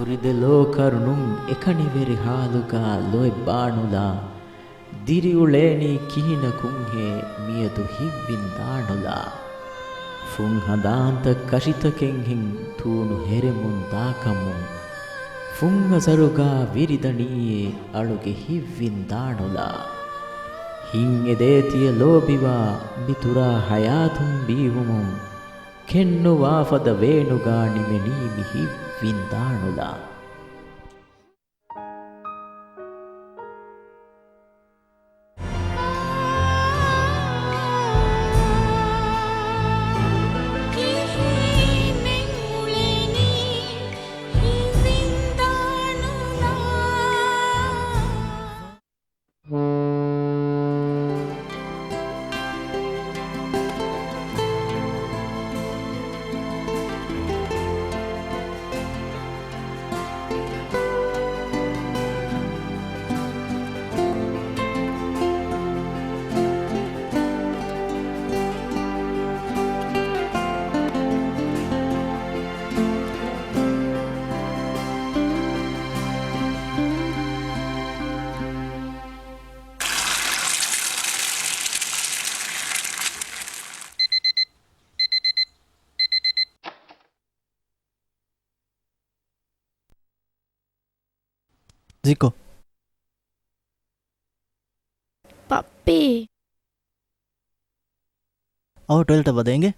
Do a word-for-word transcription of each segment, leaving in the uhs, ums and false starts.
ހުރިދެލޯ ކަރުނުން އެކަނިވެރި ހާލުގަ ލޯތް ބާނުލާ، ދިރިއުޅޭނީ ކިހިނަކުންހޭ މިއަދު ހިތްވިންދާނުލާ. ފުންހަނދާންތައް ކަށިތަކެއްހެން ތޫނު ހެރެމުން ދާކަމުން، ފުންއަސަރުގަ ވިރިދަނީއޭ އަޅުގެ ހިތްވިންދާނުލާ. ހިތް އެދޭތިއެއް ލޯބިވާ މި ތުރާ ހަޔާތުން ބީވުމުން، ކެންނުވާ ފަދަ ވޭނުގަ ނިމެނީ މި ހިތްވިންދާނުލާ. ޒިކޯ. ޕައްޕީ. އަވަ ޓޮއިލެޓަށް ވަދެ އިނގޭ.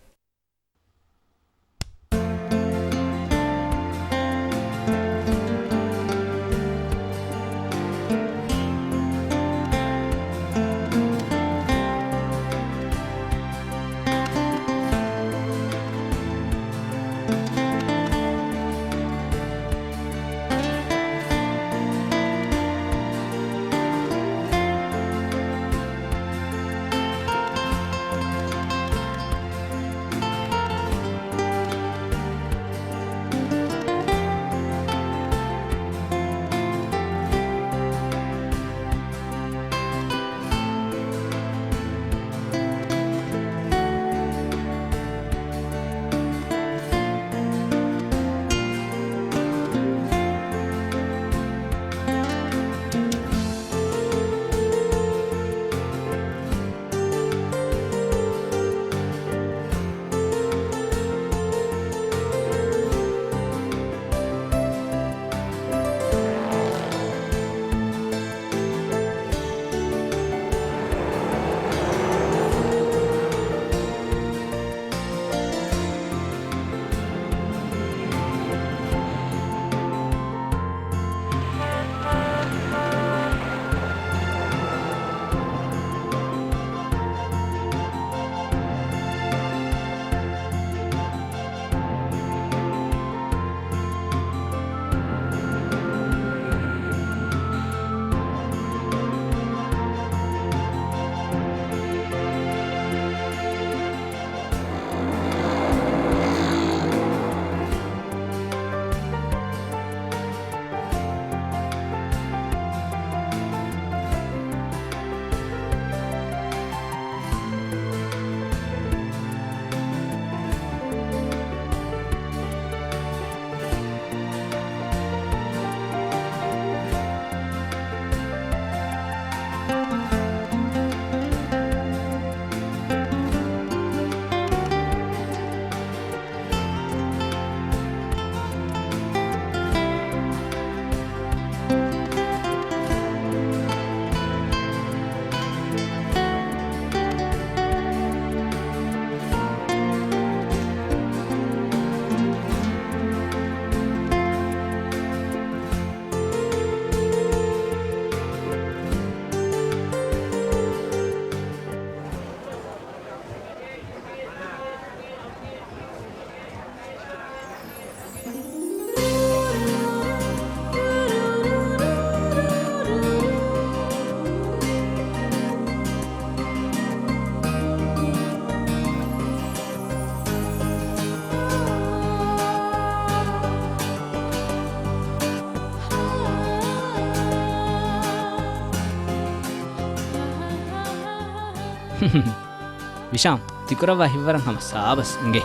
ވިޝާމް، ތިކުރައްވާ ހިތްވަރަށް ހަމަ ސާބަސް އިނގޭ.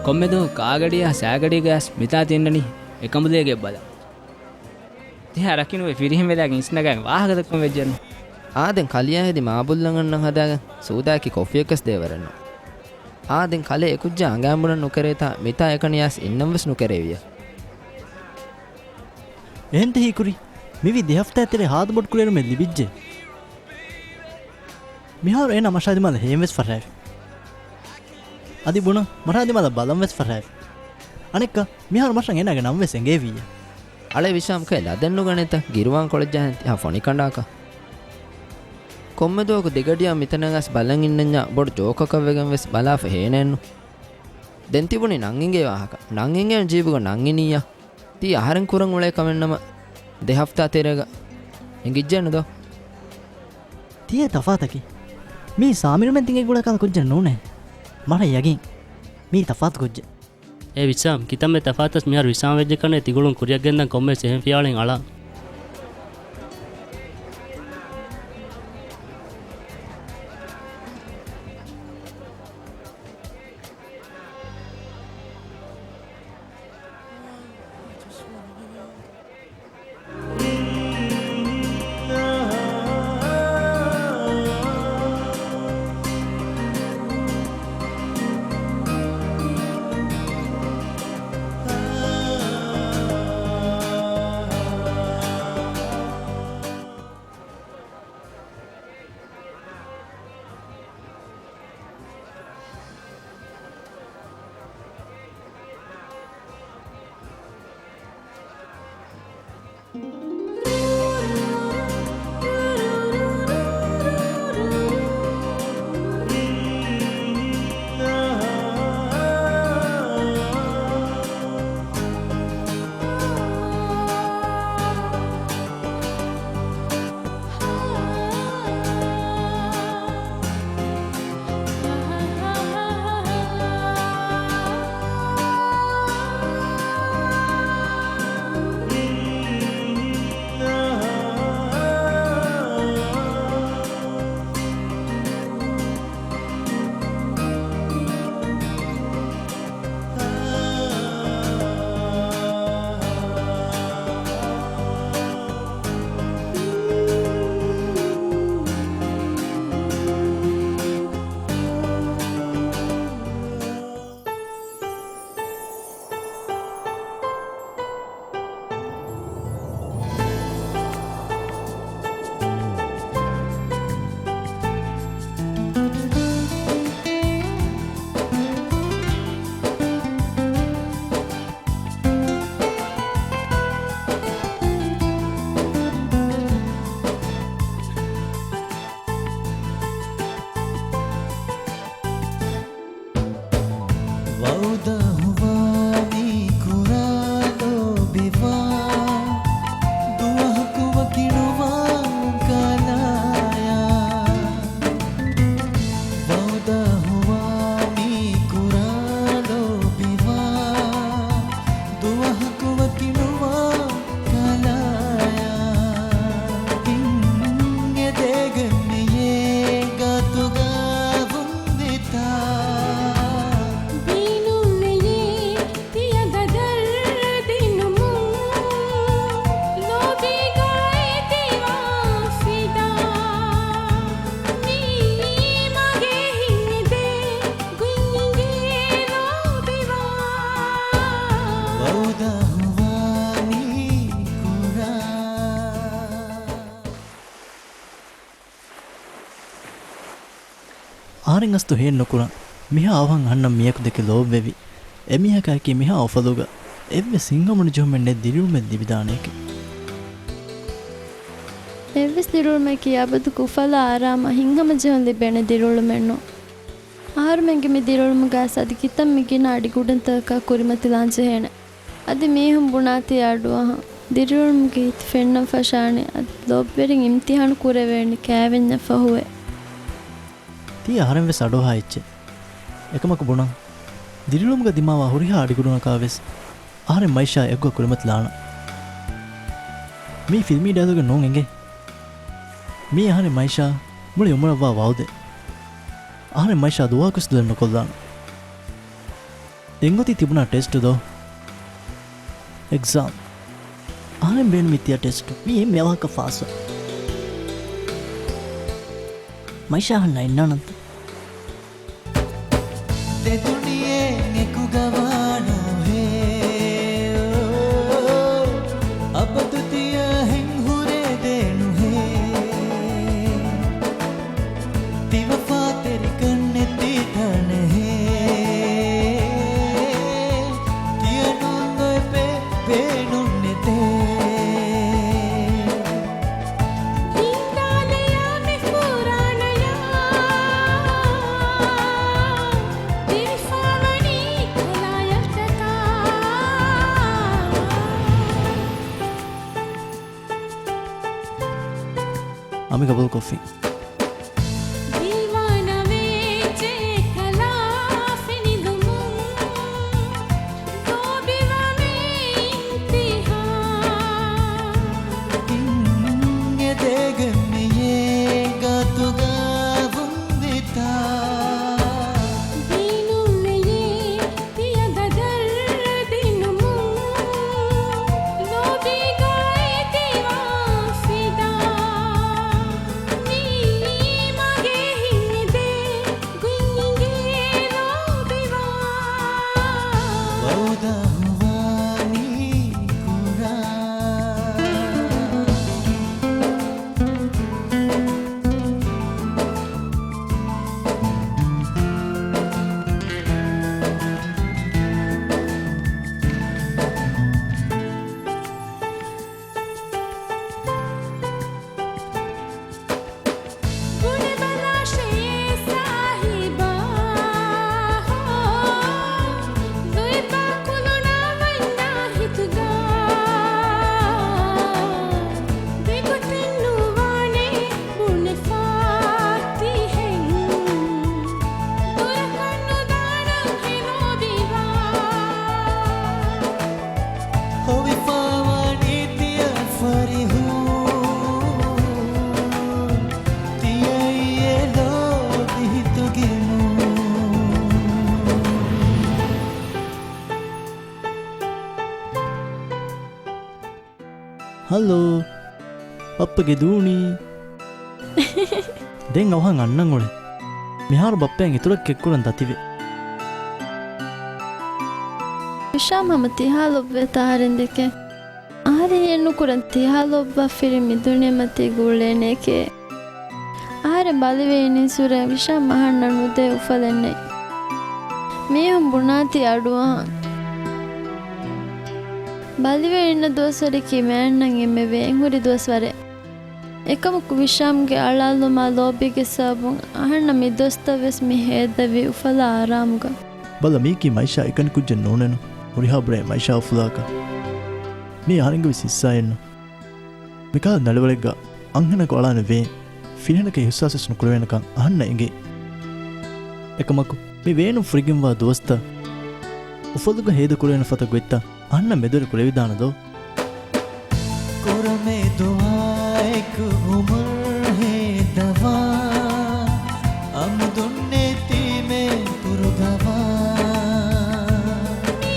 ކޮންމެ ދުވަހު ކާގަޑިއާ ސައިގަޑީގަޔަސް މިތާ ތިންނަނީ އެކަނބުލޭގެ ބަލަ. ތިހާ ރަކިނުވެ ފިރިހެން ވެލާގެން އިސްނަގާގެން ވާހަކަ ދައްކަން ވެއްޖެއްނު. އާ ދެން ކަލިޔާ ހެދި މާބުއްލަން އަންނަން ހަދާގެން ސޫދާއަކީ ކޮފީއަކަސް ދޭވަރެއްނު. އާ ދެން ކަލޭ އެކުއްޖާ އަނގައިން ބުނަން ނުކެރޭތާ މިތާ އެކަނިޔާސް އިންނަން ވެސް ނުކެރޭވިޔަ. އެހެންތަ ހީކުރީ؟ މިވީ ދެ ހަފްތާ ތެރޭ ހާދަ ބޮޑު ކުރިއެރުމެއް ލިބިއްޖެ. މިހާރު އޭނާ މަށާ ދިމާލަށް ހޭން ވެސް ފަށާފި. އަދި ބުނަން މަށާ ދިމާލަށް ބަލަން ވެސް ފަށާފި. އަނެއްކާ މިހާރު މަށަށް އޭނާގެ ނަން ވެސް އެނގޭވިއްޔާ. އަޅެ ވިޝާމް ކައި ލަދެއް ނުގަނޭތަ ގިރުވާން ކޮޅެއް ޖަހަން ތިހާ ފޮނި ކަނޑާކަށް. ކޮންމެ ދުވަހަކު ދިގަޑިއަށް މިތަނަށް އައިސް ބަލަން އިންނަންޏާ ބޮޑު ޖޯކަކަށް ވެގެން ވެސް ބަލާފަ ހޭނެއްނު. ދެން ތިބުނީ ނަން އިނގޭ ވާހަކަ. ނަން އިނގޭން ޖީބުގަ ނަން އިނިއްޔާ. ތީ އަހަރެން ކުރަން އުޅޭ ކަމެއްނަމަ ދެ ހަފްތާ ތެރޭގަ އެނގިއްޖެއްނު ދޯ؟ ތިޔޭ ތަފާތަކީ. މީ ސާމިރުމެން ތިނގެ ގުޅޭ ކަހަލަ ކުއްޖެއް ނޫނޭ. މަށަށް ޔަގީން. މީ ތަފާތު ކުއްޖެއް. އޭ ވިޝާމް، ކިތަންމެ ތަފާތަސް މިހާރު ވިޝާމް ވެއްޖެ ކަންނޭ ތިގުޅުން ކުރިއަށް ގެންދަން ކޮންމެސް އެހެން ފިޔާޅެއް އަޅާ. ވައުދާ ހުވާ މީ ކުރާ ލޯބިވާ، ދުވަހަކު ވަކިނުވާ ކަލާޔާ. ވައުދާ ހުވާ މީ ކުރާ ލޯބިވާ، ދުވަހަކު ވަކިނުވާ ކަލާޔާ. ހިން އެދޭގެން މިޔޭ ގާތުގަ ވުންދިތާ. ބީނުން މިޔޭ ތިޔަ ގަދަރު ދިނުމުން، ލޯބީގައި ތިވާ ފިދާ. މީ މަގޭ ހިތް އެދޭ ގޮތް އިނގޭ ލޯބިވާ. ވައުދާ ހުވާ މީ ކުރާ. އަހަރެން ގަސްތު ހޭން ނުކުރަން. މިހާ އަވަހަށް އަހަންނަށް މިޔަކު ދެކެ ލޯބިވެވި. އެމީހަކާއެކީ މިހާ އުފަލުގަ އެއްވެސް ހިތްހަމަނުޖެހުމެއް ނެތް ދިރިއުޅުމެއް ލިބިދާނެއެކޭ. އެއްވެސް ދިރިއުޅުމަކީ އަބަދުގެ އުފަލާ އަރާމާ ހިތްހަމަޖެހުން ލިބޭނެ ދިރިއުޅުމެއްނޫން. އަހަރުމެންގެ މި ދިރިއުޅުމުގައި އަދި ކިތަންމެ ގިނަ އަޑިގަނޑުތަކަކާ ކުރިމަތިލާން ޖެހޭނެ. އަދި މީހުން ބުނާތީ އަޑުއަހަން. ދިރިއުޅުމުގެ ހިތު ފެންނަން ފަށާނެ. އަދި ލޯބިވެރިން އިމްތިހާނު ކުރެވޭނެ ކައިވެންޏަށް ފަހުވެ. ތީ އަހަރެން ވެސް އަޑުއަހާ އެއްޗެއް. އެކަމަކު ބުނަން، ދިރިއުޅުމުގަ ދިމާވާ ހުރިހާ އަޑިގަނޑުންނަކާ ވެސް އަހަރެން މައިޝާ އެއްގޮތަށް ކުރިމަތިލާނަން. މީ ފިލްމީ ޑައިލޮގެއް ނޫން އިނގޭ. މީ އަހަރެން މައިޝާ މުޅި އުމުރަށްވާ ވައުދެއް. އަހަރެން މައިޝާ ދުވަހަކުވެސް ދުލެއް ނުކޮށްލާނަން. ދެން އޮތީ ތިބުނާ ޓެސްޓު ދޯ؟ އެގްޒާމް. އަހަރެން ބޭނުމީ ތިޔަ ޓެސްޓު. މީ އެންމެ އަވަހަކަށް ފާސްވަ. މައިޝާ އަހަންނަށް އިންނާނަންތަ؟ ދެ ދުނިޔެއިން އެކުގަވާނުހޭ، އަބަދު ތިޔަހެން ހުރެދޭނުހޭ. ތިވަފާތެރިކަން ނެތި ތަނެހޭ، ތިޔަ ނޫން އޮތް ބޭ ބޭނުން ނެތޭ. ވިންދާލެޔާ މި ފުރާނަޔާ، ދިރިފާވަނީ ކަލާޔަށްޓަކާ. އަމި ގަބޫލުކޮށްފި. ދީވާނަވެއްޖެ ކަލާ ފެނިލުމުން، ލޯބިވަމޭ އިންތިހާ. އިން އެދޭގެން މިއޭ ގާތުގަ ވުންދިތާ. ދީނުންނެޔޭ ތިޔަ ބަދަލު ދިނުމުން، ލޯބީގައި ދީވާ ފިދާ. މީ މަގޭ ހިތް މިދޭ، ގޮތް އިނގޭ ލޯބިވާ. ވައުދާ ހުވާ މީ ކުރާ. ބުނެބަލާށޭ ސާހިބާ، ލުއިބާ ކުލުނާ ވަންޏާ ހިތުގާ. ދެގޮތެއް ނުވާނެ ބުނެފާ ތިހެން، ދުރަކަށް ނުދާނަން ހެ ލޯބިވާ. ހޮވިފާވަނީ ތިޔަ ފަރިހު، ތިޔައީ އެ ލޯބި ހިތުގެ ނޫން. ހަލޯ، ބައްޕަގެ ދޫނީ. ދެން އަވަހަށް އަންނަން އުޅެ. މިހާރު ބައްޕައަށް އިތުރަށް ކެއްކުރަން ދަތިވެ. ހިޝާމް ހަމަ ތިހާ ލޯބިވޭތަ އަހަރެން ދެކެ؟ އަހަރެން ހިއެއް ނުކުރަން ތިހާ ލޯބިވާ ފިރި މި ދުނިޔެމަތީގަ އުޅޭނެކޭ. އަހަރެން ބަލިވެ އިނިއްސުރެ ހިޝާމް އަހަންނަށް ނުދޭ އުފަލެއް ނެތް. މީހުން ބުނާތީ އަޑުއަހަން. ބަލިވެ އިންނަ ދުވަސްވަރަކީ މައިންނަށް އެންމެ ވޭންހުރި ދުވަސްވަރެއް. އެކަމަކު ހިޝާމްގެ އަޅާލުމާ ލޯބީގެ ސަބަބުން އަހަންނަށް މި ދުވަސްތައް ވެސް މި ހޭދަވީ އުފަލާ އާރާމުގަ. ބަލަ، މީކީ މައިޝާ އެކަނި ކުއްޖެއް ނޫނެއްނު. ހުރިހާ ބުރައެއް މައިޝާ އުފުލާކަށް. މީ އަހަރެންގެ ވެސް ހިއްސާއެއްނު. މިކަހަލަ ނަޑިވަޅެއްގަ އަންހެނަކު އަޅާނެ ވޭން، ފިރިހެނަކަށް އިހުސާސްވެސް ނުކުރެވޭނެކަން އަހަންނަށް އެނގޭ. އެކަމަކު، މި ވޭނުން ފުރިގެންވާ ދުވަސްތައް އުފަލުގަ ހޭދަކުރެވޭނެ ފަދަ ގޮތްތައް އަހަންނަށް މެދުވެރި ކުރެވިދާނެ ދޯ؟ ކުރަމޭ ދުޢާއެކު އުމުރު ހޭދަވާ، އަމުދުންނޭ ތީމޭ ކުރުގަވާ. މީ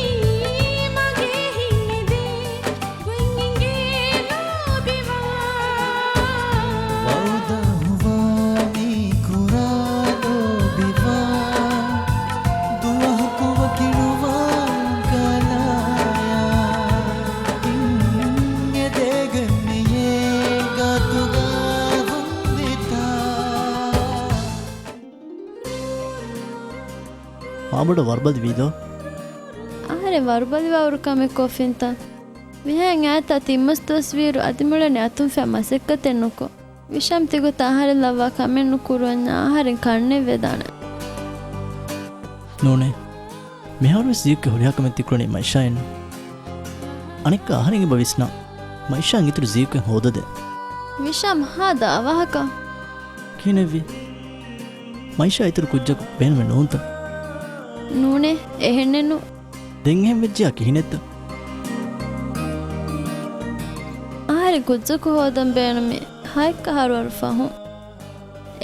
މަގޭ ހިތް މިދޭ، ގޮތް އިނގޭ ލޯބިވާ. ވަޢުދާ ހުވާ މީ ކުރާ ލޯބިވާ. ދުވަހަކު ވަކި ނުވާން ކަލާޔާ. އިން އެދޭގެން މިއޭ ގާތުގަ ވުންދިތާ. މާބޮޑަށް ވަރުބަލި ވީދޯ؟ އަހަރެން ވަރުބަލިވާ ހުރި ކަމެއް ކޮށްފިންތަ؟ މިހާ އާތާ ތިންމަސް ދުވަސްވީއިރު އަދި މިއުޅެނީ އަތުން ފެށި މަސައްކަތެއް ނުކޮށް. ވިޝާމް ތިގޮތަށް އަހަރެން ލައްވާ ކަމެއް ނުކުރުވަންޏާ އަހަރެން ކަންނެތް ވެދާނެ. ނޫނޭ. މިހާރުވެސް ޒީކްގެ ހުރިހާ ކަމެއް ތިކުރަނީ މައިޝާއެއްނު. އަނެއްކާ އަހަރެން އެބަ ވިސްނާ. މައިޝާއަށް އިތުރު ޒީކްއެއް ހޯދަދޭ. ވިޝާމް ހާދަ އަވަހަކަށް. ކިހިނެއްވީ؟ މައިޝާ އިތުރު ކުއްޖަކު ބޭނުމެއް ނޫންތަ؟ ނޫނޭ، އެހެންނެއްނު. ދެން އެހެން ވެއްޖިޔާ ކިހިނެއްތަ؟ އަހަރެން ކުއްޖަކު ހޯދަން ބޭނުމީ ހައެއްކަ އަހަރު ވަރު ފަހުން.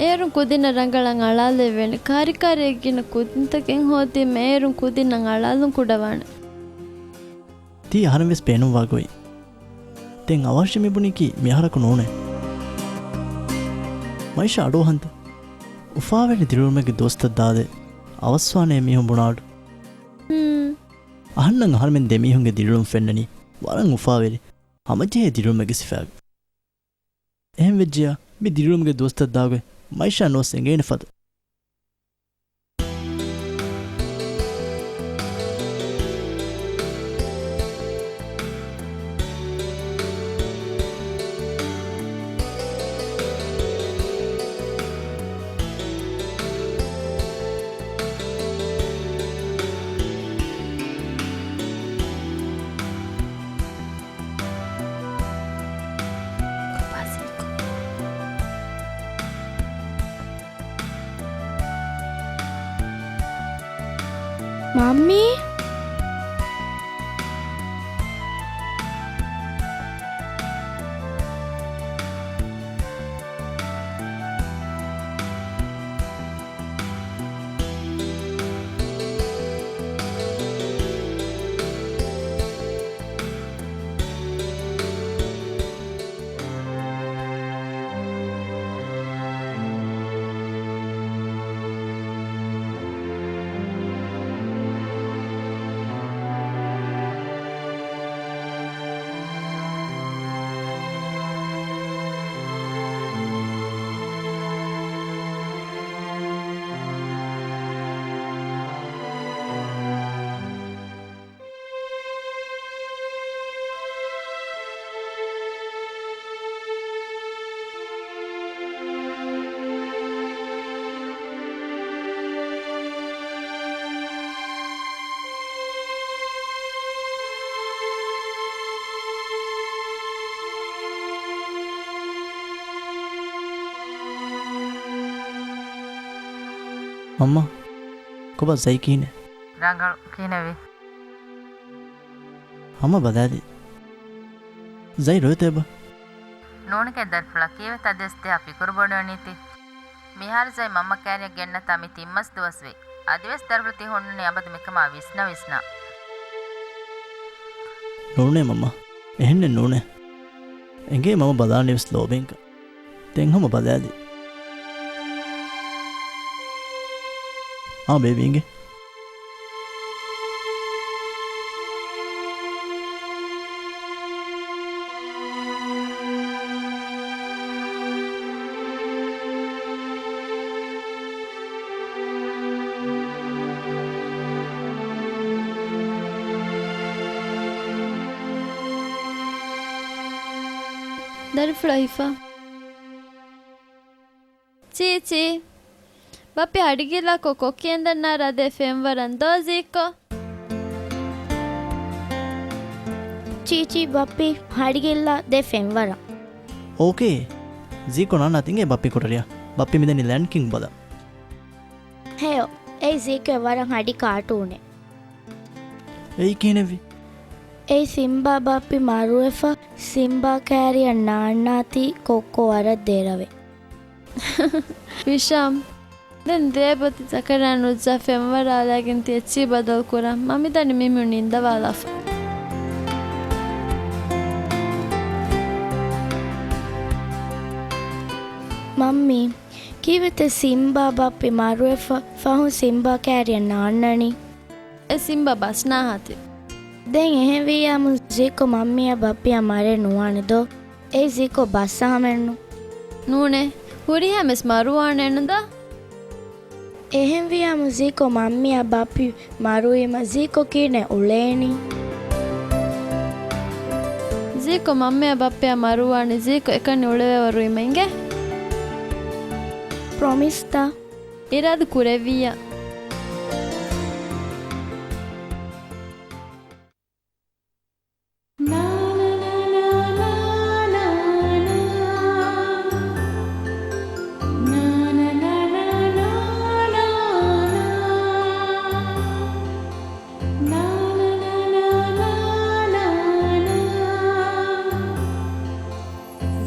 އޭރުން ކުދިންނަށް ރަނގަޅަށް އަޅާލެވޭނެ. ކާރިކާރިއެއް ގިނަ ކުދިންތަކެއް ހޯދީމަ އޭރުން ކުދިންނަށް އަޅާލުން ކުޑަވާނެ. ތީ އަހަރެން ވެސް ބޭނުންވާ ގޮތް. ދެން އަވަށި މިބުނީކީ މިއަހަރަކު ނޫނޭ. މައިޝާ އަޑުއަހަންތަ؟ އުފާވެރި ދިރިއުޅުމެއްގެ ދުވަސްތައް ދާދޭ. އަވަސްވާނޭ މީހުން ބުނާ އަޑު. ހުން. އަހަންނަށް އަހަރެމެން ދެމީހުންގެ ދިރިއުޅުން ފެންނަނީ ވަރަށް އުފާވެރި، ހަމަޖެހޭ ދިރިއުޅުމެއްގެ ސިފައިގަ. އެހެން ވެއްޖިއްޔާ، މި ދިރިއުޅުމުގެ ދުވަސްތައް ދާގޮތް މައިޝާ ނުވަސް އެނގޭނެ ފަދަ. މައްމީ؟ މަންމާ، ކޮބާ ޒައި ކިހިނެއް؟ ރަނގަޅު، ކިހިނެއްވީ؟ ހަމަ ބަލާލި. ޒައި ރޮއެތޭބަ؟ ނޫނެކޭ ދަރިފުޅާ، ކީއްވެތަ އަދިވެސް ދެހާ ފިކުރު ބޮޑުވަނީތީ؟ މިހާރު ޒައި މަންމަ ކައިރިއަށް ގެންނަތާ މި ތިން މަސް ދުވަސްވީ. އަދިވެސް ދަރިފުޅު ތި ހުންނަނީ އަބަދު މިކަމާ ވިސްނަ ވިސްނާ. ނޫނޭ މަންމާ، އެހެންނެއް ނޫނޭ. އެނގޭ މަންމަ ބަލާނީވެސް ލޯބިންކަން. ދެން ހަމަ ބަލާލި. އާ ބޭބީ އިނގޭ. ދަރިފުޅާ ހިފާ. ޗީޗީ. ބައްޕި ހަޑިގިއްލާކޮށް ކޮއްކި އެނދަންނާ ރަދޭ ފެންވަރަން ދޯ ޒީކޯ. ޗީޗީ ބައްޕި ހަޑިގިއްލާ ދޭ ފެންވަރަން. އޯކޭ. ޒީކޯ ނާންނާ ތިނގޭ ބައްޕި ކުޓަރިއަށް. ބައްޕި މިދަނީ ލަޔަން ކިންގް ބަލަން. ހެޔޮ، އެއީ ޒީކޯ ވަރަށް ހަޑި ކާޓޫނެއް. އެއީ ކިހިނެއްވީ؟ އެއީ ސިމްބާ ބައްޕި މަރުވެފަ، ސިމްބާ ކައިރިއަށް ނާންނާތީ ކޮއްކޮ ވަރަށް ދެރަވޭ. ވިޝާމް، ދެން ދޭބަތި ޒަކަރިޔާ ނުޒްޒާ ފެންވަރާލައިގެން ތި އެއްޗި ބަދަލު ކުރާ. މަ މިދަނީ މި މި ނިންދަވާލާފަ. މައްމީ، ކީއްވެތަ ސިމްބާ ބައްޕި މަރުވެފަ، ފަހުން ސިމްބާ ކައިރިއަށް ނާންނަނީ؟ އެ ސިމްބާ ބަސް ނާހާތި. ދެން އެހެންވިއްޔާމު ޒީކޯ މައްމީއާ ބައްޕިއާ މަރެއް ނުވާނެ ދޯ؟ އެއީ ޒީކޯ ބަސް އަހަމެއްނު. ނޫނޭ، ހުރިހާ މެސް މަރުވާނެއްނު ދޯ؟ އެހެންވިއްޔާމު ޒީކޯ މައްމީއާ ބައްޕި މަރުވީމަ ޒީކޯ ކިހިނެއް އުޅޭނީ؟ ޒީކޯ މައްމީއާ ބައްޕިއާ މަރުވާނީ ޒީކޯ އެކަނި އުޅެވޭވަރު ވީމަ އިނގޭ. ޕްރޮމިސްތަ؟ އިރާދަ ކުރެއްވިއްޔާ.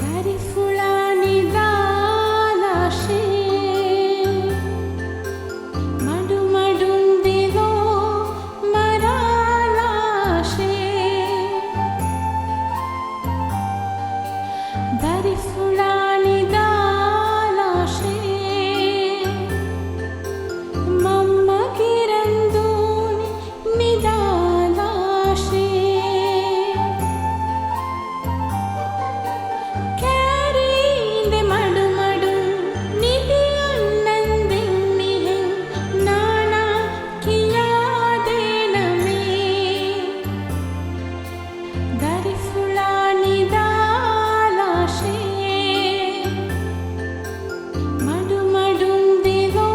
ދަރިފުޅާ ނިދާލާށޭ. ދަރިފުޅާ ނިދާލާށޭ، މަންމަގެ ރަންދޫނި ނިދާލާށޭ. ކާރީ އިނދެ މަޑުމަޑުން ނިދި އަންނަން ދެން މިހެން ނާނާ ކިޔާދޭނަމޭ. ދަރިފުޅާ ނިދާލާށޭ، މަޑުމަޑުން ދެލޯ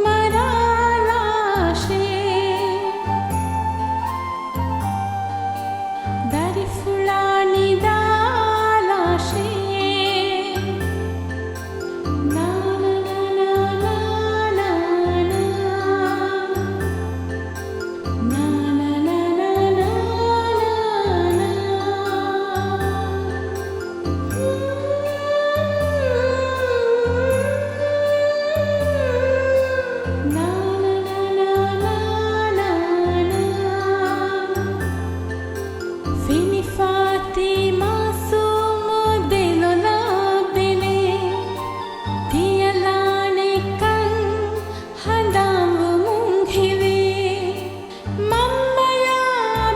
މަރާލާށޭ. ދަރިފުޅާ ނިދާލާށޭ. ފިނިފާތީ މާސޫމު ދެލޮލަށް ބެލެ، ތިޔަލާނެ ކަން ހަނދާންވުމުން ހެވޭ. މަންމަޔާ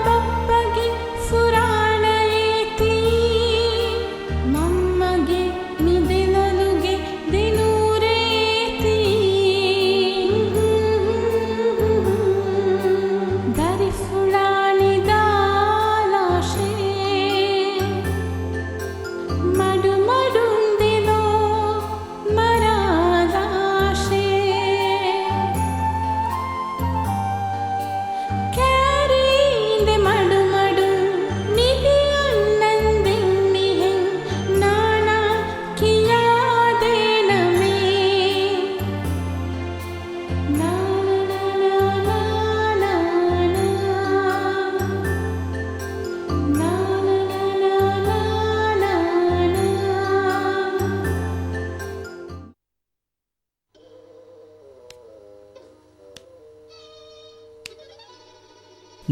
ބައްޕަގެ ފުރާނައޭ ތީ، މަންމަގެ މި ދެލޮލުގެ ދެނޫރޭ ތީ. ދަރިފުޅާ ނިދާލާށޭ، މަޑުމަޑުން ދެލޯ މަރާލާށޭ. ކާރީ އިނދެ މަޑުމަޑުން ނިދި އަންނަން ދެން މިހެން ނާނާ ކިޔާދޭނަމޭ.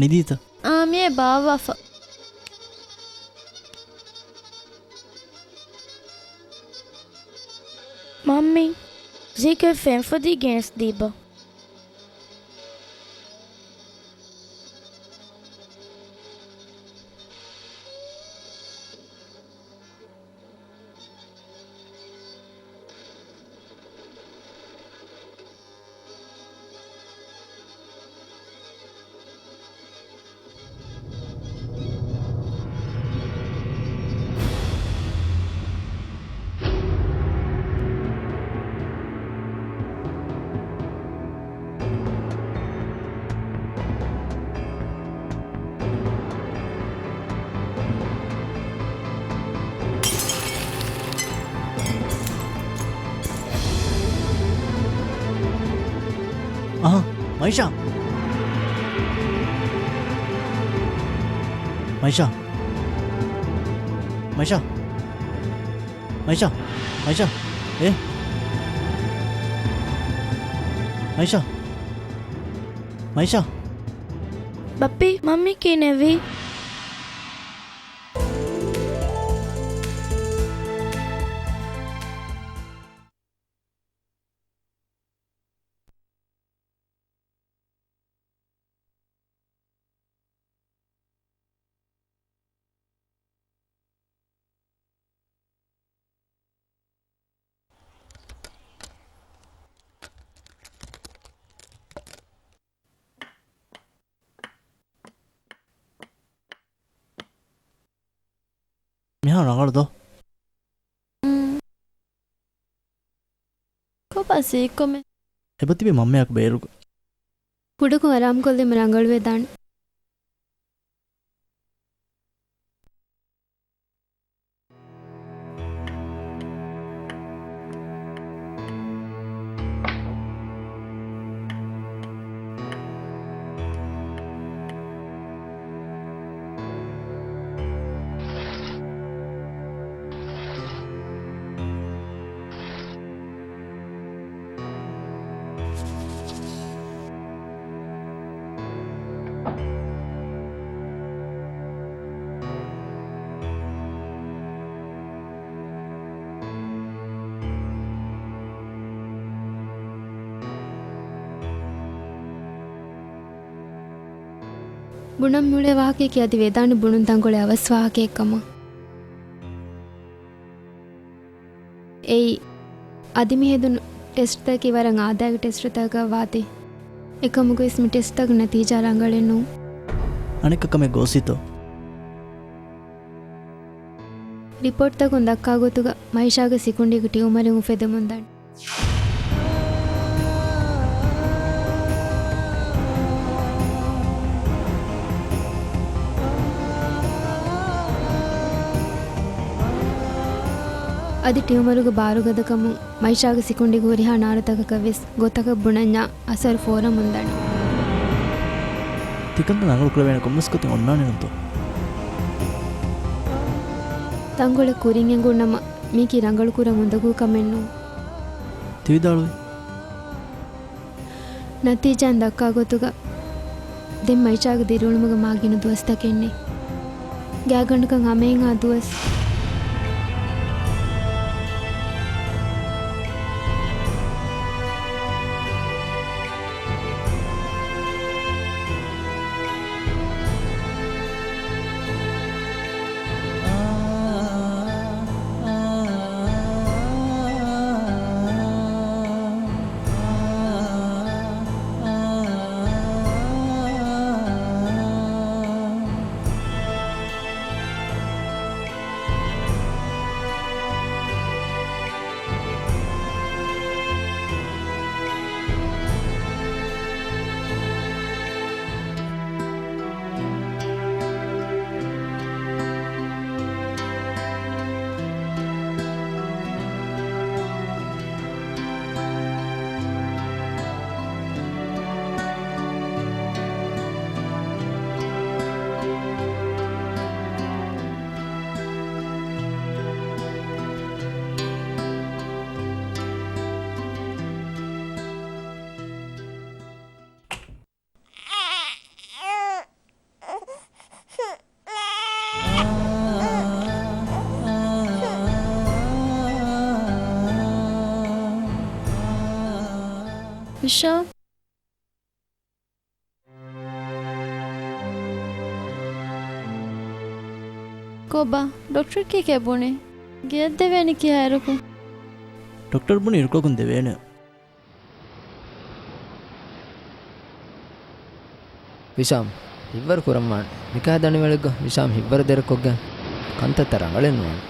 ނިދީތަ؟ އާ، މިއޭ ބާއްވާފަ. މައްމީ، ޒީކަށް ފެން ފޮދި ގެނެސްދީބަ. އަހަ، މައިޝާ. މައިޝާ. މައިޝާ. މައިޝާ. މައިޝާ. އޭ. މައިޝާ. މައިޝާ. ބައްޕީ، މަންމީ ކިހިނެއްވީ؟ މިހާރު ރަނގަޅު ދޯ؟ ކޮބާ ސީކޮމެ؟ އެބަތިބި މަންމަޔާއެކު ބޭރުގަ. ކުޑަކޮށް އަރާމުކޮށްލީމަ ރަނގަޅުވެދާނެ. ބުނަން މިއުޅޭ ވާހަކައަކީ އަދި ވެދާނެ ބުނުން ތަންކޮޅެއް އަވަސް ވާހަކައެއް ކަމަށް. އެއީ، އަދި މި ހެދުނު ޓެސްޓްތަކަކީ ވަރަށް އާދައިގެ ޓެސްޓްތަކަކަށް ވާތީ. އެކަމަކުވެސް މި ޓެސްޓްތަކުގެ ނަތީޖާ ރަނގަޅެއް ނޫން. އަނެއްކާ ކަމެއް ގޯސްވީތޯ؟ ރިޕޯޓްތަކުން ދައްކާ ގޮތުގަ މައިޝާގެ ސިކުނޑީގަ ޓިއުމަރެއް އުފެދެމުން ދަނީ. އަދި ޓިއުމަރުގެ ބާރުގަދަކަމުން މައިޝާގެ ސިކުނޑީގެ ހުރިހާ ނާރުތަކަކަށް ވެސް ގޮތަކަށް ބުނަންޏާ އަސަރު ފޯރަމުން ދަނީ. ތިކަންތައް ރަނގަޅު ކުރެވޭނެ ކޮންމެސް ގޮތެއް އޮންނާނެ ނޫންތޯ؟ ތަންކޮޅެއް ކުރިން އެނގުނަމަ، މީކީ ރަނގަޅު ކުރަން އުނދަގޫ ކަމެއް ނޫން. ތި ވިދާޅުވީ؟ ނަތީޖާއިން ދައްކާ ގޮތުގަ، ދެން މައިޝާގެ ދިރިއުޅުމުގެ މާ ގިނަ ދުވަސްތަކެއް ނެތް. ގާތްގަނޑަކަށް ހަމައެއްހާ ދުވަސް. ވިޝާ. ކޮބާ، ޑޮކްޓަރަކީ ކޭ ބުނީ؟ ގެޔަށް ދެވޭނީ ކިހާއިރަކު؟ ޑޮކްޓަރު ބުނީ އިރުކޮޅަކުން ދެވޭނެ. ވިޝާމް، ހިތްވަރު ކުރަންވާނެ. ނިކާހް ދަނޑިވަޅެއްގަ ވިޝާމް ހިތްވަރު ދެރަކޮށްގެން ކަންތައްތައް ރަނގަޅެއް ނުވާނެ.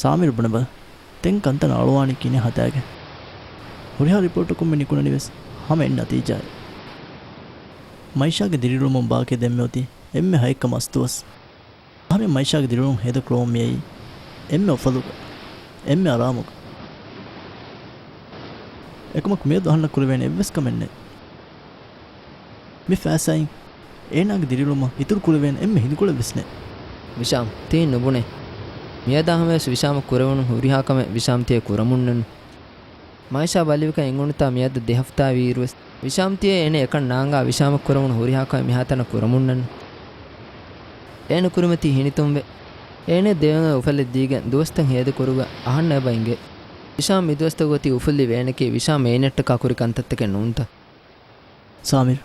ސާމިރު ބުނެބަލަ، ދެން ކަންތައް އަޅުވާނީ ކިހިނެއް ހަދާގެން؟ ހުރިހާ ރިޕޯޓަކުން މި ނިކުނެނިވެސް ހަމަ އެއް ނަތީޖާއެއް. މައިޝާގެ ދިރިއުޅުމުން ބާކީ ދެންމެ އޮތީ އެންމެ ހައެއްކަ މަސްދުވަސް. އަހަރެން މައިޝާގެ ދިރިއުޅުން ހޭދަކުރަމުން މިއައީ އެންމެ އުފަލުގަ، އެންމެ އަރާމުގަ. އެކަމަކު މިއަދު އަހަންނަށް ކުރެވޭނެ އެއްވެސް ކަމެއް ނެތް. މި ފައިސާއިން އޭނާގެ ދިރިއުޅުމަށް އިތުރު ކުރެވޭނެ އެންމެ ހިނދުކޮޅެއް ވެސް ނެތް. ވިޝާމް، ތީ ނުބުނޭ. މިއަދާ ހަމަޔަސް ވިޝާމަށް ކުރެވުނު ހުރިހާ ކަމެއް ވިޝާމް ތިޔަ ކުރަމުންނެއްނު. މައިޝާ ބަލިވިކަން އެނގުނުތާ މިއަދު ދެ ހަފްތާ ވީއިރުވެސް، ވިޝާމް ތިޔަ އޭނެ އެކަން ނާނގާ ވިޝާމަށް ކުރެވުނު ހުރިހާ ކަމެއް މިހާތަނަށް ކުރަމުންނެއްނު. އޭނަ ކުރިމަތީ ހިނިތުންވެ، އޭނެ ދެވެމެ އުފަލެއް ދީގެން ދުވަސްތައް ހޭދަކުރުގަ އަހަންނަށް އެބަ އިނގޭ. ވިޝާމް މިދުވަސްތަކު އޮތީ އުފުއްލި ވޭނެކޭ ވިޝާމް އޭނައަށްޓަކާ ކުރި ކަންތައްތަކެއް ނޫންތަ؟ ސާމިރު،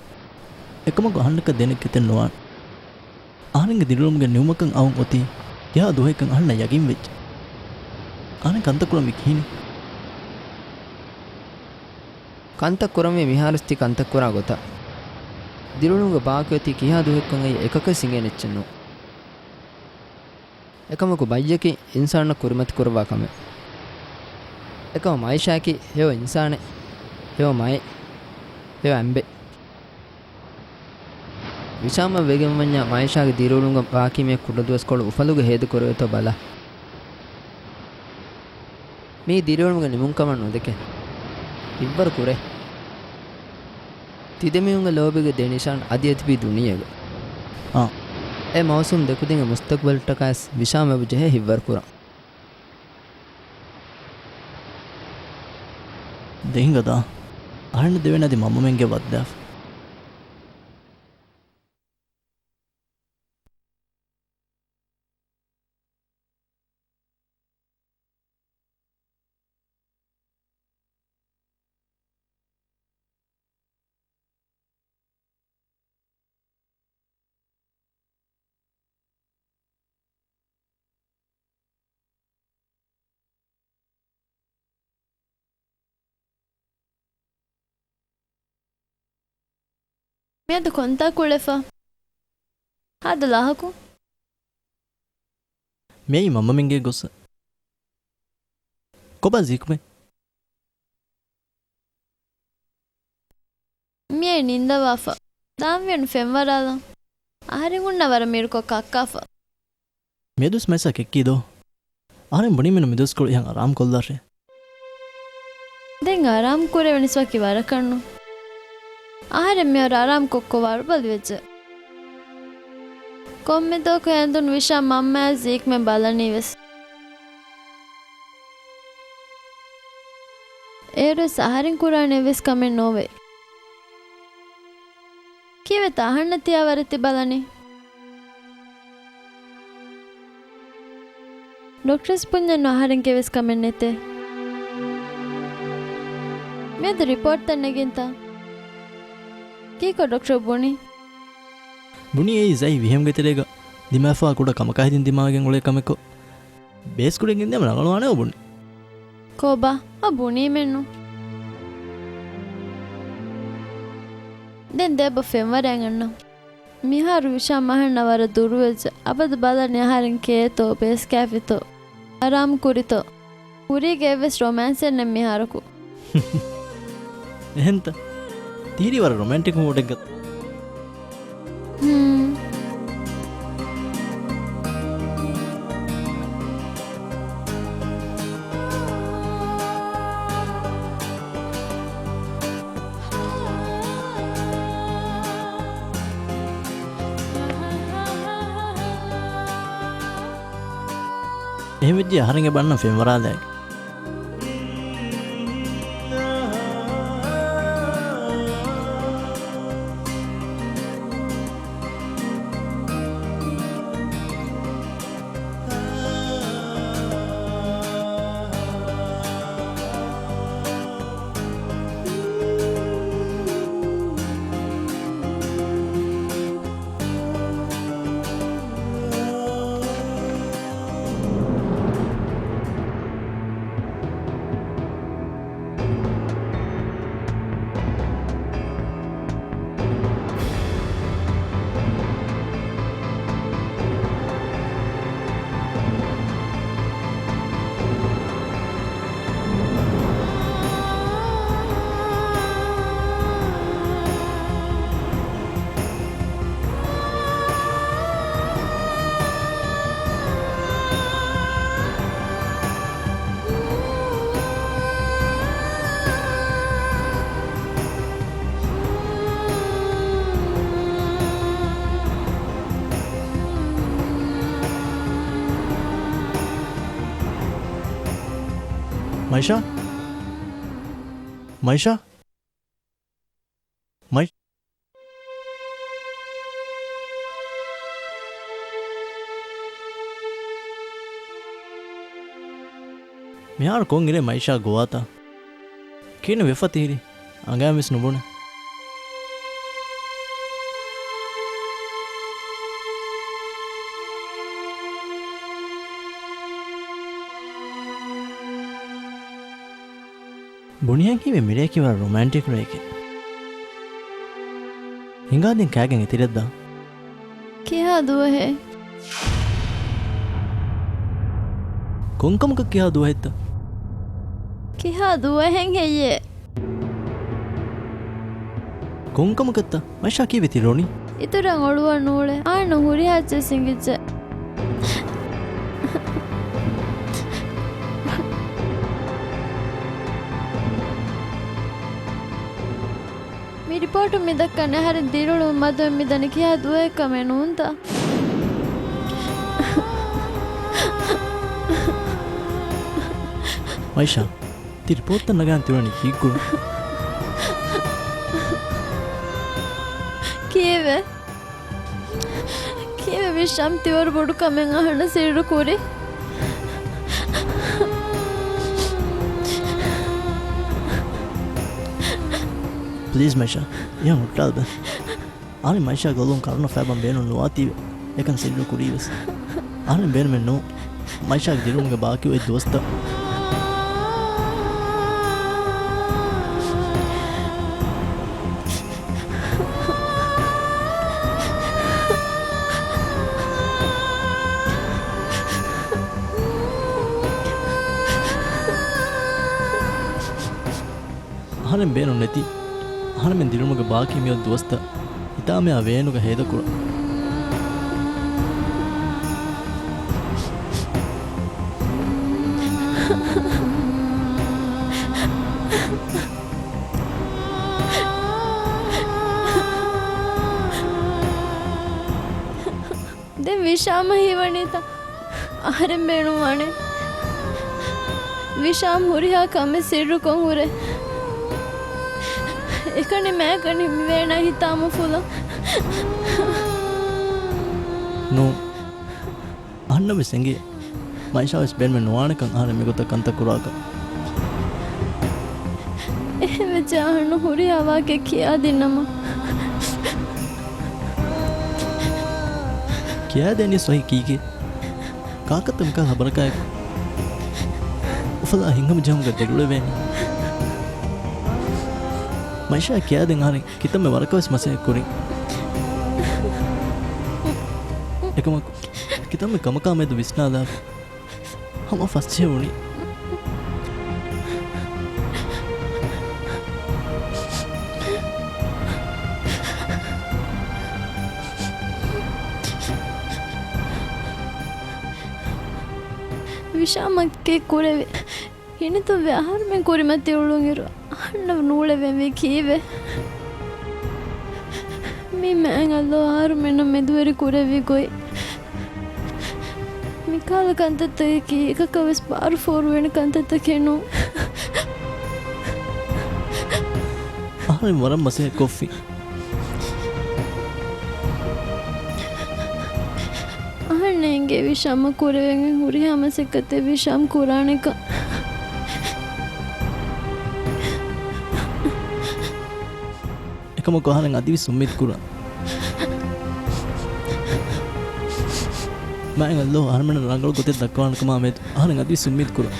އެކަމަކު އަހަންނަކަށް ދެނެއް ކެތެއް ނުވާނެ. އަހަރެންގެ ދިރިއުޅުމުގެ ނިމުމަކަށް އައުން އޮތީ ކިހާ ދުވަހެއްކަން އަހަންނަށް ޔަގީން ވެއްޖެ. އަހަރެން ކަންތައް ކުރަންވީ ކިހިނެއް؟ ކަންތައް ކުރަންވީ މިހާރުސް ތި ކަންތައް ކުރާ ގޮތަށް. ދިރިއުޅުމުގެ ބާކީ އޮތީ ކިހާ ދުވަހެއްކަން އެއީ އެކަކަށް ވެސް އިނގޭނެ އެއްޗެއް ނޫން. އެކަމަކު ބައްޔަކީ އިންސާނަށް ކުރިމަތި ކުރައްވާ ކަމެއް. އެކަމަ މައިޝާއަކީ ހެޔޮ އިންސާނެއް، ހެޔޮ މައެއް، ހެޔޮ އަނބެއް. ވިޝާމަށް ވެގެންވަންޏާ މައިޝާގެ ދިރިއުޅުމުގަ ބާކީ މިއަށް ކުޑަދުވަސްކޮޅު އުފަލުގަ ހޭދަ ކުރެވޭތޯ ބަލަ. މީ ދިރިއުޅުމުގެ ނިމުންކަމަށް ނުދެކެ. ހިތްވަރު ކުރޭ. ތިދެމީހުންގެ ލޯބީގެ ދެ ނިޝާން އަދި އެތިބީ ދުނިޔޭގަ. އާ. އެ މައުސޫމް ދެކުދިންގެ މުސްތަގްބަލަށްޓަކާވެސް ވިޝާމް އެބަ ޖެހޭ ހިތްވަރު ކުރަން. ދެން ހިނގަދާ. އަހަންނަށް ދެވޭނެ އަދި މަންމަމެންގެ ވައްދާފަ. މިއަދު ކޮންތާކު އުޅެފަ؟ ހާދަ ލާހަކު. މިއީ މަންމަމެންގެ ގޮސް. ކޮބާ ޒީކުމެ؟ މިއޭ ނިންދަވާފަ. ދާންވީނު ފެންވަރާލަން. އަހަރެން ހުންނަ ވަރަށް މީރުކޮށް ކައްކާފަ. މިއަދުސް މައިސާ ކެއްކީ ދޯ؟ އަހަރެން ބުނީމެނު މިދުވަސްކޮޅު އިހަން އަރާމް ކޮށްލާށޭ. ދެން އަރާމް ކުރެވެނިސް ވަކި ވަރަކަށްނު. އަހަރެން މިވަރަށް އަރާމް ކޮށްކޮށް ވަރުބަލި ވެއްޖެ. ކޮންމެ ދުވަހަކު ހޭނދުން ވިޝާ މަންމައާ ޒީކްމެން ބަލަނީ ވެސް. އޭރުވެސް އަހަރެން ކުރާނެ އެއްވެސް ކަމެއް ނޯވޭ. ކީއްވެތަ އަހަންނަށް ތިޔާ ވަރަށް ތި ބަލަނީ؟ ޑޮކްޓަރސް ބުންޏެއްނު އަހަރެންގެ ވެސް ކަމެއް ނެތޭ. މިއަދު ރިޕޯޓްތައް ނެގިންތަ؟ ކީކޮށް ޑޮކްޓަރ ބުނީ؟ ބުނީ އެއީ ޒައި ވިހެމްގެ ތެރޭގަ ދިމާވެފަ ކުޑަ ކަމަކާ ހެދިން ދިމާވެގެން އުޅޭ ކަމެއްކޮށް. ބޭސްކުރެން ގެންދިޔަމަ ރަނގަޅުވާނެ ބުނީ. ކޯބާ؟ އަ ބުނީމެއްނު. ދެން ދެބަ ފެންވަރައިގަންނަ. މިހާރު ވިޝާމް އަހަންނަށް ވަރަށް ދުރުވެއްޖެ. އަބަދު ބަލަނީ އަހަރެން ކޭތޯ، ބޭސްކާފިތޯ، އަރާމް ކުރިތޯ. ކުރީގެ އެއްވެސް ރޮމޭންސެއް ނެތް މިހާރަކު. އެހެންތަ؟ ތިހިރީ ވަރަށް ރޮމޭންޓިކް މޫޑެއްގަ. ހުން. އެހެންވެއްޖެ އަހަރެންގެ ބަންނަ ފެންވަރާލައިގެން. މައިޝާ؟ މައިޝާ؟ މައި-، މިހާރު ކޮން އިރޭ މައިޝާ ގޮވާތާ؟ ކިހިނެއް ވެފަ ތިހިރީ؟ އަނގައިން ވެސް ނުބުނެ. ބުނިހެން ހީވޭ މިރޭކީ ވަރަށް ރޮމޭންޓިކް ރޭކޭ. ހިނގާދިން ކާގެން އެތިރެއްދާ. ކިހާ ދުވަހެއް؟ ކޮންކަމަކަށް ކިހާ ދުވަހެއްތަ؟ ކިހާ ދުވަހެއް ހެއްޔޭ؟ ކޮންކަމަކަށްތަ؟ މައިޝާ ކީއްވެ ތި ރޮނީ؟ އިތުރަށް އޮޅުވާ ނޫޅޭ. އާން ހުރިހާ އެއްޗެއް ސިނގިއްޖެ. މި ރިޕޯޓުން މިދައްކަނީ އަހަރެން ދިރިއުޅުމުން މަދުވެ މިދަނީ ކިހާ ދުވަހެއްކަމެއް ނޫންތަ؟ މައިޝާ، ތި ރިޕޯޓްތައް ނަގާން ތިއުޅެނީ ކީއްކުރަން؟ ކީއެވެ؟ ކީއެވެ ވިޝާމް ތިވަރު ބޮޑު ކަމެއް އަހަންނަށް ސިއްރު ކުރީ؟ ޕްލީޒް މައިޝާ، އެހެން ހުއްޓާލަބަ. އަހަރެން މައިޝާގެ އޮލުން ކަރުނަ ފައިބަން ބޭނުން ނުވާތީވެ އެކަން ސިއްރު ކުރީވެސް. އަހަރެން ބޭނުމެއް ނޫން މައިޝާގެ ދިރިއުޅުމުގެ ބާކީ އޮތް ދުވަސްތައް. އަހަރެން ބޭނުން ނެތި. އަހަރެމެން ދިރުމުގެ ބާކީ މިއޮތް ދުވަސްތައް ހިތާމަޔާ ވޭނުގަ ހޭދަކުރަން. ދެން ވިޝާމަށް ހީވަނީތަ؟ އަހަރެން ބޭނުންވާނެ. ވިޝާމް ހުރިހާ ކަމެއް ސިއްރުކޮށް ހުރޭ. އެކަނި މައިގަނޑި މިވޭނާ ހިތާމަ ފުލަން. ނޫން. އަހަންނަށް ވެސް އެނގޭ، މައިޝާ ވެސް ބޭނުމެއް ނުވާނެކަން އަހަރެން މިގޮތަށް ކަންތައް ކުރާކަން. އެހެންވެއްޖެ އަހަންނަށް ހުރިހާ ވާހަކައެއް ކިޔާދިންނަމަ. ކިޔާދޭނީ ސޮހި ކީކޭ؟ ކާކަށްތަ މިކަހަލަ ހަބަރަކާއެކު؟ އުފަލާ ހިތްހަމަޖެހުމުގަ ދެރުޅެވޭނީ. މައިޝާ ކިޔާދޭން އަހަރެން ކިތަންމެ ވަރަކަށް ވެސް މަސައްކަތް ކުރިން. އެކަމަކު، ކިތަންމެ ކަމަކާ މެދު ވިސްނާލާފަ، ހަމަ ފަސްޖެހުނީ. ވިޝާމަކީ ކުރެވި. ހިނިތުންވެ އަހަރުމެން ކުރިމަތި އުޅުނުއިރު، އަހަންނަށް ނޫޅެވެންވީ ކީއްވެ؟ މީ މާތް ﷲ އަހަރުމެންނަށް މެދުވެރި ކުރެއްވި ގޮތް. މިކަހަލަ ކަންތައްތަކަކީ އެކަކަށް ވެސް ބާރު ފޯރުވޭނެ ކަންތައްތަކެއް ނޫން. އަހަރެން ވަރަށް މަސައްކަތް ކޮށްފި. އަހަންނަށް އެނގޭ ވިޝާމަށް ކުރެވެން ހުރިހާ މަސައްކަތެއް ވިޝާމް ކުރާނެކަން. އެކަމަކު އަހަރެން އަދިވެސް އުއްމީދު ކުރަން. މާތް ﷲ އަހަރުމެންނަށް ރަނގަޅު ގޮތެއް ދައްކަވާނެ ކަމާ މެދު އަހަރެން އަދިވެސް އުއްމީދު ކުރަން.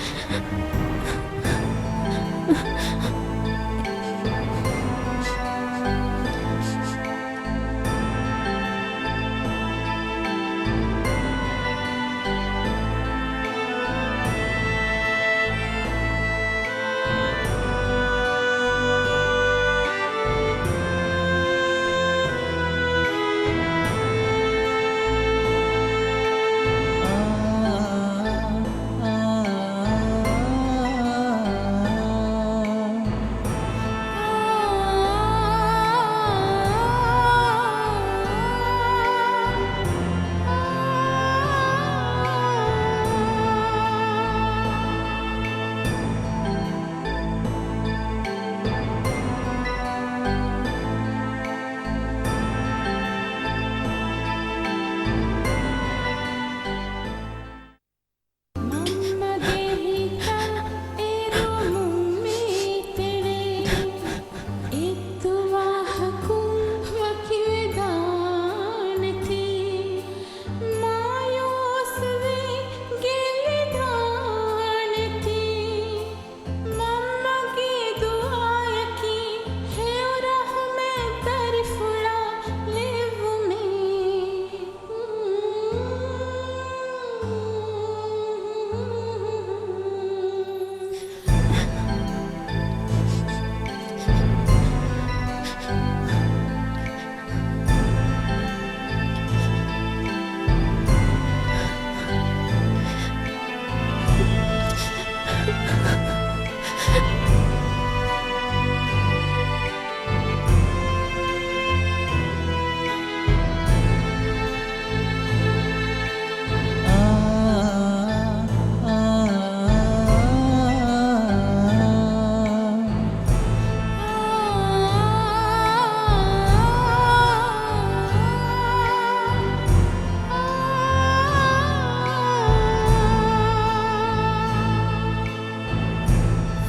މަންމަގެ ހިތަށް އެރުމުން މިތެރެ އެއްދުވަހަކުން ވަކިވެދާނެތީ، މާޔޫސްވެ ގެންދާނެތީ. މަންމަގެ ދުޢާޔަކީ ހެޔޮ ރަޙުމަތް ދަރިފުޅާ ލެއްވުމޭ.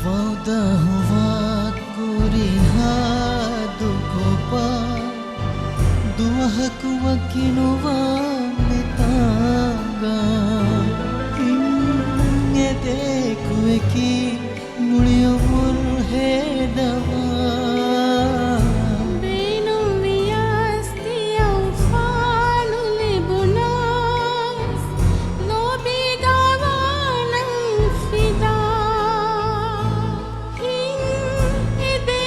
ވައުދާ ހުވާ ކުރިހާ ދުކޮބާ، ދުވަހަކު ވަކިނުވާ މިތާނގާ. ހިތް އެދޭ ކުއެކީ މުޅި އުމުރު ހޭދަވާ. ބޭނުންވިޔަސް ދިޔަ އުފާނު ލިބުނަސް، ލޯބީގަ ވާނަން ފިދާ. ހިތް އެދޭ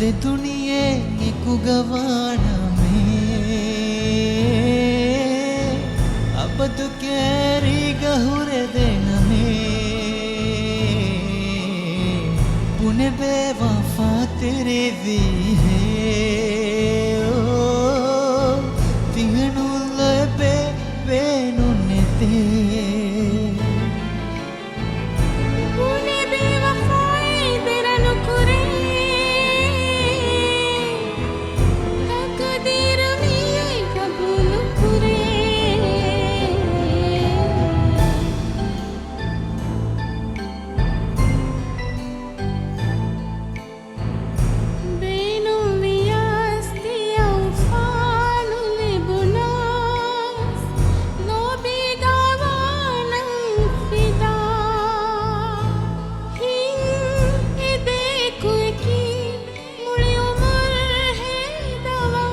ދެ ދުނިޔެ އެކުގަ ވާނަމޭ، އަބަދު ކޭރީގަ ހުރެދޭނަމޭ. ބުނެބޭ ވަފާތެރިވީހޭ، އޯ، ތިހެނުން ލޯބި ބޭނުން ނެތޭ. ބުނެ ބޭވަފާއެއް ދެރަ ނުކުރޭ، ތަޤްދީރު މިއީ ގަބޫލު ކުރޭ. ބޭނުންވިޔަސް ތިޔަ އުފާނު ލިބުނަސް، ލޯބީގަ ވާނަން ފިދާ. ހިތް އެދޭ އެކު އެކީ މުޅި އުމުރު ހޭދަވާ.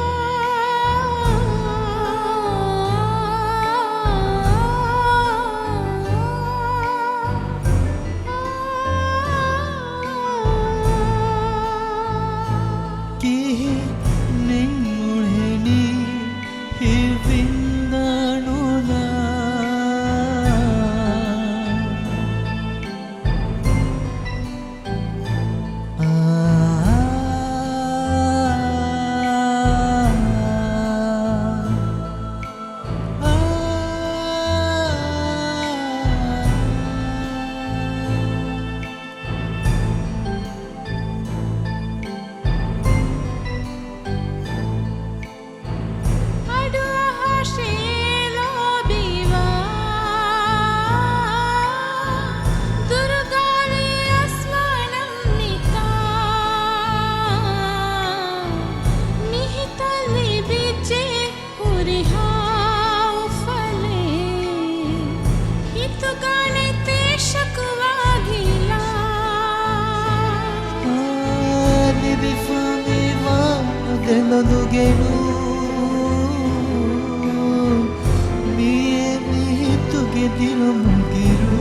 ކިހިނެއް އުޅެނީ ހިތްވިންދާނުލާ؟ އަޑުއަހާށޭ ލޯބިވާ، ދުރުގާލި އަސްމާނަށް މިތާ. މިހިތަށް ލިބިއްޖެ ހުރިހާ އުފަލެއް، ހިތުގަ ނެތޭ ޝަކުވާ ގިލާ. އާ، ލިބިފަ މިވާ ދެލޮލުގެ ނޫރު، މިއީ މިހިތުގެ ދިރުމުގެ ރޫ.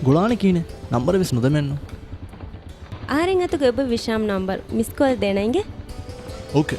ގުޅާނީ ކިހިނެއް؟ ނަންބަރެއް ވެސް ނުދެމެއްނު. އަހަރެން އަތުގަ އެބަ ވިޝާމް ނަންބަރު. މިސްކޯލް ދޭނަ އިނގޭ. އޯކޭ.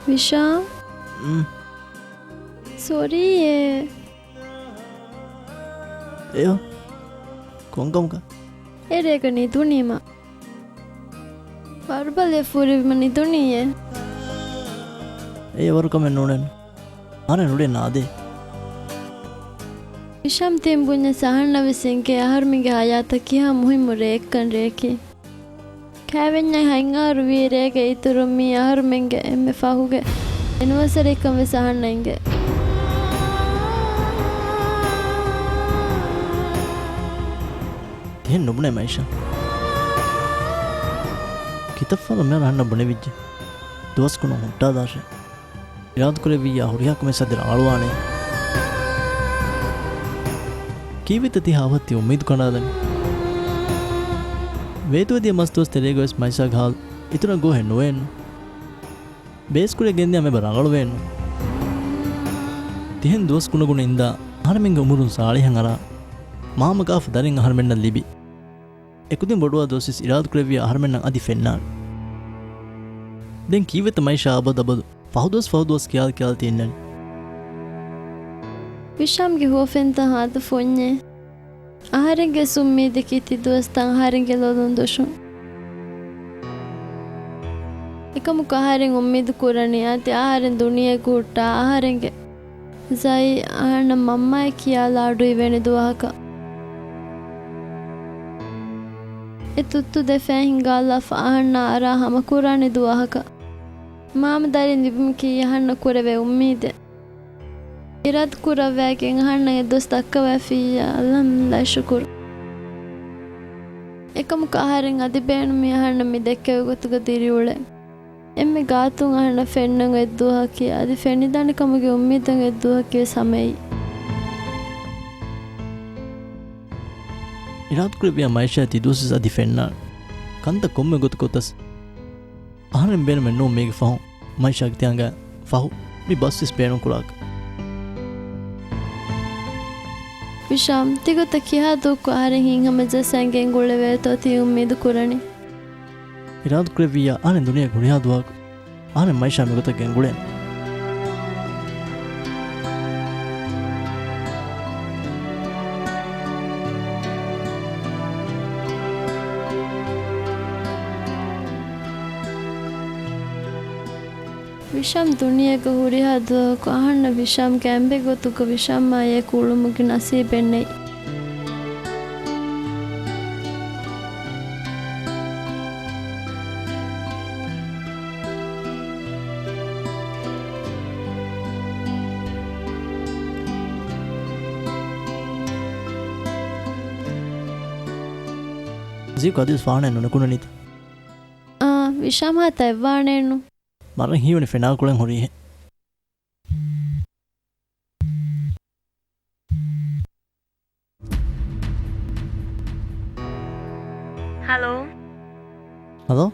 ވިޝާ. ސޮރީ އޭ. އެޔޯ. ކޮންކަމަކަށް؟ އެރޭގަ ނިދުނީމަ. ވަރުބަލި ފުރިވީމަ ނިދުނީއޭ. އެ ވަރު ކަމެއް ނޫނެއްނު. އަހަރެން އުޅޭ ނާދޭ. ހިޝާމް ތިން ބުންޏެސް އަހަންނަށް ވެސް އެނގޭ އަހަރުމެންގެ ހަޔާތަށް ކިހާ މުހިއްމު ރެއެއްކަން ރެއަކީ. ކާވެންޏާ ހަތް އަހަރު ވީ ރޭގެ އިތުރުން މީ އަހަރުމެންގެ އެންމެ ފަހުގެ އެނިވަސަރީކަން ވެސް އަހަންނަށް އެނގޭ. ތިހެން ނުބުނޭ މައިޝާ. ކިތައްފަހަރު މިހާރު އަހަންނަށް ބުނެވިއްޖެ. ދުވަސް ކުނު ހުއްޓާލާށޭ. އިރާދަކުރެއްވިއްޔާ ހުރިހާ ކަމެއް ސަދި ރަނގަޅުވާނެ. ކީއްވެތަ ތި ހާވަށް ތި އުއްމީދު ކަނޑާލަނީ؟ ވޭތުވެދިޔަ މަސް ދުވަސް ތެރޭގަވެސް މައިސާގެ ހާލު އިތުރަށް ގޯހެއް ނުވޭނު. ބޭސް ކުރިއަށް ގެންދިޔާ މެބަ ރަނގަޅުވޭނު. ތިހެން ދުވަސް ގުނަގުނަ އިންދާ އަހަރެމެންގެ އުމުރުން ސާޅީހަށް އަރާ، މާމަ ގާފަ ދަރިން އަހަރެމެންނަށް ލިބި. އެކުދިން ބޮޑުވާ ދުވަސްވެސް އިރާދަކުރެއްވިޔާ އަހަރެމެންނަށް އަދި ފެންނާނެ. ދެން ކީއްވެތަ މައިޝާ އަބަދު އަބަދު ފަހުދުވަސް ފަހުދުވަސް ކިޔާލި ކިޔާލި ތި އިންނަނީ؟ ވިޝާމްގެ ހުވަފެންތައް ހާދަ ފޮންޏޭ. އަހަރެންގެ އުއްމީދަކީ ތި ދުވަސްތައް އަހަރެންގެ ލޮލުން ދޮށުން. އެކަމަކު އަހަރެން އުއްމީދު ކުރަނީ އަދި އަހަރެން ދުނިޔޭގަ ހުއްޓާ އަހަރެންގެ ޒައި އަހަންނަށް މަންމައޭ ކިޔާލާ އަޑު އިވޭނެ ދުވަހަކަށް. އެ ތުއްތު ދެފައި ހިނގާލާފަ އަހަންނާ އަރާ ހަމަކުރާނެ ދުވަހަކަށް. މާމަ ދަރިން ލިބުމަކީ އަހަންނަށް ކުރެވޭ އުއްމީދެއް. އިރާދަ ކުރައްވައިގެން އަހަންނަށް އެ ދުވަސް ދައްކަވައިފިއްޔާ އަލްޙަމްދުލިއްލާހި ޝުކުރު. އެކަމަކު އަހަރެން އަދި ބޭނުމީ އަހަންނަށް މި ދެއްކެވި ގޮތުގަ ދިރިއުޅެން. އެންމެ ގާތުން އަހަންނަށް ފެންނަން އޮތް ދުވަހަކީ އަދި ފެނިދާނެ ކަމުގެ އުއްމީދުން އޮތް ދުވަހަކީ ވެސް ހަމައެއީ. އިރާދަކުރެއްވިޔާ މައިޝާ ތި ދުވަސްވެސް އަދި ފެންނާނެ. ކަންތައް ކޮންމެ ގޮތަކަށް އޮތަސް އަހަރެން ބޭނުމެއް ނޫން މީގެ ފަހުން މައިޝާގެ ތި އަނގައިން ފަހު މި ބަސްވެސް ބޭނުން ކުރާކަށް. ވިޝާމް، ތިގޮތަށް ކިހާ ދުވަހަކު އަހަރެން ހިތްހަމަޖައްސަން ގެންގުޅެވޭތޯ ތި އުއްމީދު ކުރަނީ؟ އިރާދަކުރެއްވިއްޔާ އަހަރެން ދުނިޔޭގަ ހުރިހާ ދުވަހަކު އަހަރެން މައިޝާ މިގޮތަށް ގެންގުޅޭނެ. ވިޝާމް ދުނިޔޭގަ ހުރިހާ ދުވަހަކު އަހަންނަށް ވިޝާމްގެ އަނބެއް ގޮތުގަ ވިޝާމާއެކު އުޅުމުގެ ނަސީބެއް ނެތް. ޒީކު އަދިވެސް ފާނައެއް ނުނެކުންނަނީތަ؟ އާ، ވިޝާމް ހާ ތައްވާނެއެއްނު. މަރަށް ހީވަނީ ފެނާކުޅެން ހުރީހެން. ހަލޯ. ހަލޯ.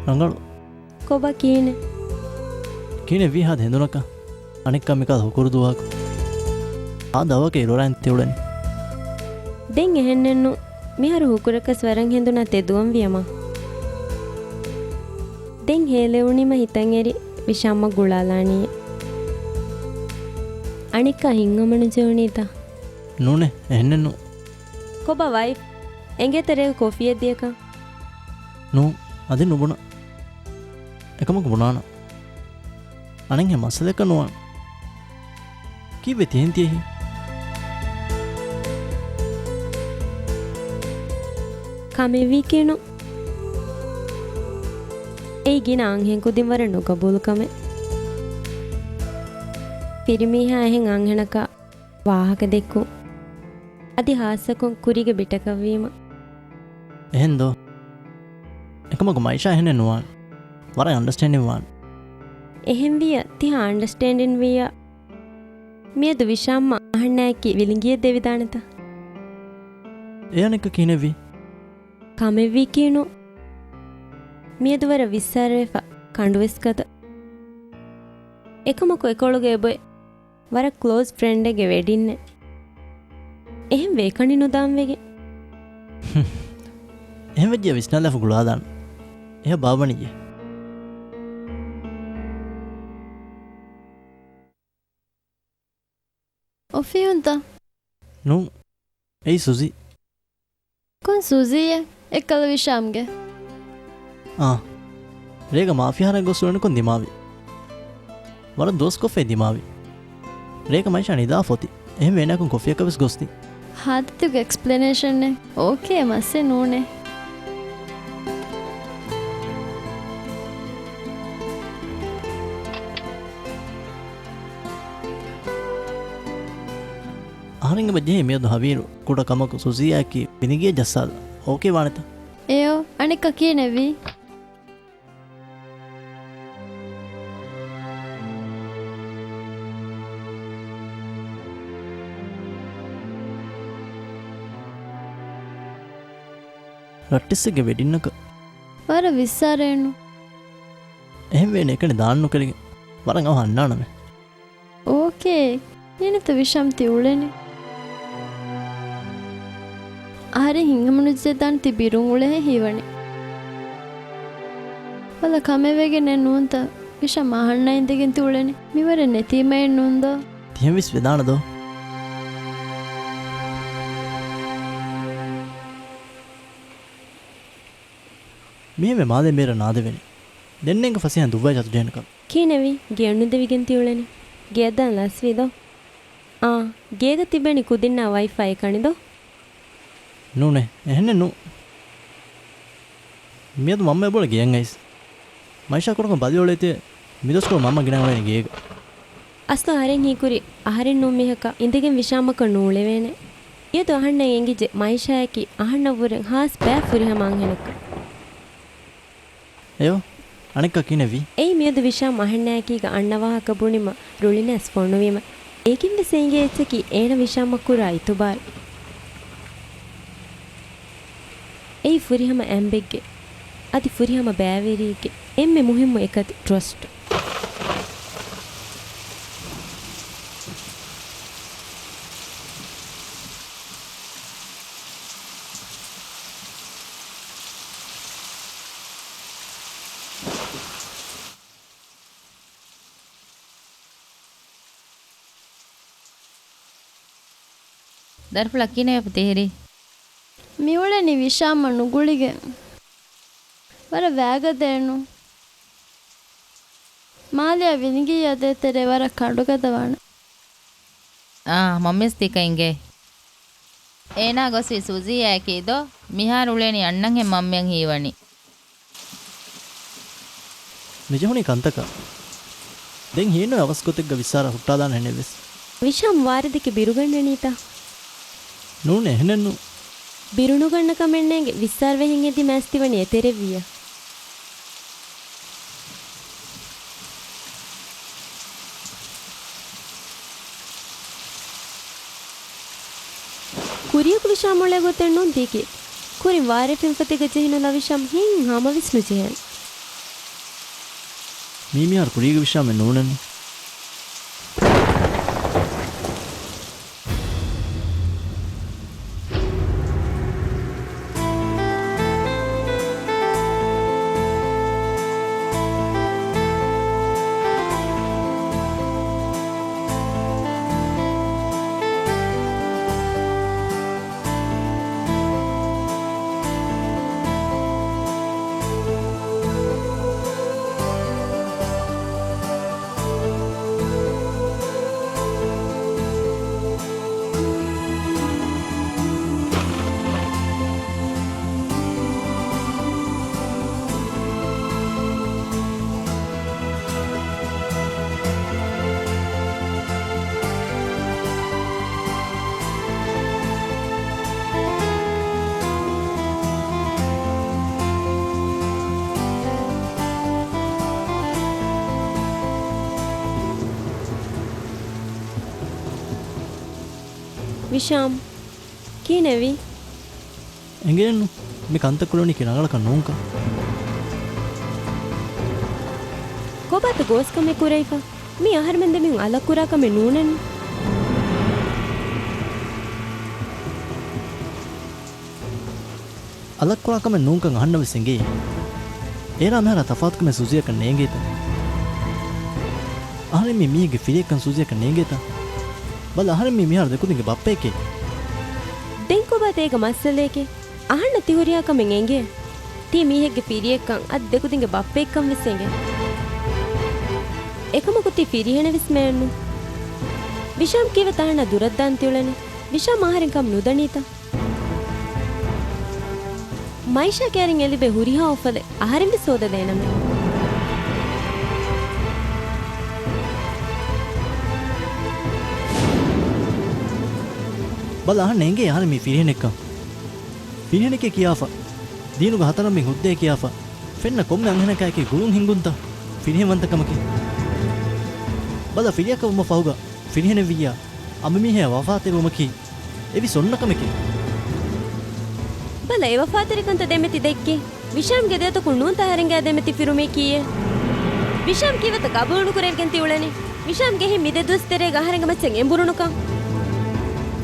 ރަނގަޅު. ކޮބާ ކިހިނެއް؟ ކިހިނެއް ވީ ހާދަ ހެނދުނަކަށް؟ އަނެއްކާ މިކަހަލަ ހުކުރު ދުވަހަކު. ހާދަ އަވަކަށް އިރުއަރާން ތިއުޅެނީ. ދެން އެހެންނެއްނު. މިހާރު ހުކުރަކަސް ވަރަށް ހެނދުނާ ތެދުވަން ވިޔަމާ. ދެން ހޭލެވުނީމަ ހިތަށް އެރި ވިޝާމްއަށް ގުޅާލާނީ. އަނެއްކާ ހިތްހަމަނުޖެހުނީތަ؟ ނޫނޭ، އެހެންނެއްނު. ކޮބާ ވައިފް؟ އެނގޭތަ ރޭގަ ކޮފީއެއް ދިޔަކަން؟ ނޫ، އަދި ނުބުނަ. އެކަމަކު ބުނާނަން. އަނެއްހެން މައްސަލައަކަށް ނުވާނެ. ކީއްވެ ތިހެން ތިޔަހީ؟ ކަމެއްވީކީނު. އެއީ ގިނަ އަންހެން ކުދިން ވަރަށް ނުގަބޫލު ކަމެއް. ފިރިމީހާ އެހެން އަންހެނަކަށް ވާހަކަ ދެއްކުން. އަދި ހާއްސަކޮށް ކުރީގެ ބިޓަކަށްވީމަ. އެހެންދޯ؟ އެކަމަކު މައިޝާ އެހެނެއް ނުވާނެ. ވަރަށް އަންޑަސްޓޭންޑިން ވާނެ. އެހެންވިއްޔާ ތިހާ އަންޑަސްޓޭންޑިން ވިއްޔާ މިއަދު ވިޝާމްއަށް އަހަންނާއެކީ ވިލިނގިއެއް ދެވިދާނެތަ؟ އެ އަނެއްކާ ކިހިނެއްވީ؟ ކަމެއްވީކީނު. މިއަދު ވަރަށް ވިއްސާރަވެފަ ކަނޑުވެސް ގަދަ. އެކަމަކު އެކޮޅުގެ އެބޮތް ވަރަށް ކްލޯޒް ފްރެންޑެއްގެ ވެޑިންއެއް. އެހެން ވޭކަނި ނުދާން ވެގެން. އެހެން ވެއްޖިއްޔާ ވިސްނާލާފަ ގުޅާލާނަން. އެހާ ބާއްވަނިއްޔޭ. އޮފީހުންތަ؟ ނޫން. އެއީ ސުޒީ. ކޮން ސުޒީއެއް؟ އެއްކަލަ ވިޝާމްގެ. އާ. ރޭގަ މާފިހާރަށް ގޮސް އުޅެނިކޮށް ދިމާވި. ވަރަށް ދުވަސްކޮށްފައި ދިމާވި. ރޭގަ މައިޝާ ނިދާފަ އޮތީ. އެހެންވެ އޭނާކުން ކޮފީއަކަށް ވެސް ގޮސްދިން. ހާދަތުގެ އެކްސްޕްލެނޭޝަނެއް. އޯކޭ، މައްސެއް ނޫނޭ. އަހަރެން އެބަ ޖެހޭ މިއަދު ހަވީރު ކުޑަ ކަމަކު ސުޒީއާއެކީ ބިނިގިޔަ ޖައްސާލަ. އޯކޭ ވާނެތަ؟ އެޔޯ، އަނެއްކާ ކީނެއްވީ؟ ރައްޓެއްސެއްގެ ވެޑިންއަކަށް. ވަރަށް ވިއްސާރައެއްނު. އެހެންވެ އޭނަ އެކަނި ދާން ނުކެރިގެން ވަރަށް އަވަހަށް އަންނާނަމޭ. އޯކޭ. ކިހިނެއްތަ ވިޝާމް ތި އުޅެނީ؟ އަހަރެން ހިތްހަމަނުޖެހިދާނެ ތި ބިރުން އުޅޭހޭ ހީވަނީ. ވަލަ ކަމެއް ވެގެންނެއް ނޫންތަ؟ ވިޝާމް އަހަންނާ އިނދެގެން ތި އުޅެނީ. މިވަރެއް ނެތީމައެއް ނޫންދޯ؟ ތިހެން ވެސް ވެދާނެ ދޯ؟ މިހެންވެ މާލޭ މޭރަށް ނާދެވޭނެ. ދެންނޭނގެ ފަސޭހަ ދުއްވައި ޖަތުޖެހޭނެ ކަމެއް. ކިހިނެއްވީ؟ ގެއަށް ނުދެވިގެން ތިއުޅެނީ. ގެއަށް ދާން ލަސްވީ ދޯ؟ އާ، ގޭގަ ތިބެނީ ކުދިންނާ ވައިފައި އެކަނި ދޯ؟ ނޫނޭ، އެހެނެއް ނޫ. މިއަދު މަންމަ އެބައުޅޭ ގެއަށް އައިސް. މައިޝާ ކުޑަކޮށް ބަލިއޮޅޭތީ މިދުވަސްކޮޅު މަންމަ ގިނަ އުޅެނީ ގޭގަ. އަސްލު އަހަރެން ހީކުރީ އަހަރެން ނޫން މީހަކަށް އިނދެގެން ވިޝާމަކަށް ނޫޅެވޭނެ. މިއަދު އަހަންނަށް އެނގިއްޖެ މައިޝާއަކީ އަހަންނަށްވުރެ ހާސް ބައި ފުރިހަމަ އަންހެނަކަށް. އެޔޯ، އަނެއްކާ ކިހިނެއްވީ؟ އެއީ މިއަދު ވިޝާމް އަހަންނާއެކީގަ އަންނަ ވާހަކަ ބުނީމަ ރުޅިނަސް ފޮނުވީމަ. އޭގެންވެސް އެނގޭ އެއްޗަކީ އޭނަ ވިޝާމަށް ކުރާ އިތުބާރު. އެއީ ފުރިހަމަ އަނބެއްގެ، އަދި ފުރިހަމަ ބައިވެރިއެއްގެ އެންމެ މުހިއްމު އެކަތި، ޓްރަސްޓް. ދަރިފުޅާ ކިހިނެއްވެފަ ތިހިރީ؟ މިއުޅެނީ ވިޝާމަށް ނުގުޅިގެން. ވަރަށް ވައިގަދައެއްނު. މާލެއާ ވިނިގިއްޔާ ދޭތެރޭ ވަރަށް ކަނޑުގަދަވާނެ. އާ، މަންމަވެސް ތިކައިންގެ. އޭނާ ގޮސްވީ ސުޒީއާއެކީ ދޯ؟ މިހާރު އުޅޭނީ އަންނަންހެން މަންމައަށް ހީވަނީ. މިޖެހުނީ ކަންތަކަށް. ދެން ހީނު އަވަސް ގޮތެއްގަ ވިއްސާރަ ހުއްޓާލާނެ ހެނެއްވެސް. ވިޝާމް ވާރިދެކެ ބިރުގަންނަނީތަ؟ ނޫނޭ، އެހެނެއްނު. ބިރުނުގަންނަ ކަމެއްނޭނގެ، ވިއްސާރަވެހެން އެދި މާސް ތިވަނީ އެތެރެއްވިއްޔާ. ކުރިޔަކު ވިޝާމް އުޅޭ ގޮތެއް ނޫން ދީގި. ކުރިން ވާރޭ ފެންފޮތެއްގަ ޖެހިނުލާ ވިޝާމް ހިތް ހަމަވެސް ނުޖެހޭނެ. މީ މިހާރު ކުރީގެ ވިޝާމެއް ނޫނެއްނު. ވިޝާމް، ކިހިނެއްވީ؟ އެނގޭނު، މި ކަންތައް ކުޅެނީކީ ރަނގަޅަކަށް ނޫންކަން. ކޮބާތަ ގޯސްކަމެއް ކުރެވިފަ؟ މީ އަހަރެމެން ދެމީހުން އަލަށް ކުރާ ކަމެއް ނޫނެއްނު. އަލަށް ކުރާ ކަމެއް ނޫންކަން އަހަންނަށް ވެސް އެނގޭ. އޭރާ މިހާރާ ތަފާތުކަމެއް ސުޒީއަކަށް ނޭނގޭތަ؟ އަހަރެން މީ މީހެއްގެ ފިރިއެއްކަން ސުޒީއަކަށް ނޭނގޭތަ؟ ބަލަ، އަހަރެން މީ މިހާރު ދެކުދިންގެ ބައްޕައެކޭ. ދެން ކޮބާ ތޭގަ މައްސަލައެކޭ؟ އަހަންނަށް ތި ހުރިހާ ކަމެއް އެނގޭ. ތީ މީހެއްގެ ފިރިއެއްކަން، އަދި ދެކުދިންގެ ބައްޕައެއްކަން ވެސް އެނގޭ. އެކަމަކު ތީ ފިރިހެނެއް ވެސް މެއެއްނު. ވިޝާމް ކީވެތަ އަހަންނަށް ދުރަށްދާން ތިއުޅެނީ؟ ވިޝާމް އަހަރެން ކަމަށް ނުދަނީތަ؟ މައިޝާ ކޭރިން އެ ލިބޭ ހުރިހާ އުފަލެއް އަހަރެން ވެސް ހޯދަދޭނަމޭ. ބަލަ، އަހަންނަށް އެނގޭ އަހަރެން މީ ފިރިހެނެއްކަން. ފިރިހެނެކޭ ކިޔާފަ، ދީނުގަ ހަތަރަން ބިން ހުއްދައޭ ކިޔާފަ، ފެންނަ ކޮންމެ އަންހެނަކާއެކީ ގުޅުން ހިންގުންތަ ފިރިހެންވަންތަކަމަކީ؟ ބަލަ، ފިރިއަކަށް ވުމަށް ފަހުގަ ފިރިހެނެއްވިއްޔާ، އަނބިމީހާ ވަފާތެރިވުމަކީ އެވިސް އޮންނަ ކަމެކޭ. ބަލަ، އެ ވަފާތެރިކަންތައް ދެމެތި ދެއްކި ވިޝާމްގެ ދެއަތަކުން ނޫންތަ އަހަރެންގެ ދެމެތި ފިރުމީ ކީއެއް؟ ވިޝާމް ކީވެތަ ގަބޫލުނުކުރެވިގެން ތިއުޅެނީ؟ ވިޝާމްގެ ހިތް މި ދެ ދުވަސް ތެރޭގަ އަހަރެންގެ މައްޗަށް އެނބުރުނުކަން.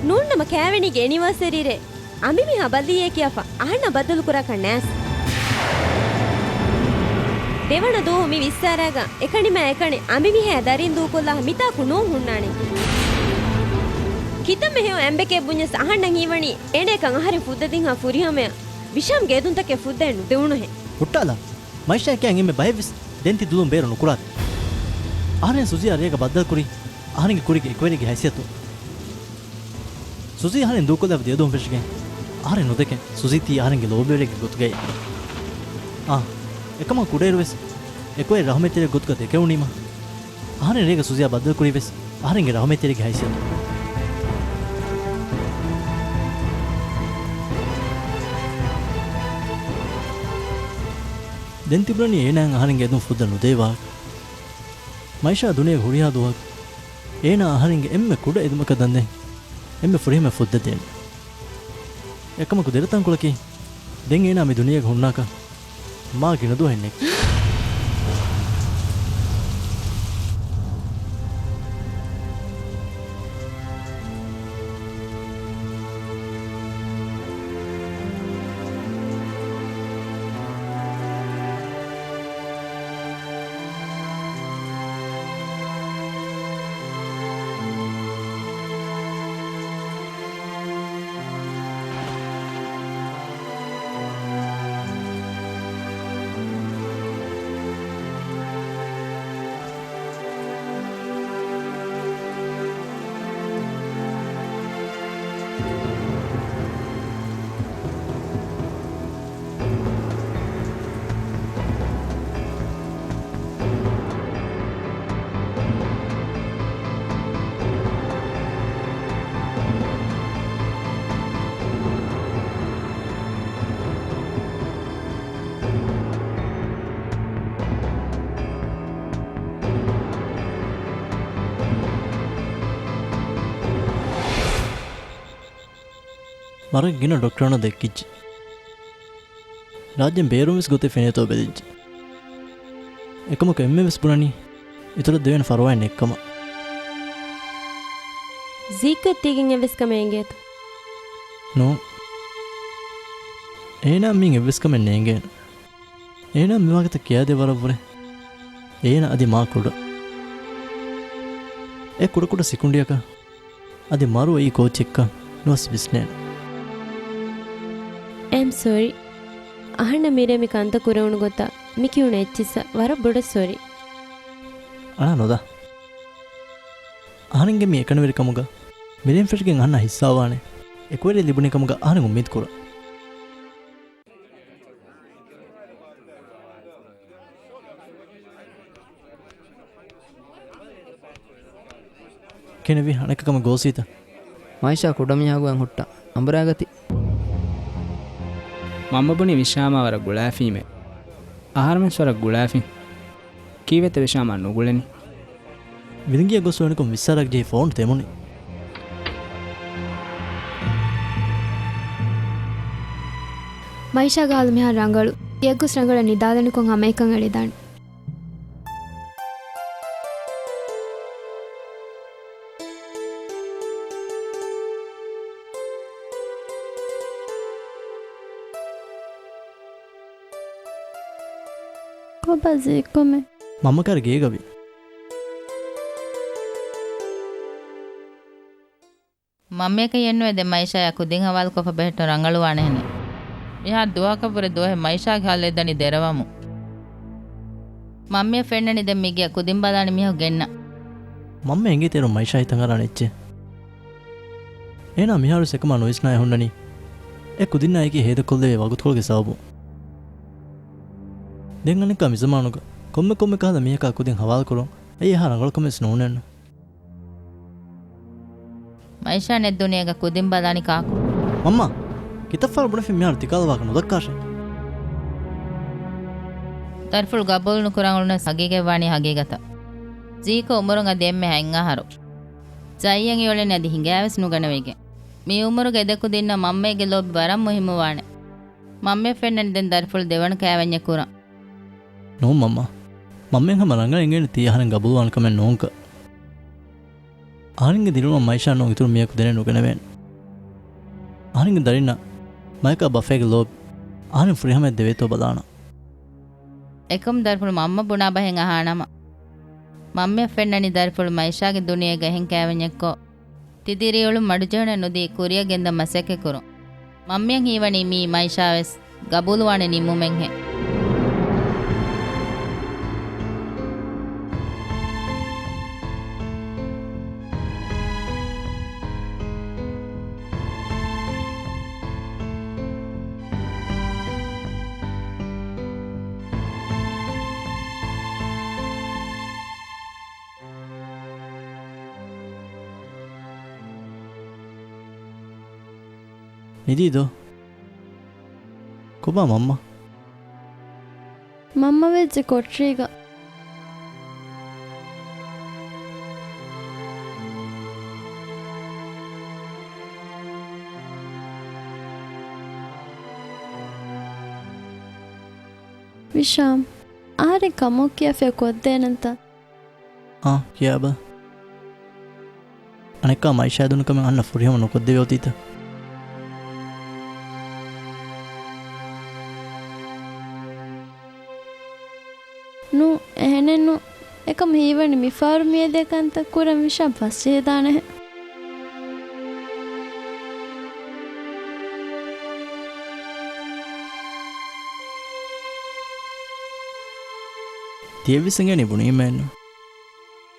ނޫންނަމަ ކައިވެނީގެ އެނިވާސަރީ ރޭ އަނބިމީހާ ބަލިއްޔޭ ކިޔާފަ އަހަންނަށް ބައްދަލުކުރާކަށް ނާސް. ދެވަނަ ދުވަހު މި ވިއްސާރާގަ އެކަނިމާ އެކަނި އަނބިމީހާ ދަރިން ދޫކޮށްލާ މިތާކު ނޫން ހުންނާނެ. ކިތަންމެ ހެޔޮ އަނބެކޭ ބުންޏަސް އަހަންނަށް ހީވަނީ އޭނައަކަށް އަހަރެން ފުއްދަ ދިންހާ ފުރިހަމަޔަށް ވިޝާމްގެ އެދުންތަކެއް ފުއްދައެއް ނުދެވުނުހޭ. ހުއްޓާލާ. މައިޝާ ކިޔަން އެންމެ ބައެއްވެސް ދެން ތި ދުލުން ބޭރު ނުކުރާތި. އަހަރެން ސުޒީއާ ރޭގަ ބައްދަލުކުރީ އަހަރެންގެ ކުރީގެ އެކުވެރިއެއްގެ ހައިސިއްޔަތުން. ސުޒީ އަހަރެން ދޫކޮށްލާފަ ދިޔަދުން ފެށިގެން އަހަރެން ނުދެކެން ސުޒީ ތީ އަހަރެންގެ ލޯބިވެރިއެއްގެ ގޮތުގައި. އާ، އެކަމަކު ކުޑައިރުވެސް އެކުވެރި ރަހުމަތްތެރި ގޮތުގަ ދެކެވުނީމަ އަހަރެން ރޭގަ ސުޒީއާ ބައްދަލުކުރީވެސް އަހަރެންގެ ރަހުމަތްތެރިގެ ހައިސިއްޔަތުން. ދެން ތިބުނަނީ އޭނާއަށް އަހަރެންގެ އެދުން ފުއްދަ ނުދޭ ވާހަކަ. މައިޝާ ދުނިޔޭގަ ހުރިހާ ދުވަހަކު އޭނާ އަހަރެންގެ އެންމެ ކުޑަ އެދުމަކަށް ދަންދެން އެންމެ ފުރިހަމަ ފުއްދަ ދޭނެ. އެކަމަކު ދެރަ ތަންކޮޅަކީ ދެން އޭނާ މި ދުނިޔޭގަ ހުންނާކަށް މާ ގިނަ ދުވަހެއް ނެތް. ވަރަށް ގިނަ ޑޮކްޓަރުންނަށް ދެއްކިއްޖެ. ރާއްޖޭން ބޭރުން ވެސް ގޮތެއް ފެނޭތޯ ބެލިއްޖެ. އެކަމަކު އެންމެން ވެސް ބުނަނީ އިތުރަށް ދެވޭނެ ފަރުވާއެއް ނެތްކަމަށް. ޒީކް ވެސް ތީގެން އެއްވެސް ކަމެއް އެނގޭތަ؟ ނޫން. އޭނާ މިން އެއްވެސް ކަމެއް ނޭނގޭނެ. އޭނާ މިވާގޮތަށް ކިޔާދޭ ވަރަށްވުރެ. އޭނާ އަދި މާ ކުޑަ. އެ ކުޑަކުޑަ ސިކުނޑިއަކަށް އަދި މަރު އެއީ ކޯއްޗެއްކަން ނުވެސް ވިސްނޭނެ. I'm sorry. އަހަންނަށް މިރޭ މި ކަންތައް ކުރެވުނު ގޮތަށް މި ކިޔުނު އެއްޗިއްސަށް ވަރަށް ބޮޑަށް ސޮރީ. އަޅާ ނުދާ. އަހަރެންގެ މި އެކަނިވެރިކަމުގަ މިރޭން ފެށިގެން އަހަންނަށް ހިއްސާވާނެ. އެކުވެރި ލިބުނީ ކަމުގަ އަހަރެން އުއްމީދު ކުރަން. ކިހިނެއްވީ؟ އަނެއްކާ ކަމެއް ގޯސީތަ؟ މައިޝާ ކުޑަމީހާ ގޮތަށް ހުއްޓާ އަނބުރާގަތީ. މަންމަ ބުނީ ވިޝާމާ ވަރަށް ގުޅާފީމޭ. އަހަރެންވެސް ވަރަށް ގުޅާފިން. ކީއްވެތަ ވިޝާމާ ނުގުޅެނީ؟ ވިލިނގިއަށް ގޮސް އޮވެނިކޮށް ވިއްސާރަކަށް ޖެހި ފޯނު ތެމުނީ. މައިޝާގެ ހާލު މިހާރު ރަނގަޅު. ތިޔަށްގޮސް ރަނގަޅަށް ނިދާލަނިކޮށް ހަމައެކަން އެޅިދާނެ. ކޮބާ ޒީކް ކަމެއް؟ މަންމަ ކާރި ގޭގަވި. މަންމަޔަކަށް އެންނުވޭ ދެން މައިޝާއާ ކުދިން ހަވާލުކޮށްފަ ބެހެއްޓުން ރަނގަޅުވާނެހެނެއް. މިހާރު ދުވަހަކަށްވުރެ ދުވަހެއް މައިޝާގެ ހައްލެއް ދަނީ ދެރަވަމުން. މަންމަޔަށް ފެންނަނީ ދެން މިގެއަށް ކުދިން ބަލާނެ މީހަކު ގެންނަން. މަންމަ އެނގޭ ތޭރު މައިޝާ ހިތަށް އަރާނެ އެއްޗެއް. އޭނާ މިހާރުވެސް އެކަމާ ނުވިސްނާއެއް ހުންނަނީ. އެ ކުދިންނާ އެކީ ހޭދަކޮށްލެވޭ ވަގުތުކޮޅުގެ ސަބަބުން. ދެން އަނެއްކާ މިޒަމާނުގަ ކޮންމެ ކޮންމެ ކަހަލަ މީހަކާ ކުދިން ހަވާލުކުރުން އެއީ އެހާ ރަނގަޅު ކަމެއްވެސް ނޫނެއްނު. މައިޝާ ނެތް ދުނިޔޭގަ ކުދިން ބަލާނީ ކާކު؟ މަންމާ! ކިތައް ފަހަރު ބުނެފިން މިހާރު ތިކަހަލަ ވާހަކަ ނުދައްކާށޭ. ދަރިފުޅު ގަބޫލު ނުކުރަން އުޅުނަސް ހަގީގަތްވާނީ ހަގީގަތަށް. ޒީކޮ އުމުރުން އަދި އެންމެ ހަތް އަހަރު. ޒައިއަށް އިވުޅެނީ އަދި ހިނގާވެސް ނުގަނެވިގެން. މި އުމުރުގަ އެ ދެ ކުދިންނަށް މަންމައެއްގެ ލޯބި ވަރަށް މުހިއްމުވާނެ. މަންމަޔަށް ފެންނަނީ ދެން ދަރިފުޅު ދެވަނަ ކައިވެންޏެއް ކުރަން. ނޫން މަންމާ. މަންމައަށް ހަމަ ރަނގަޅަށް އެނގޭނެ ތީ އަހަރެން ގަބޫލުވާނެ ކަމެއް ނޫންކަން. އަހަރެންގެ ދިރިއުޅުމަށް މައިޝާ ނޫން އިތުރު މީހަކު ދެނެއް ނުގެނެވޭނެ. އަހަރެންގެ ދަރިންނަށް މަޔަކާ ބަފައިގެ ލޯބި އަހަރެން ފުރިހަމައަށް ދެވޭތޯ ބަލާނަން. އެކަމު ދަރިފުޅު މަންމަ ބުނާ ބަހެއް އަހާނަމަ، މަންމަޔަށް ފެންނަނީ ދަރިފުޅު މައިޝާގެ ދުނިޔޭގަ އެހެން ކައިވެންޏެއްކޮށް، ތި ދިރިއުޅުން މަޑުޖެހުނެއް ނުދީ ކުރިއަށް ގެންދަން މަސައްކަތްކުރުން. މަންމަޔަށް ހީވަނީ މީ މައިޝާވެސް ގަބޫލުވާނެ ނިންމުމެއްހެން. ނިދީ ދޯ؟ ކޮބާ މަންމަ؟ މަންމަ ވެއްޖެ ކޮޓަރީގަ. ވިޝާމް، އަހަރެން ކަމަކު ކިޔާފިއްޔާ ކޮށްދޭނަންތަ؟ އާ، ކިޔާބަ. އަނެއްކާ މައިޝާ ދުނިކަމެއް އަންނަ ފުރިހަމަ ނުކޮށްދެވި އޮތީތަ؟ ނޫ، އެހެނެއްނު. އެކަމް ހީވަނީ މިފަހަރު މިއެދޭ ކަންތައް ކުރަން ވިޝާމް ފަސްޖެހިދާނެހެން. ތިޔަވެސް އެނގޭނީ ބުނީމައެއްނު.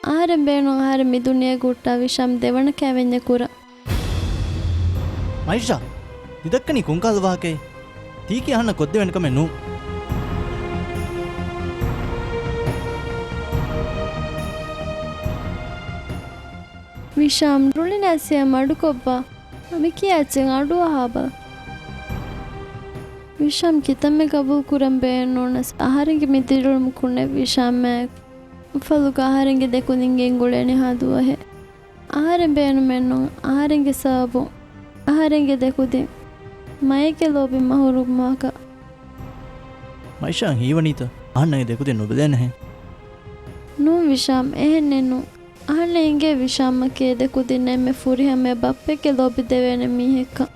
އަހަރެން ބޭނުން އަހަރެން މި ދުނިޔޭގަ ހުއްޓާ ވިޝާމް ދެވަނަ ކައިވެންޏެއް ކުރަން. މައިޝާ، ތި ދައްކަނީ ކޮންކަހަލަ ވާހަކައެއް؟ ތީކީ އަހަންނަށް ކޮށްދެވޭނެ ކަމެއް ނޫން. ވިޝާމް، ރުޅިނަސް ހިޔަ މަޑުކޮށްބާ. މިކިޔާ އެއްޗެއް އަޑުއަހާބަލަ. ވިޝާމް ކިތަންމެ ގަބޫލު ކުރަން ބޭނުންނަސް އަހަރެންގެ މި ދިރިއުޅުމު ކުނެ ވިޝާމްއާއެކު. އުފަލުގަ އަހަރެންގެ ދެކުދިން ގެންގުޅޭނެ ހާ ދުވަހެއް. އަހަރެން ބޭނުމެއްނު، އަހަރެންގެ ސަބަބުން އަހަރެންގެ ދެކުދިން މައެއްގެ ލޯބިން މަހުރޫމްވާކަށް. މައިޝާ ހީވަނީތަ އަހަންނަށް އެ ދެކުދިން ނުބެލޭނެހެން؟ ނޫން ވިޝާމް، އެހެންނެއްނު. އަހަންނަށް އެނގޭ ވިޝާމްއަކީ އެ ދެކުދިންނަށް އެންމެ ފުރިހަމައެއް ބައްޕައެއްގެ ލޯބި ދެވޭނެ މީހެއްކަން.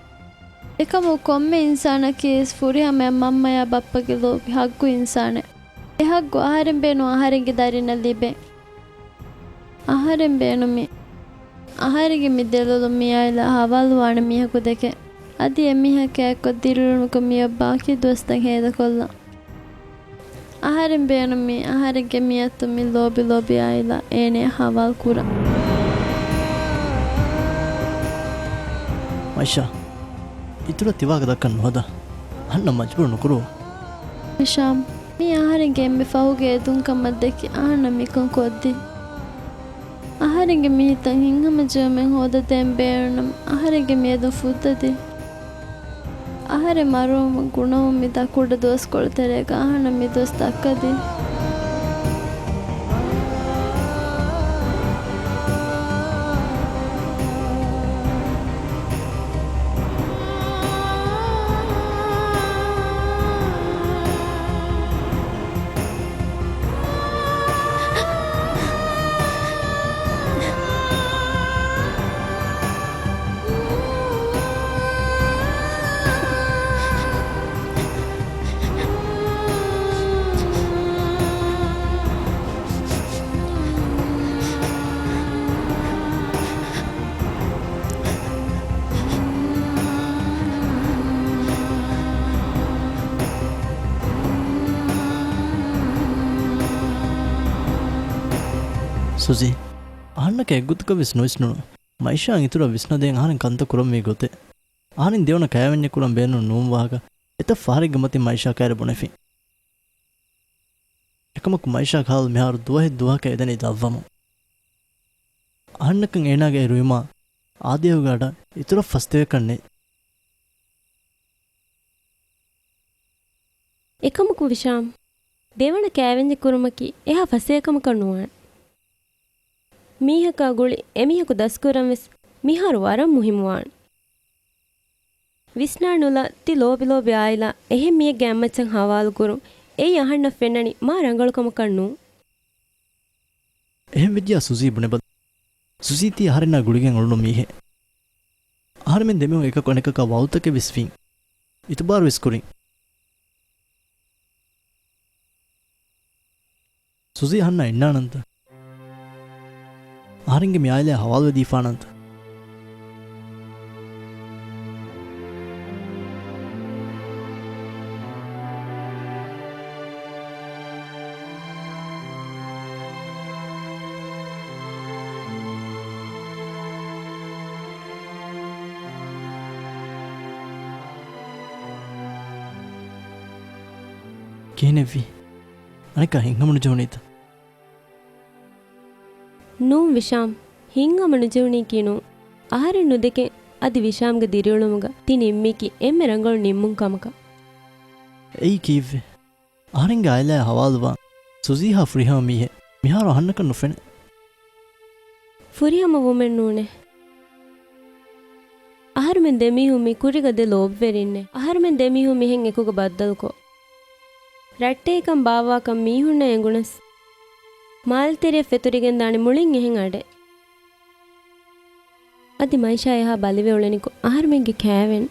އެކަމު ކޮންމެ އިންސާނަކީވެސް ފުރިހަމައަށް މަންމަޔާ ބައްޕަގެ ލޯބި ހައްގު އިންސާނެއް. އެ ހައްގު އަހަރެން ބޭނުން އަހަރެންގެ ދަރިންނަށް ލިބެން. އަހަރެން ބޭނުމީ އަހަރެންގެ މި ދެލޮލުން މި އާއިލާ ހަވާލުވާނެ މީހަކު ދެކެން. އަދި އެމީހަކާއެކު ދިރިއުޅުމުގަ މިއޮތް ބާކީ ދުވަސްތައް ހޭދަކޮށްލަން. އަހަރެން ބޭނުމީ އަހަރެންގެ މިއަތުން މި ލޯބި ލޯބި އާއިލާ އޭނަޔާ ހަވާލު ކުރަން. މައިޝާ، އިތުރަށް ތިވާހަކަ ދައްކަން ނުހަދާ. އަހަންނަށް މަޖްބޫރު ނުކުރުވާ. ހިޝާމް، މީ އަހަރެންގެ އެންމެ ފަހުގެ އެދުން ކަމަށް ދެކި އަހަންނަށް މިކަން ކޮށްދީ. އަހަރެންގެ މި ހިތަށް ހިތްހަމަޖެހުމެއް ހޯދަދޭން ބޭނުނަމަ އަހަރެންގެ މިއަދުން ފުއްދަދީ. އަހަރެން މަރުވުމަށް ގުނަވުން މި ދަ ކުޑަ ދުވަސްކޮޅު ތެރޭގަ އަހަންނަށް މި ދުވަސް ދައްކަދީ. ސުޒީ، އަހަންނަކަށް އެއްގޮތަކަށް ވެސް ނުވިސްނުނު. މައިޝާއަށް އިތުރަށް ވިސްނަދޭން އަހަރެން ކަންތައް ކުރަންވީ ގޮތެއް. އަހަރެން ދެވަނަ ކައިވެންޏެއް ކުރަން ބޭނުން ނޫން ވާހަކަ އެތައް ފަހަރެއްގެ މަތިން މައިޝާ ކައިރި ބުނެފި. އެކަމަކު މައިޝާގެ ހާލު މިހާރު ދުވަހެއް ދުވަހަކަށް އެދެނީ ދަށްވަމުން. އަހަންނަކަށް އޭނާގެ އެ ރުއިމާ އާދޭހުގެ އަޑަށް އިތުރަށް ފަސޭހަކަން ނެތް. އެކަމަކު ވިޝާމް، ދެވަނަ ކައިވެންޏެއް ކުރުމަކީ އެހާ ފަސޭހަކަމަކަށް ނުވާނެ. މީހަކާ ގުޅި އެމީހަކު ދަސްކުރަން ވެސް މިހާރު ވަރަށް މުހިއްމުވާނެ. ވިސްނާނުލާ ތި ލޯބިލޯބި އާއިލާ އެހެން މީހެއްގެ އަތްމައްޗަށް ހަވާލުކުރުން އެއީ އަހަންނަށް ފެންނަނީ މާ ރަނގަޅު ކަމަކަށް ނޫން. އެހެން ވެއްޖިޔާ ސުޒީ ބުނެބަލަ. ސުޒީ ތީ އަހަރެންނާ ގުޅިގެން އުޅުނު މީހެއް. އަހަރެމެން ދެމީހުން އެކަކު އަނެކަކާ ވައުދުތަކެއް ވެސް ވީން. އިތުބާރު ވެސް ކުރިން. ސުޒީ އަހަންނާ އިންނާނަންތަ؟ އަހަރެންގެ މި އާއިލާއާ ހަވާލުވެދީފާނަންތަ؟ ކިހިނެއްވީ؟ އަނެއްކާ ހިތްހަމަނުޖެހުނީތަ؟ ނޫން ވިޝާމް، ހިތްހަމަނުޖެހުނީކީ ނޫން. އަހަރެން ނުދެކެން އަދި ވިޝާމްގެ ދިރިއުޅުމުގަ ތި ނިންމީކީ އެންމެ ރަނގަޅު ނިންމުން ކަމަކަށް. އެއީ ކީއްވެ؟ އަހަރެންގެ އާއިލާއާ ހަވާލުވާ ސުޒީހާ ފުރިހަމަ މީހެއް މިހާރު އަހަންނަކަށް ނުފެނޭ. ފުރިހަމަ ވުމެއް ނޫނޭ. އަހަރުމެން ދެމީހުން މި ކުރީގަ ދެ ލޯބިވެރިންނޭ. އަހަރުމެން ދެމީހުން މިހެން އެކުގަ ބައްދަލުކޮށް، ރައްޓެހިކަން ބާއްވާކަން މީހުންނަށް އެނގުނަސް، މާލެތެރެއަށް ފެތުރިގެން ދާނެ މުޅިން އެހެން އަޑެއް. އަދި މައިޝާ އެހާ ބަލިވެ އުޅެނިކޮށް އަހަރުމެންގެ ކައިވެން،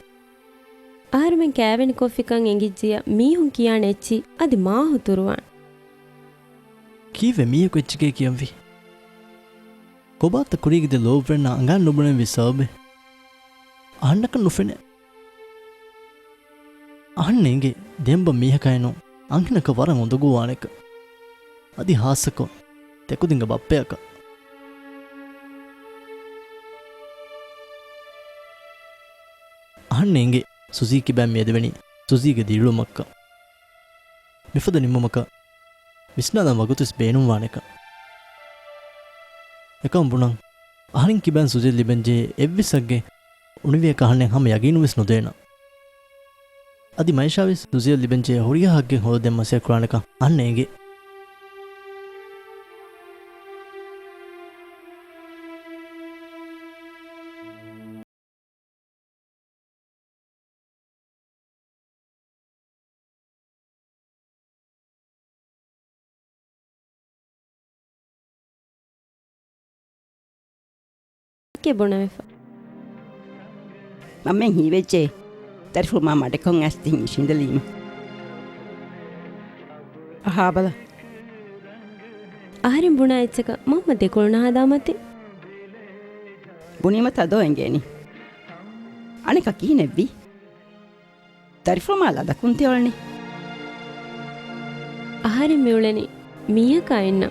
އަހަރުމެން ކައިވެނިކޮށްފިކަން އެނގިއްޖިއްޔާ މީހުން ކިޔާނެ އެއްޗިހި އަދި މާ ހުތުރުވާނެ. ކީއްވެ މީހަކު އެއްޗެކޭ ކިޔަންވީ؟ ކޮބާތަ ކުރީގެ ދެ ލޯބިވެރިންނާ އަނގައިން ނުބުނެވި ސަބަބެއް؟ އަހަންނަކަށް ނުފެނޭ. އަހަންނަށް އެނގޭ ދެންބަ މީހަކާއެއް ނޫން، އަންހެނަކަށް ވަރަށް އުނދަގޫވާނެކަން. އަދި ހާއްސަކޮށް، ތެކުދިންގެ ބައްޕަޔަކަށް. އަހަންނަށް އެނގޭ ސުޒީ ކިބައިން މި އެދެވެނީ ސުޒީގެ ދިރިއުޅުމަށްކަން. މިފަދަ ނިންމުމަކަށް ވިސްނާލަން ވަގުތުވެސް ބޭނުންވާނެކަން. އެކަމަށް ބުނަން، އަހަރެން ކިބައިން ސުޒީއަށް ލިބެންޖެހޭ އެއްވެސް ހައްގެއް އުނިވިޔަކަށް އަހަންނަށް ހަމަ ޔަގީނުވެސް ނުދޭނަން. އަދި މައިޝާވެސް ސުޒީއަށް ލިބެންޖެހޭ ހުރިހާ ހައްގެއް ހޯދަދޭން މަސައްކަތް ކުރާނެކަން އަހަންނަށް އެނގޭ. ކެ ބުނެވިފަ. މަންމައަށް ހީވެއްޖެ. ދަރިފުޅު މާ މަޑެކޮށް އައިސް ތިހިން އިށީނދެލީމަ. އަހާބަލަ. އަހަރެން ބުނާ އެއްޗަކަށް މަންމަ ދެކޮޅު ނަހަދާ މަތިން. ބުނީމަ ތަދޯ އެނގޭނީ. އަނެކަ ކިހިނެއްވީ؟ ދަރިފުޅު މާ ލަދަކުން ތިއުޅެނީ. އަހަރެން މިއުޅެނީ މީހަކާ އިންނަ.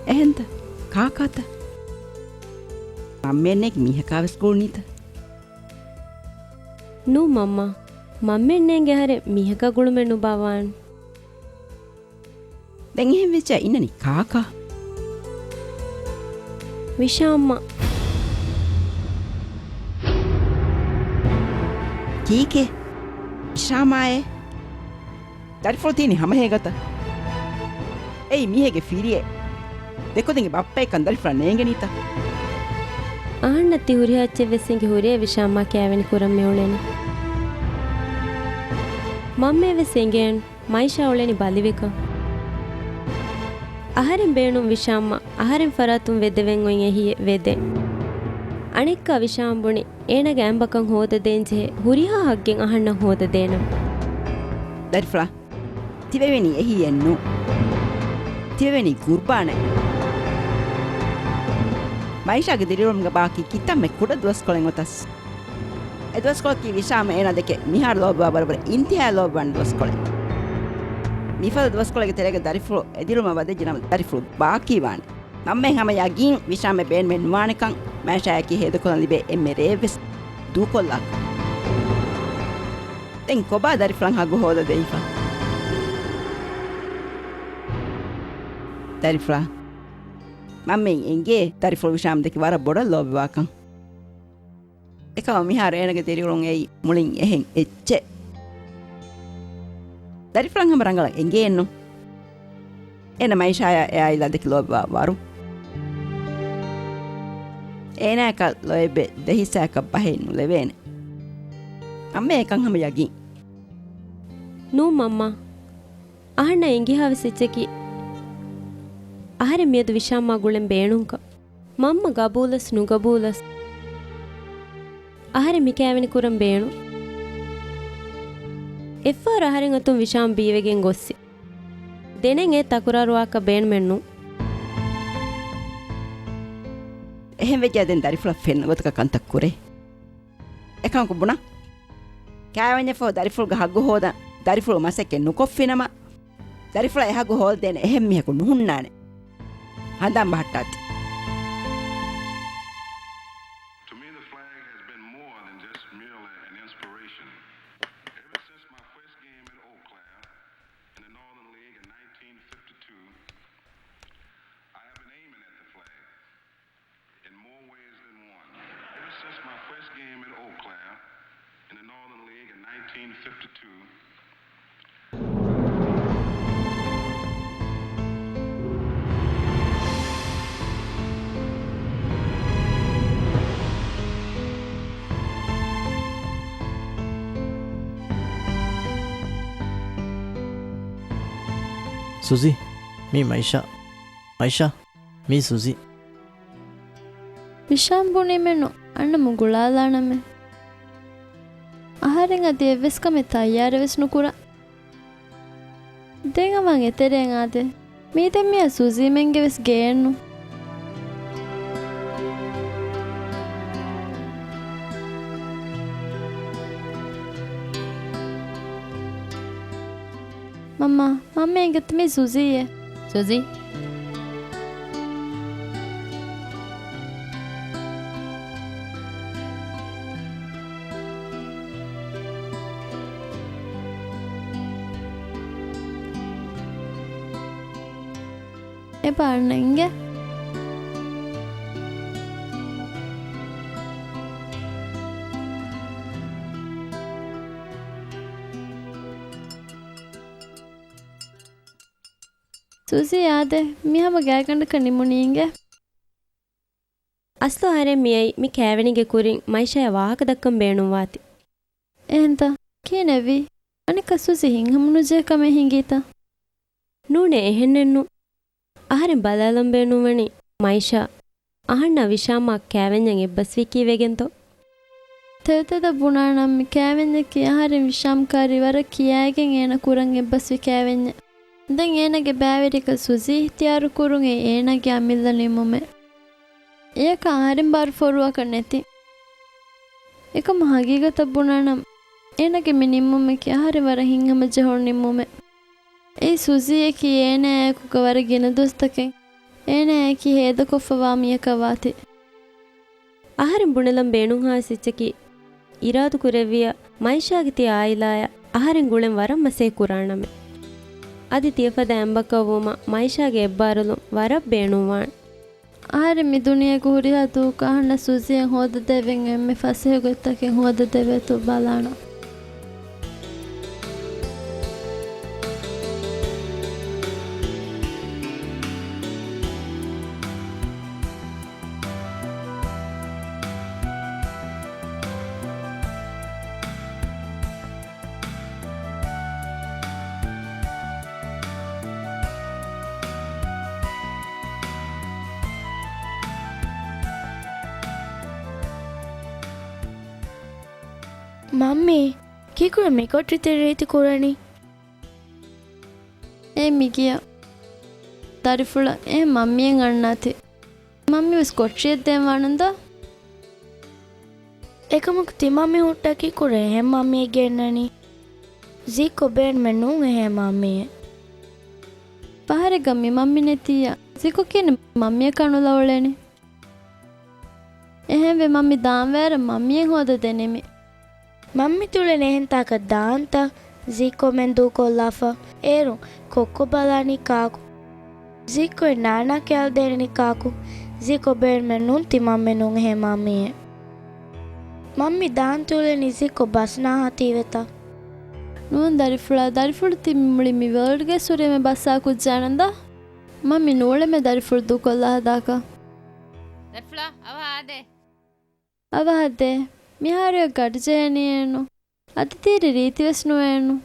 އެހެންތަ؟ ކާކާތަ؟ މަންމައެއް ނޭނގި މީހަކާވެސް ގުޅުނީތަ؟ ނޫ މަންމާ. މަންމައެއް ނޭނގި އަހަރެން މީހަކާ ގުޅުމެއް ނުބާ ވާން. ދެން އެހެން ވެއްޖާ އިންނަނީ ކާކާ؟ ވިޝާމްއާ. ކީކޭ؟ ވިޝާމްއާއޭ؟ ދަރިފުޅު ތީނީ ހަމަހޭގަތަ؟ އެއީ މީހެއްގެ ފިރިއެއް. ދެކުދިންގެ ބައްޕައެއްކަން ދަރިފުޅަށް ނޭނގެނީތަ؟ އަހަންނަށް ތި ހުރިހާ އެއްޗެއް ވެސް އެނގި ހުރޭ ވިޝާމްއާ ކައިވެނި ކުރަން މިއުޅެނީ. މަންމައަށް ވެސް އެނގޭން. މައިޝާ އުޅެނީ ބަލިވެކަން. އަހަރެން ބޭނުން ވިޝާމްއަށް އަހަރެން ފަރާތުން ވެދެވެން އޮތް އެހީއެއް ވެދެން. އަނެއްކާ ވިޝާމް ބުނި އޭނާގެ އަނބަކަން ހޯދަދޭން ޖެހޭ ހުރިހާ ހައްގެއް އަހަންނަށް ހޯދަދޭނަން. ދަރިފުޅާ، ތިވެވެނީ އެހީއެއް ނޫން. ތިވެވެނީ ގުރްބާނެއް. މައިޝާގެ ދިރިއުޅުމުގަ ބާކީ ކިތަންމެ ކުޑަ ދުވަސްކޮޅެއް އޮތަސް. އެ ދުވަސްކޮޅަކީ ވިޝާމް އޭނާ ދެކެ މިހާރު ލޯބިވާ ބަރަބަރަށް އިންތިހާއަށް ލޯބިވާން ދުވަސްކޮޅެއް. މިފަދަ ދުވަސްކޮޅެއްގެ ތެރޭގަ ދަރިފުޅު އެދިލުމަށް ވަދެއްޖެނަމަ، ދަރިފުޅު ބާކީވާނެ. މަންމައެއް ހަމަ ޔަގީން ވިޝާމްއެއް ބޭނުމެއް ނުވާނެކަން، މައިޝާއަކީ ހޭދަކޮށްލަން ލިބޭ އެންމެ ރޭވެސް ދޫކޮށްލާކަން. ދެން ކޮބާ ދަރިފުޅަށް ހައްގު ހޯދަދެވިފަ؟ ދަރިފުޅާ، މަންމައިން އެނގޭ ދަރިފުޅު ވިޝާމްދެކެ ވަރަށް ބޮޑަށް ލޯބިވާކަން. އެކަމަށް މިހާރު އޭނަގެ ދިރިއުޅުން އެއީ މުޅިން އެހެން އެއްޗެއް. ދަރިފުޅަށް ހަމަ ރަނގަޅަށް އެނގޭނު. އޭނަ މައިޝާޔާ އެ އާއިލާ ދެކެ ލޯބިވާ ވަރު. އޭނާއަކަށް ލޯތްބެއް ދެހިއްސާއަކަށް ބަހެއް ނުލެވޭނެ. މަންމަ އެކަން ހަމަ ޔަގީން. ނޫން މަންމާ. އަހަންނަށް އެނގިހާވެސް އެއްޗަކީ އަހަރެން މިއަދު ވިޝާމްއާ ގުޅެން ބޭނުންކަން. މަންމަ ގަބޫލަސް ނުގަބޫލަސް އަހަރެން މި ކައިވެނި ކުރަން ބޭނުން. އެއްފަހަރު އަހަރެން އަތުން ވިޝާމް ބީވެގެން ގޮއްސި. ދެނެން އެ ތަކުރާރުވާކަށް ބޭނުމެއް ނޫން. އެހެން ވެއްޖާ ދެން ދަރިފުޅަށް ފެންނަ ގޮތަކަށް ކަންތައް ކުރޭ. އެކަމަކު ބުނާ. ކައިވެންޏަށްފަހު ދަރިފުޅުގެ ހައްގު ހޯދަން ދަރިފުޅު މަސައްކަތް ނުކޮށްފިނަމަ، ދަރިފުޅަށް އެ ހައްގު ހޯދަދޭނެ އެހެން މީހަކު ނުހުންނާނެ. ހަނދާން ބަހައްޓާތި. To me, the flag has been more than just merely an inspiration. Ever since my first game at Eau Claire in the Northern League in nineteen fifty-two, I have been aiming at the flag in more ways than one. Ever since my first game at Eau Claire in the Northern League in nineteen fifty-two, ސުޒީ، މީ މައިޝާ. މައިޝާ، މީ ސުޒީ. ވިޝާމް ބުނީމެއްނު އަންނަމުން ގުޅާލާނަމޭ. އަހަރެން އަދި އެއްވެސް ކަމެއް ތައްޔާރެއް ވެސް ނުކުރާ. ދެން އަވަން އެތެރެއިން އާދޭ. މީ ދެން މިއާ ސުޒީމެންގެ ވެސް ގެއެއްނު. މަންމާ، މަންމަ އެނގޭތަ މީ ސުޒީއޭ؟ ސުޒީ. އެބަ އަންނަ އިނގޭ. ސުޒީ އާދޭ، މި ހަމަ ގާތްގަނޑަކަށް ނިމުނީ އިނގޭ. އަސްލު އަހަރެން މިއައީ މި ކައިވެނީގެ ކުރިން މައިޝާޔަށް ވާހަކަ ދައްކަން ބޭނުންވާތީ. އެހެންތަ؟ ކިހިނެއްވީ؟ އަނެއްކާ ސުޒީ ހިތްހަމަނުޖެހޭ ކަމެއް ހިނގީތަ؟ ނޫނޭ އެހެންނެއްނު. އަހަރެން ބަލާލަން ބޭނުންވަނީ މައިޝާ އަހަންނާ ވިޝާމާ ކައިވެންޏަށް އެއްބަސްވީކީ ވެގެންތޯ؟ ތެދުތެދަށް ބުނާނަން މި ކައިވެންޏަކީ އަހަރެން ވިޝާމް ކާރި ވަރަށް ކިޔާގެން އޭނަ ކުރަން އެއްބަސްވި ކައިވެންޏެއް. ދެން އޭނަގެ ބައިވެރިކަން ސުޒީ އިހްތިޔާރު ކުރުން އެއީ އޭނާގެ އަމިއްލަ ނިންމުމެއް. އެޔަކަށް އަހަރެން ބާރު ފޮރުވާކަށް ނެތި. އެކަމަށް ހަގީގަތަށް ބުނާނަން އޭނާގެ މި ނިންމުމަކީ އަހަރެން ވަރަށް ހިތްހަމަޖެހުނު ނިންމުމެއް. އެއީ ސުޒީއަކީ އޭނާއާއެކުގަ ވަރަށް ގިނަ ދުވަސްތަކެއް އޭނާއާއެކީ ހޭދަކޮށްފަވާ މީހަކަށް ވާތީ. އަހަރެން ބުނެލަން ބޭނުންހާވެސް އެއްޗަކީ، އިރާދުކުރެއްވިޔާ، މައިޝާގެ ތިޔަ އާއިލާއަށް އަހަރެން ގުޅެން ވަރަށް މަސައްކަތް ކުރާނަމޭ. އަދި ތިޔަފަދަ އެނބަކަށް ވުމަށް މައިޝާގެ އެއްބާރުލުން ވަރަށް ބޭނުންވާނެ. އަހަރެން މި ދުނިޔޭގަ ހުރިހާ ދުވަހަކު އަހަންނަށް ސުޒީއަށް ހޯދަދެވެން އެންމެ ފަސޭހަ ގޮތްތަކެއް ހޯދަދެވޭތޯ ބަލާނަން. މައްމީ، ކީކުރެ މި ކޮޓަރި ތި ރީތި ކުރަނީ؟ އޭ މިގިޔަ ދަރިފުޅަށް އޭ މައްމީއަށް އަންނާތި. މައްމީ ވެސް ކޮޓަރިއަށް ދޭން ވާނަން ދޯ؟ އެކަމަކު ތި މައްމީ ހުއްޓާ ކީކުރެ އެހެން މައްމީއެއް ގެންނަނީ؟ ޒީކޮށް ބޭނުމެއް ނޫން އެހެން މައްމީއެއް. ފަހަރެއްގަ މި މަންމި ނެތިއްޔާ ޒީކޯ ކިޔަނީ މަންމިއަކާ ނުލައުޅޭނީ. އެހެންވެ މަންމި ދާންވާއިރަށް މަންމިއަށް ހޯދަ ދެނީމި. މަންމި ތުޅެނީ އެހެން ތާކަށް ދާންތަ؟ ޒީކޯ މެން ދޫކޮށްލާފަ. އޭރުން ކޮއްކޮ ބަލާނީ ކާކު؟ ޒީކޯއަށް ނާނާ ކިޔާލަދޭނީ ކާކު؟ ޒީކޯ ބޭނުމެއް ނޫން ތި މަންމި ނޫން އެހެން މަންމިއެއް. މަންމި ދާން ތުޅެނީ ޒީކޯ ބަސް ނާހާ ތީވެތަ؟ ނޫން ދަރިފުޅާ، ދަރިފުޅު ތި މި މުޅި މި ވަރލްޑްގެ ސުރެމެ ބަސްއާ ކުއްޖާނަން ދާ. މަންމި ނޫޅެމެ ދަރިފުޅު ދޫކޮށްލާ ހަދާކަށް. ދަރިފުޅާ، އަވަހަށް އާދޭ. އަވަހަށް ދޭ. މިހާރު އެ ގަޑި ޖެހެނީއެއްނު. އަދި ތިހިރި ރީތިވެސް ނުވޭނު.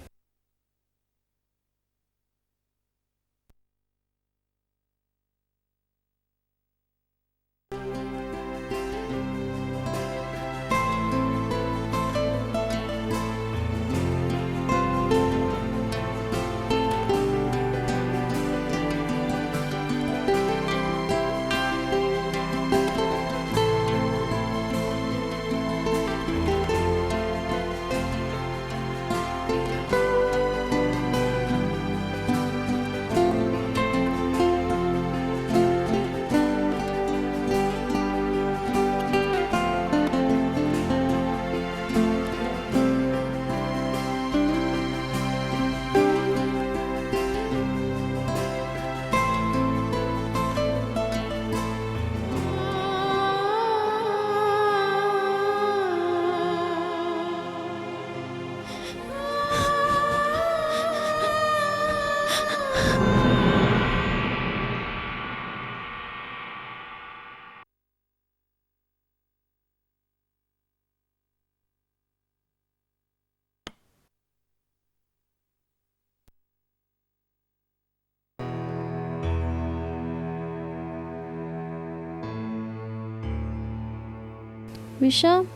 ވިޝާމް،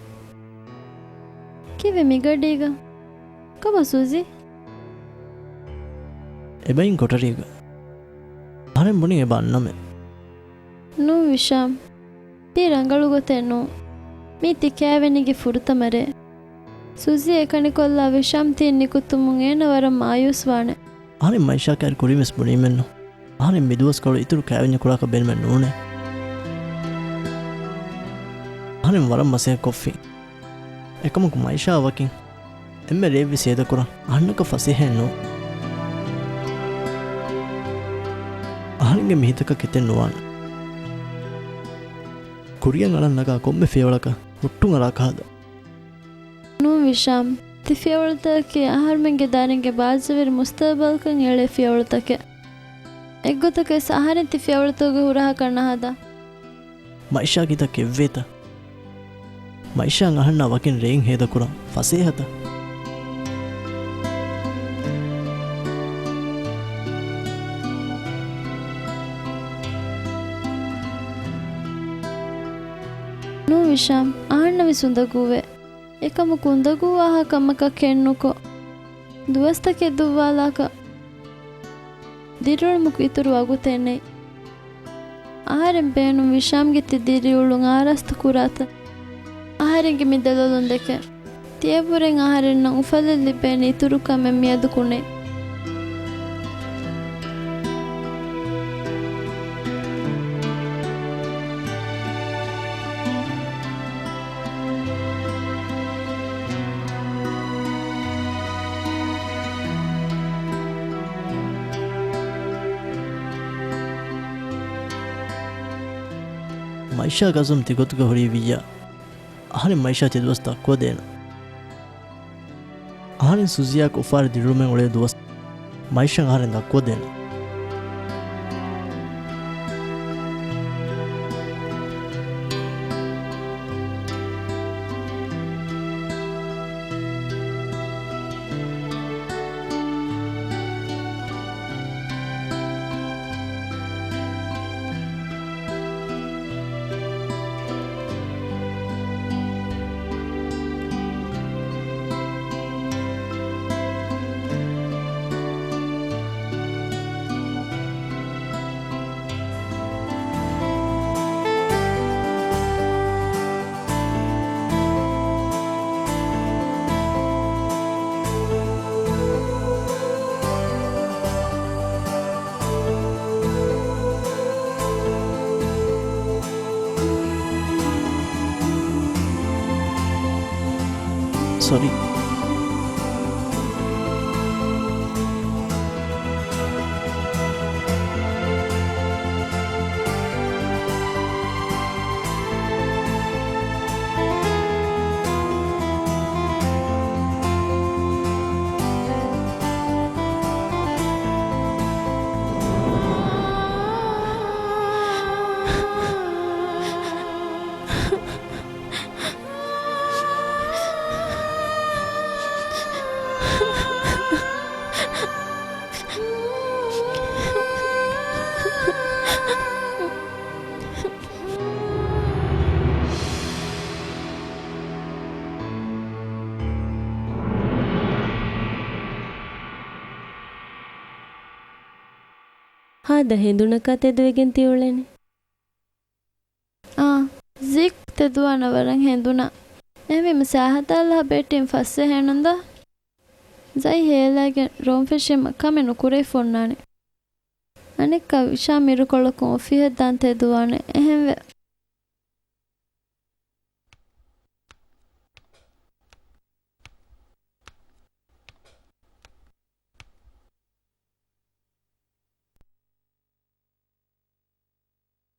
ކީއްވެ މިގަޑީގަ؟ ކޮބާ ސޫޒީ؟ އެބައިން ކޮޓަރީގަ. އަހަރެން ބުނީ އެބަ އަންނަމޭ. ނޫން ވިޝާމް، ތީ ރަނގަޅު ގޮތެއް ނޫން. މީ ތި ކައިވެނީގެ ފުރަތަމަ ރޭ. ސޫޒީ އެކަނި ކޮށްލާ ވިޝާމް ތިން ނިކުތުމުން އޭނަ ވަރަށް މާޔޫސް ވާނެ. އަހަރެން މައިޝާ ކައިރި ކުރިން ވެސް ބުނީމެއްނު. އަހަރެން މިދުވަސްކޮޅު އިތުރު ކައިވެންޏަށް ކުރާކަށް ބޭނުމެއް ނޫނޭ. އަހަރެން ވަރަށް މަސައްކަތް ކޮށްފި. އެކަމަކު މައިޝާ ވަކިން އެންމެ ރެއެއްވެސް ހޭދަކުރަން އަހަންނަކަށް ފަސޭހައެއް ނޫން. އަހަރެންގެ މި ހިތަކަށް ކެތެއް ނުވާނެ. ކުރިއަށް އަޅަން ނަގާ ކޮންމެ ފިޔަވަޅަކަށް ހުއްޓުން އަރާކަށް ހަދަ. ނޫން ވިޝާމް، ތި ފިޔަވަޅުތަކަކީ އަހަރުމެންގެ ދަރިންގެ ބާއްޖަވެރި މުސްތަގުބަލަކަށް އެޅޭ ފިޔަވަޅުތަކެއް. އެއްގޮތަކަށް ވެސް އަހަރެން ތި ފިޔަވަޅުތަކުގެ ހުރަހަކަށް ނަހަދާ. މައިޝާ ކިތައް ކެއްވޭތަ؟ މައިޝާ އަހަންނާ ވަކިން ރެއިން ހޭދަކުރަން ފަސޭހަތަ؟ ނޫން ވިޝާމް، އަހަންނަށް ވެސް އުނދަގޫވޭ. އެކަމަކު އުނދަގޫވާހާ ކަމަކަށް ކެތްނުކޮށް، ދުވަސްތަކެއް ދުއްވާލާކަށް. ދިރިއުޅުމަކު އިތުރު ވަގުތެއް ނެތް. އަހަރެން ބޭނުން ވިޝާމްގެ ތި ދިރިއުޅުން އާރާސްތު ކުރާތަން. އަހަރެންގެ މި ދެލޮލުން ދެކެ. ތިޔަބުރެން އަހަރެންނަށް އުފަލެއް ލިބޭނެ އިތުރު ކަމެއް މިއަދު ކުނެ. މައިޝާ ކަޒުމް ތިގޮތުގަ ހުރީ ވިއްޔާ. އަހަރެން މައިޝާ ތިދުވަސް ދައްކުވަދޭނަ. އަހަރެން ސުޒިޔާއަކު އުފާވެރި ދިރިއުޅުމެއް އުޅޭ ދުވަސް މައިޝާ އަހަރެން ދައްކުވަދޭނަ. ސޮރީ. ހާދަ ހެނދުނަކާ ތެދުވެގެން ތިއުޅެނީ. އާ، ޒީކް ތެދުވާނަ ވަރަށް ހެނދުނަ. އެހެންވީމަ ސާހަތާ އަލަހަ ބޭޓީން ފަސްއެއް ހޭނުންދާ. ޒައި ހޭލާގެން ރޯން ފެށީމަ ކަމެއް ނުކުރެވިފަ އޮންނާނެ. އަނެއްކާ ވިޝާމް އިރުކޮޅަކުން އޮފީހަށް ދާން ތެދުވާނެ. އެހެންވެ.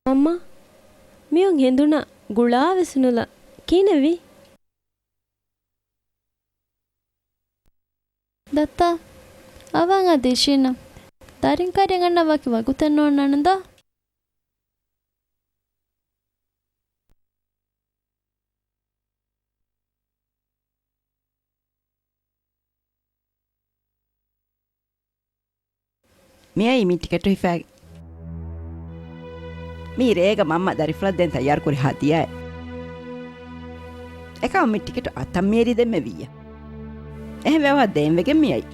މަންމާ، މިއޮން ހެނދުނަށް ގުޅާވެސް ނުލާ. ކިހިނެއްވީ؟ ދައްތާ، އަވަން އަދި އިށީނަ. ދަރިން ކައިރިން އަންނަ ވަކި ވަގުތެއް ނޯންނާނެ ދޯ. މިއައީ މި ޓިކެޓު ހިފާގެން. މީ ރޭގަ މަންމަ ދަރިފުޅަށް ދޭން ތައްޔާރުކުރި ހަދިޔާއެއް. އެކަމަށް މި ޓިކެޓު އަތަށް މިއެރި ދެންމެ ވިއްޔަ. އެހެންވެ އަވަހަށް ދޭން ވެގެން މިއައީ.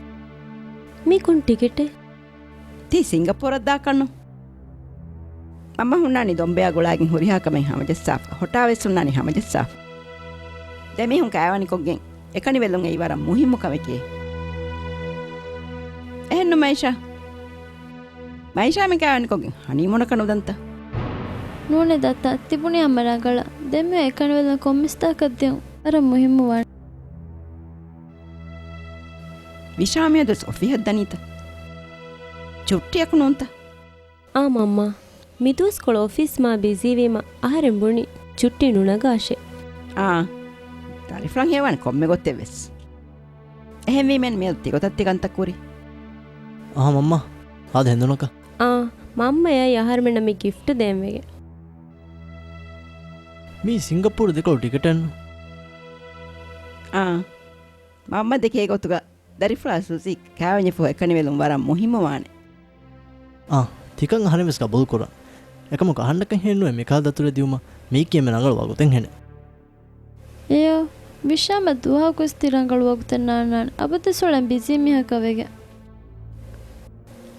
މީ ކޮން ޓިކެޓެއް؟ ތީ ސިންގަޕޫރަށް ދާކަށްނު. މަންމަ ހުންނާނީ ދޮންބެއާ ގުޅާގެން ހުރިހާ ކަމެއް ހަމަޖައްސާފަ. ހޮޓާވެސް ހުންނާނީ ހަމަޖައްސާފަ. ދެމީހުން ކައިވެނިކޮށްގެން އެކަނިވެލުން އެއީ ވަރަށް މުހިއްމު ކަމެކޭ. އެހެންނު މައިޝާ؟ މައިޝާ މި ކައިވެނިކޮށްގެން ހަނީމޫނަކަށް ނުދަންތަ؟ ނޫނޭ ދައްތާ، ތިބުނީ ހަމަ ރަނގަޅަށް. ދެންމެ އެކަނިވެލުން ކޮންމެސް ތާކަށް ދިޔުން ވަރަށް މުހިއްމު ވާނެ. ވިޝާމިއަދުވެސް އޮފީހަށް ދަނީތަ؟ ޗުއްޓީއަކު ނޫންތަ؟ އާ މަންމާ، މިދުވަސްކޮޅު އޮފީސް މާ ބިޒީވީމަ އަހަރެން ބުނި ޗުއްޓީ ނުނަގާށޭ. އާ، ދަރިފުޅަށް ހެޔޮވާނެ ކޮންމެ ގޮތެއްވެސް. އެހެންވީމެން މިއަދު ތިގޮތަށް ތިގަންތަ ކުރީ. އާ މަންމާ، ހާދަ ހެނދުނަކަށް. އާ، މަންމަ އެއައީ އަހަރުމެންނަށް މި ގިފްޓް ދޭންވެގެން. މީ ސިންގަޕޫރު ދެކޮޅު ޓިކެޓެއްނު؟ އާ، މަންމަ ދެކޭ ގޮތުގަ ދަރިފުޅާ ސުޒީ ކައިވެނިފަހު އެކަނިވެލުން ވަރަށް މުހިއްމުވާނެ. އާ، ތިކަން އަހަރެން ވެސް ގަބޫލު ކުރާ. އެކަމަކު އަހަންނަކަށް ހިނެއްނުވޭ މިކަހަލަ ދަތުރެއް ދިއުމަށް މީކީ އެންމެ ރަނގަޅު ވަގުތެއް ހެނެއް. އެޔޯ، ވިޝާމަށް ދުވަހަކުވެސް ތި ރަނގަޅު ވަގުތެއް ނާންނާނެ. އަބަދުވެސް އުޅެން ބިޒީ މީހަކަށް ވެގެން.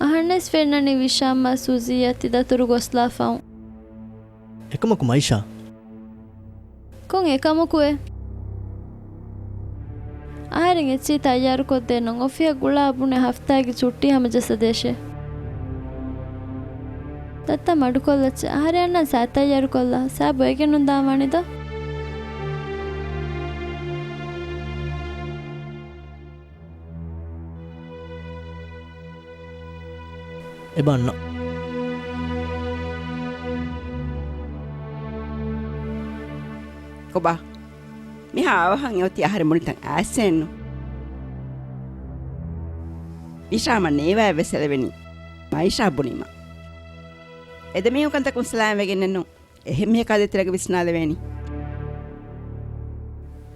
އަހަންނަށްވެސް ފެންނަނީ ވިޝާމާ ސުޒީއަށް ތި ދަތުރު ގޮސްލާފައުން. އެކަމަކު މައިޝާ. ކޮން އެކަމަކުއެއް؟ އަހަރެން އެއްޗެހި ތައްޔާރުކޮށްދޭނަން އޮފީހަށް ގުޅާ ބުނެ ހަފްތާގެ ޗުއްޓީ ހަމަޖައްސަދޭށޭ. ދައްތަ މަޑުކޮށްލައްޗޭ. އަހަރެން އަންނަން ސާ ތައްޔާރުކޮށްލާ. ސާބު އެގެންނުން ދާން ވާނެ ދޯ؟ އެބަ އަންނަ. ކޮބާ؟ މިހާ އަވަހަށް އެއޮތީ އަހަރެން ބުނިތަން އައިސްއެއްނު. ވިޝާމަށް ނޭވާއެއްވެސް އެޅެވެނީ މައިޝާ ބުނީމަ. އެދެމީހުން ކަންތައް ކުންސަލާން ވެގެންނެއްނު. އެހެން މީހަކާ ދޭތެރޭގަ ވިސްނާލެވޭނީ.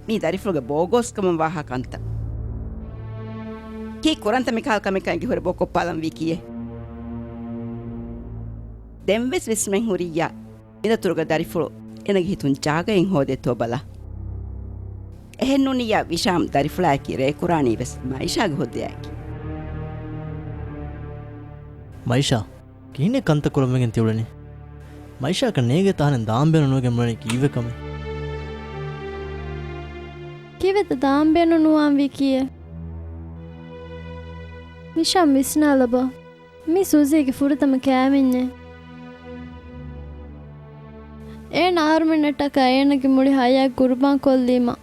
މީ ދަރިފުޅުގެ ބޯގޯސްކަމަށް ވާހާ ކަންތައް. ކީއް ކުރަންތަ މިކަހަލަ ކަމެއް ކަން އެނގި ހުރެ ބޯ ކޮށްޕާލަން ވީ ކީއޭ؟ ދެންވެސް ވިސްނުމެއް ހުރިއްޔާ، މިދަތުރުގަ ދަރިފުޅު އޭނަގެ ހިތުން ޖާގައެއް ހޯދޭތޯ ބަލާ. އެހެން ނޫނިއްޔާ ވިޝާމް ދަރިފުޅާއެކީ ރޭ ކުރާނީ ވެސް މައިޝާގެ ހުއްދަޔާއެކީ. މައިޝާ. ކިހިނެއް ކަންތައް ކުރަންވެގެން ތިއުޅެނީ؟ މައިޝާއަކަށް ނޭގޭތަ އަހަރެން ދާން ބޭނުން ނުވެގެން ބުނަނީ ކީއްވެ ކަމެއް؟ ކީއްވެތަ ދާން ބޭނުން ނުވާންވީ ކީއޭ؟ ވިޝާމް ވިސްނާލަބަ. މީ ސޫޒީގެ ފުރަތަމަ ކައިވެންޏޭ. އޭނަ އަހަރުމެންނަށްޓަކާ އޭނަގެ މުޅި ހަޔާތް ގުރުބާން ކޮށްލީމަ.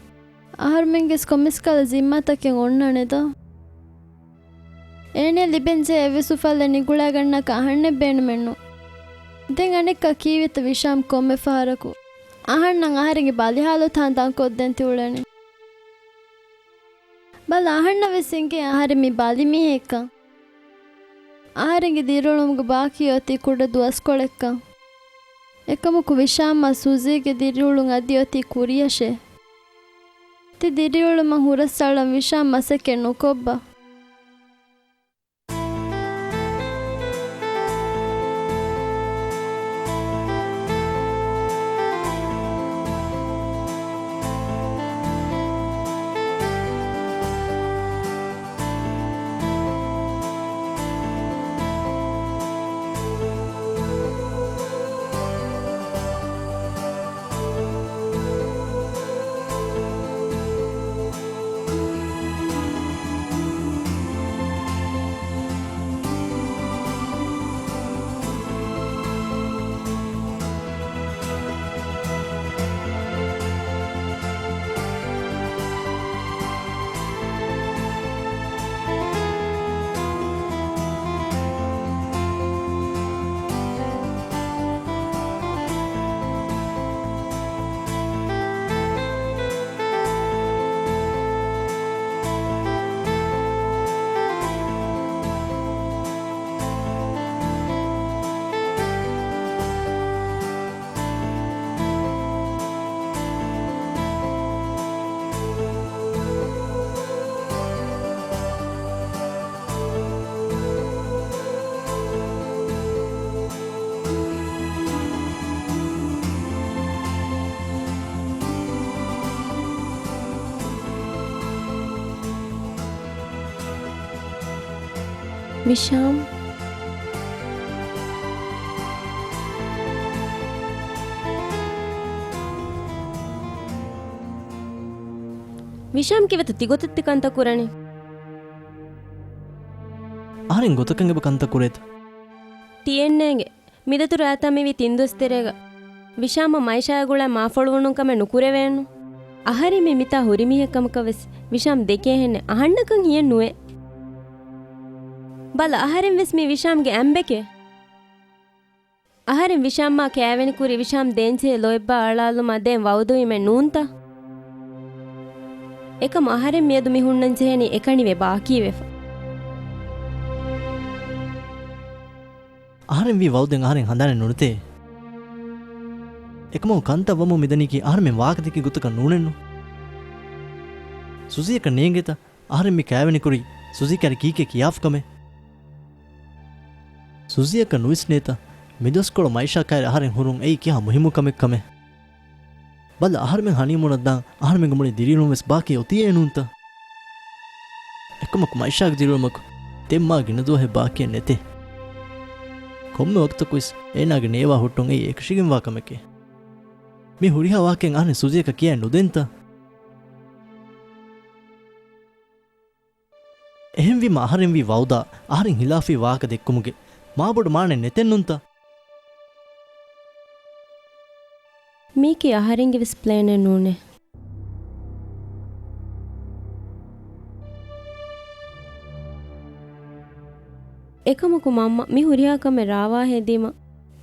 އަހަރުމެންގެސް ކޮންމެސް ކަހަލަ ޒިންމާތަކެއް އޮންނާނެތަ؟ އޭނަޔަށް ލިބެންޖެހޭ އެއްވެސް އުފަލެއް ނިގުޅާގަންނާކަށް އަހަންނެއް ބޭނުމެއްނު. ދެން އަނެއްކާ ކީވޭތަ ވިޝާމް ކޮންމެ ފަހަރަކު އަހަންނަށް އަހަރެންގެ ބަލި ހާލަތު ހަނދާން ކޮށްދޭން ތިއުޅެނީ؟ ބަލަ، އަހަންނަށް ވެސް އެނގޭ އަހަރެން މި ބަލި މީހެއްކަން. އަހަރެންގެ ދިރިއުޅުމުގެ ބާކީ އޮތީ ކުޑަ ދުވަސްކޮޅެއްކަން. އެކަމަކު ވިޝާމްއާ ސުޒީގެ ދިރިއުޅުން އަދި އޮތީ ކުރިޔަށޭ. ތި ދިރިއުޅުމަށް ހުރަސްއަޅަން ވިޝާމް މަސައްކަތް ނުކޮށްބަ. ވިޝާމް. ވިޝާމް ކީއްވެތަ ތިގޮތަށް ތި ކަންތައް ކުރަނީ؟ އަހަރެން ގޮތަކަށް އެބަ ކަންތައް ކުރޭތަ؟ ތިއެއްނޭނގެ. މިދަތުރު އައިތާ މިވީ ތިން ދުވަސް ތެރޭގަ. ވިޝާމަށް މައިޝާއާ ގުޅާ މާފަޅުވުނު ކަމެއް ނުކުރެވޭނު. އަހަރެން މި މިތާ ހުރި މީހެއް ކަމަކަށް ވެސް ވިޝާމް ދެކޭހެންނެއް. އަހަންނަކަށް ހިޔެއް ނުވޭ. ބަލަ، އަހަރެން ވެސް މީ ވިޝާމްގެ އަނބެކޭ. އަހަރެން ވިޝާމްއާ ކައިވެނި ކުރި ވިޝާމް ދޭންޖެހޭ ލޯތްބާ އަޅާލުމާ ދޭން ވައުދުވީމެއް ނޫންތަ؟ އެކަމު އަހަރެން މިއަދު މި ހުންނަން ޖެހެނީ އެކަނިވެ ބާކީވެފަ. އަހަރެން ވީ ވައުދެއް އަހަރެން ހަނދާނެއް ނުނެތޭ. އެކަމަކު ކަންތައް ވަމުން މިދަނީކީ އަހަރެމެން ވާހަކަ ދެއްކި ގޮތަކަށް ނޫނެއްނު. ސުޒީއަކަށް ނޭނގޭތަ އަހަރެން މި ކައިވެނި ކުރީ ސުޒީ ކައިރި ކީކޭ ކިޔާފަ ކަމެއް؟ ސުޒީއަކަށް ނުވިސްނޭތަ މި ދުވަސްކޮޅު މައިޝާ ކައިރި އަހަރެން ހުރުން އެއީ ކިހާ މުހިއްމު ކަމެއް ކަމެއް؟ ބަލަ، އަހަރެމެން ހަނީމޫނަށް ދާން އަހަރެމެންގެ މުޅި ދިރިއުޅުން ވެސް ބާކީ އޮތީއޭ ނޫންތަ؟ އެކަމަކު މައިޝާގެ ދިރިއުޅުމަކު ދެން މާ ގިނަ ދުވަހެއް ބާކީއެއް ނެތޭ. ކޮންމެ ވަގުތަކުވެސް އޭނާގެ ނޭވާ ހުއްޓުން އެއީ އެކަށީގެންވާ ކަމެކޭ. މި ހުރިހާ ވާހަކައެއް އަހަރެން ސުޒީއަކަށް ކިޔައި ނުދޭންތަ؟ އެހެންވީމަ އަހަރެންވީ ވައުދާ އަހަރެން ހިލާފީ ވާހަކަ ދެއްކުމުގެ މާބޮޑު މާނައެއް ނެތެއްނޫންތަ؟ މީކީ އަހަރެންގެ ވެސް ޕްލޭނެއް ނޫނޭ. އެކަމަކު މަންމަ މި ހުރިހާ ކަމެއް ރާވާހެދީމަ،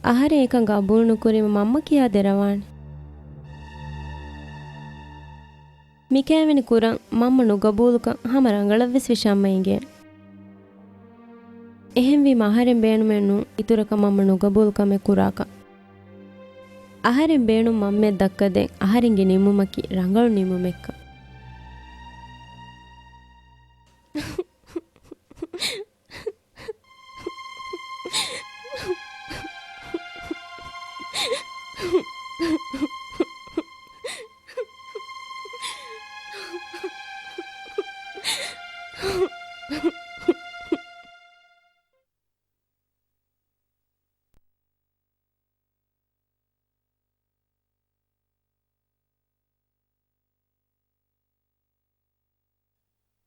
އަހަރެން އެކަން ގަބޫލު ނުކުރީމަ މަންމަ ކިހާ ދެރަވާނެ؟ މި ކައިވެނި ކުރަން މަންމަ ނުގަބޫލުކަން ހަމަ ރަނގަޅަށްވެސް ވިޝާމަށް އެނގޭނެ. އެހެންވީމަ އަހަރެން ބޭނުމެއް ނޫން އިތުރަކަށް މަންމަ ނުގަބޫލުކަމެއް ކުރާކަށް. އަހަރެން ބޭނުން މަންމައަށް ދައްކަދޭން އަހަރެންގެ ނިންމުމަކީ ރަނގަޅު ނިންމުމެއްކަން.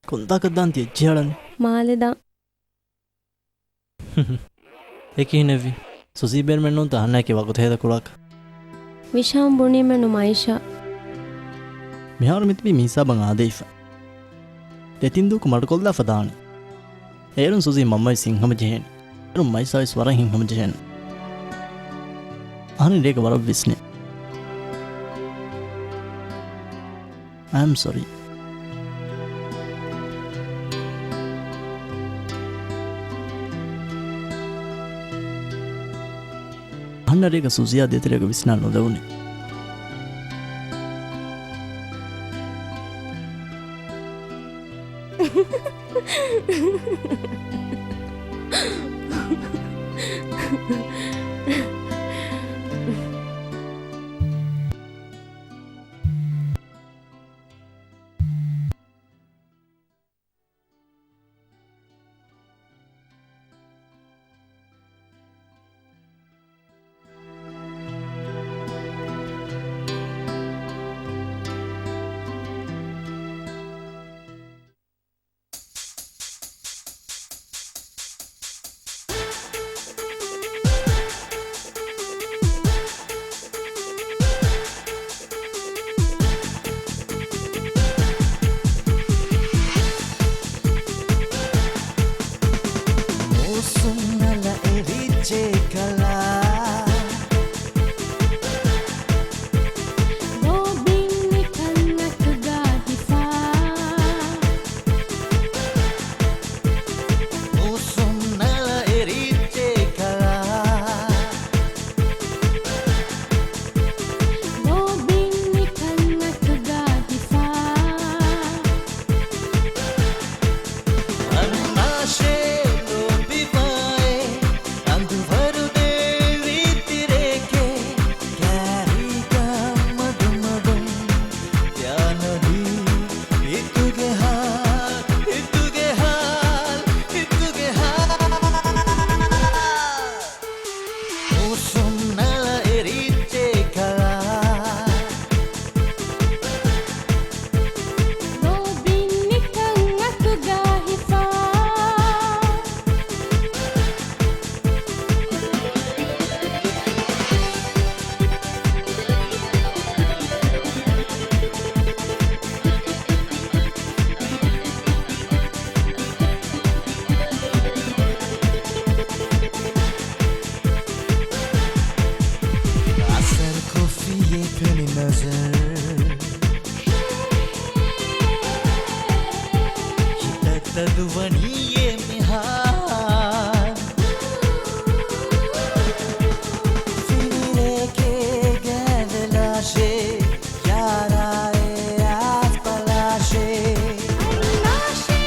ކޮންތާކަށް ދާން ތި އެއްޗެއް އަޅަނީ؟ މާލެ ދާން. އެ ކިހިނެއްވީ؟ ސުޒީ ބޭނުމެއް ނޫންތަ އަހަންނާއެކީ ވަގުތު ހޭދަ ކުރާކަށް؟ ވިޝާމް ބުނީމެއްނު މައިޝާ. މިހާރު މިތިބީ މިހިސާބަށް އާދެވިފަ. ދެތިން ދުވަކު މަޑުކޮށްލާފަ ދާނެ. އޭރުން ސުޒީ މަންމަވެސް ހިތްހަމަޖެހޭނެ. އޭރުން މައިސާވެސް ވަރަށް ހިތްހަމަޖެހޭނެ. އަހަން ރޭގަ ވަރަށް ވިސްނޭ. I am sorry. އަހަންނަށް ރޭގަ ސުޒީއާ ދޭތެރޭގަ ވިސްނާ ނުލެވުނީ. މޫސުން ނަލަ އެރިއްޖެ ކަލާ. ލޯބިން ނިކަން އަތުގަ ހިފާ. މޫސުން ނަލަ އެރިއްޖެ ކަލާ. ލޯބިން ނިކަން އަތުގަ ހިފާ. އަންނާށޭ ލޯބިވާއޭ، އަނދުވަރުދޭ ރީތިރެއެކޭ، ކާރީގަ މަޑުމަޑުން ތިޔާލަދީ، ހިތުގެ ހާލް، ހިތުގެ ހާލް، ހިތުގެ ހާލް. މޫސުން ނަލަ އެރިއްޖެ ކަލާ. ލޯބިން ނިކަން އަތުގަ ހިފާ. އަސަރު ކޮށްފިއޭ ޕެނި ނަޒަރު. ހިތަށް ތަދުވަނީ އެ މިހާރު. ފިނިރެއެކޭ ގާތްވެލާށޭ، ޔާރާއޭ އާސް ބަލާށޭ. އަންނާށޭ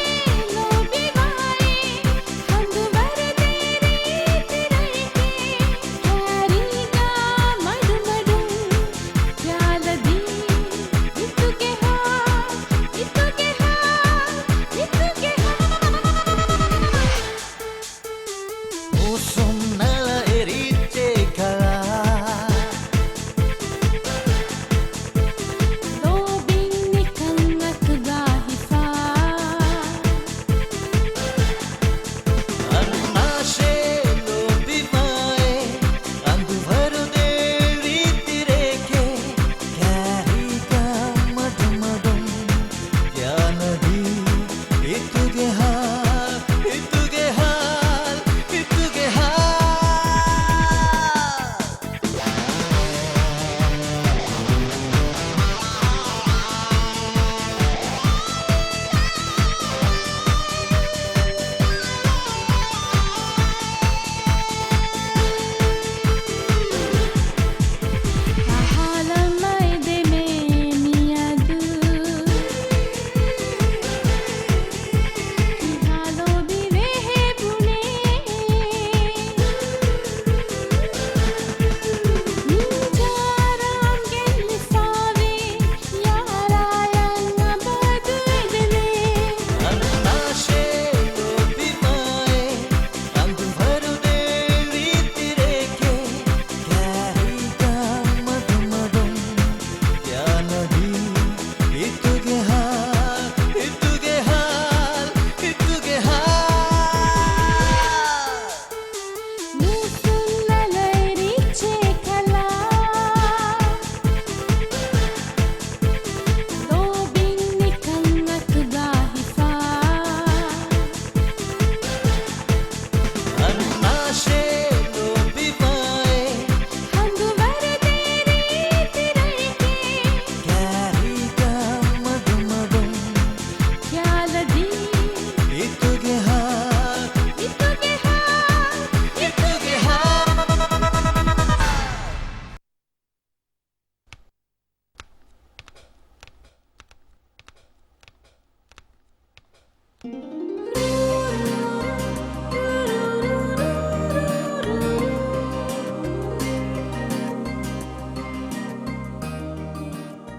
ލޯބިވާއޭ، ހަނދުވަރުދޭ ރީތިރެއެކޭ، ކާރީގަ މަޑުމަޑުން ތިޔާލަދީ، ހިތުގެ ހާލް، ހިތުގެ ހާލް، ހިތުގެ ހާލް.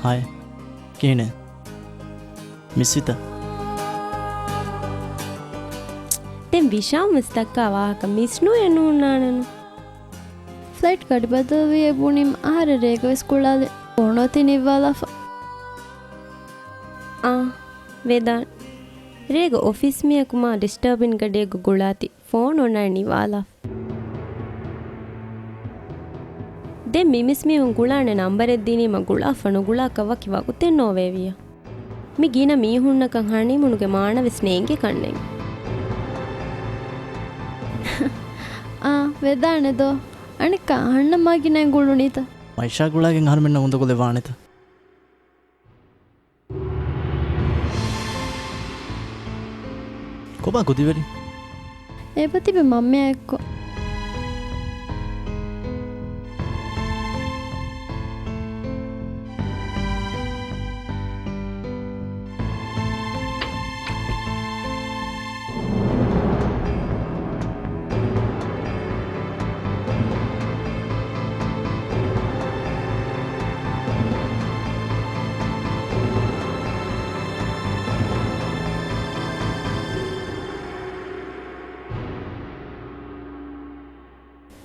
ހައި. ކިހިނެއް؟ މިސްވިތަ؟ ދެން ވިޝާމް ވެސް ދައްކާ ވާހަކަ މިސް ނޫނޭ ނޫންނާނެނު. ފްލައިޓް ގަޑި ބަދަލުވިއޭ ބުނީމަ އަހަރެން ރޭގަ ވެސް ގުޅާލި. ފޯނު އޮތީ ނިއްވާލާފަ. އާ، ވެދާން. ރޭގަ އޮފީސް މީހަކު މާ ޑިސްޓާބިން ގަޑިއެއްގަ ގުޅާތި. ފޯނު އޮންނާނީ ނިވާލާފަ. ދެން މި މިސް މީހުން ގުޅާނެ ނަންބަރެއް ދިނީމަ ގުޅާފަ ނުގުޅާކަށް ވަކި ވަގުތެއް ނޯވޭވިޔަ. މި ގިނަ މީހުންނަކަށް ހަނީމޫނުގެ މާނަ ވެސް ނޭނގޭ ކަންނޭނގެ. އާ، ވެދާނެ ދޯ. އަނެއްކާ އަހަންނަށް މާ ގިނައިން ގުޅުނީތަ؟ މައިޝާ ގުޅާގެން އަހަރުމެންނަށް އުނދަގުލެއް ވާނެތަ؟ ކޮބާ ކުދިވެރި؟ އެބަ ތިބެ މަންމައާ އެއްކޮށް.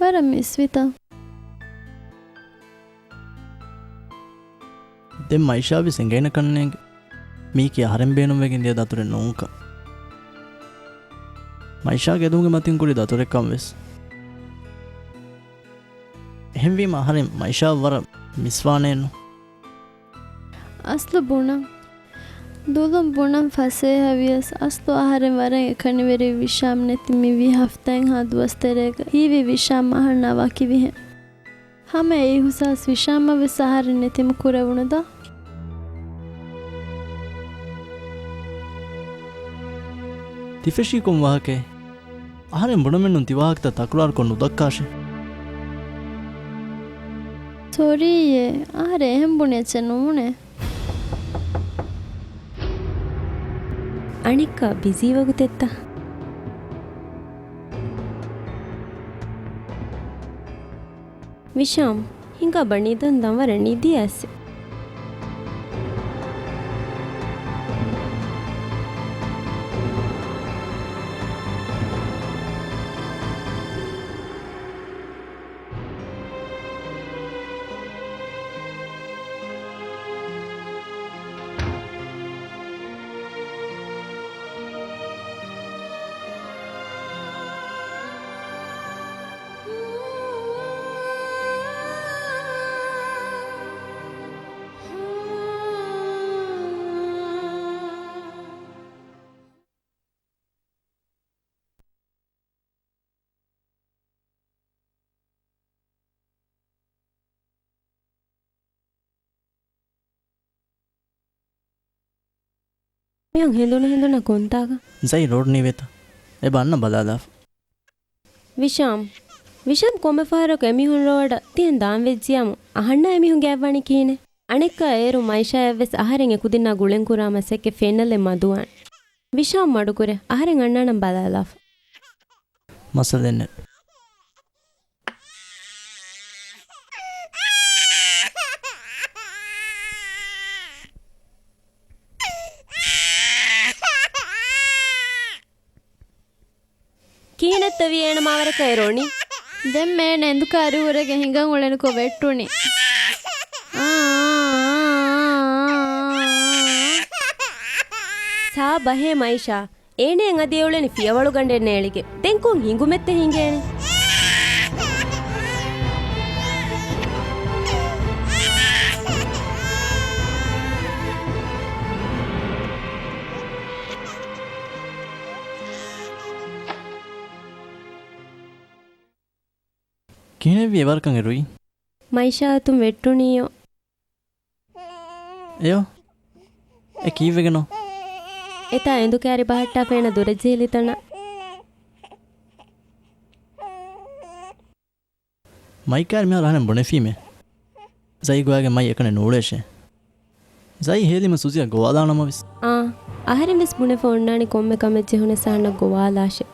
ވަރަށް މިސްވިތަ؟ ދެން މައިޝާ ވެސް އެނގޭނެ ކަންނޭނގެ. މީކީ އަހަރެން ބޭނުންވެގެން ދިޔަ ދަތުރެއް ނޫންކަން. މައިޝާގެ އެދުމުގެ މަތިން ކުރި ދަތުރެއްކަން ވެސް. އެހެންވީމަ އަހަރެން މައިޝާ ވަރަށް މިސްވާނެއެއްނު. އަސްލު ބުނަން. ދުލުން ބުނަން ފަސޭހަވިޔަސް، އަސްލު އަހަރެން ވަރަށް އެކަނިވެރި ވިޝާމް ނެތި މި ވީ ހަފްތާއިންހާ ދުވަސް ތެރޭގަ ހީވީ ވިޝާމް އަހަންނާ ވަކިވިހެން. ހަމަ އެއިހުސާސް ވިޝާމަށް ވެސް އަހަރެން ނެތިމަ ކުރެވުނުދާ؟ ތިފެށީ ކޮން ވާހަކައެއް؟ އަހަރެން ބުނަމެއްނުން ތިވާހަކަތައް ތަކުރާރުކޮށް ނުދައްކާށޭ. ސޮރީއޭ، އަހަރެން އެހެން ބުނި އެއްޗެއް ނޫނޭ. އަނެއްކާ ބިޒީ ވަގުތެއްތަ؟ ވިޝާމް، ހިނގާބަ ނިދަން ދާން ވަރަށް ނިދި އައިސް. މިހެން ހެނދުނު ހެނދުނަށް ކޮންތާކަށް؟ ޒައި ރޯޑް ނީވޭތަ؟ އެބަ އަންނަ ބަލާލާފަ. ވިޝާމް. ވިޝާމް ކޮންމެ ފަހަރަކު އެމީހުން ރޯޑަށް ތިހެން ދާން ވެއްޖިޔާމު އަހަންނާ އެމީހުން ގާތްވާނީ ކިހިނެއް؟ އަނެއްކާ އޭރު މައިޝާއަށްވެސް އަހަރެން އެކުދިންނާ ގުޅެން ކުރާ މަސައްކަތް ފެންނަލެއް މަދުވާނެ. ވިޝާމް މަޑުކުރޭ، އަހަރެން އަންނާނަން ބަލާލާފަ. މައްސަލައެއްނެތް. ކިހިނެއްތަ ވީ އޭނަ މާވަރަކަށް އެރޯނީ؟ ދެން މޭނަ އެނދު ކާރި ހުރެގެން ހިނގަން އުޅެނިކޮށް ވެއްޓުނީ. ސާބަހޭ މައިޝާ. އޭނައަށް އަދި އެއުޅެނީ ފިޔަވަޅުގަނޑެއް ނޭޅިގެން. ދެން ކޮން ހިނގުމެއްތަ ހިނގޭނެ؟ ކިހިނެއްވީ އެވަރަކަށް އެރުވީ؟ މައިޝާ އަތުން ވެއްޓުނީޔޯ. އެޔޯ. އެ ކީއްވެގެންނޯ؟ އެތާ އެނދު ކާރި ބަހައްޓާފަ އޭނަ ދުރަށް ޖެހިލި ތަނަށް. މައި ކާރި މިހާރު އަހަރެން ބުނެފީމޭ. ޒައި ގޮވާގެން މައި އެކަނި ނޫޅޭށޭ. ޒައި ހޭލީމަ ސުޒިއަށް ގޮވާލާނަމަވެސް. އާ، އަހަރެން ވެސް ބުނެފަ އޮންނާނީ ކޮންމެ ކަމެއް ޖެހުނަސް އަހަންނަށް ގޮވާލާށޭ.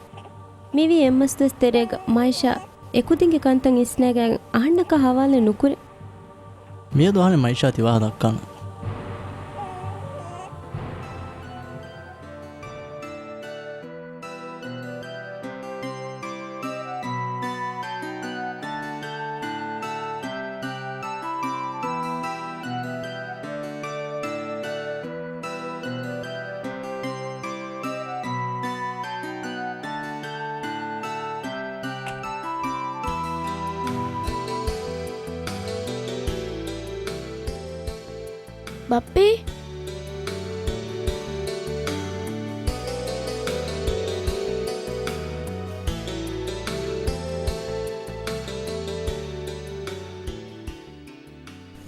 މިވީ އެއްމަސް ދުވަސް ތެރޭގަ މައިޝާ އެކުދިންގެ ކަންތައް އިސްނައިގެން އަހަންނަކާ ހަވާލެއް ނުކުރޭ. މިއަދު އަހަރެން މައިޝާ ތި ވާހަކަ ދައްކާނަން. ބައްޕީ؟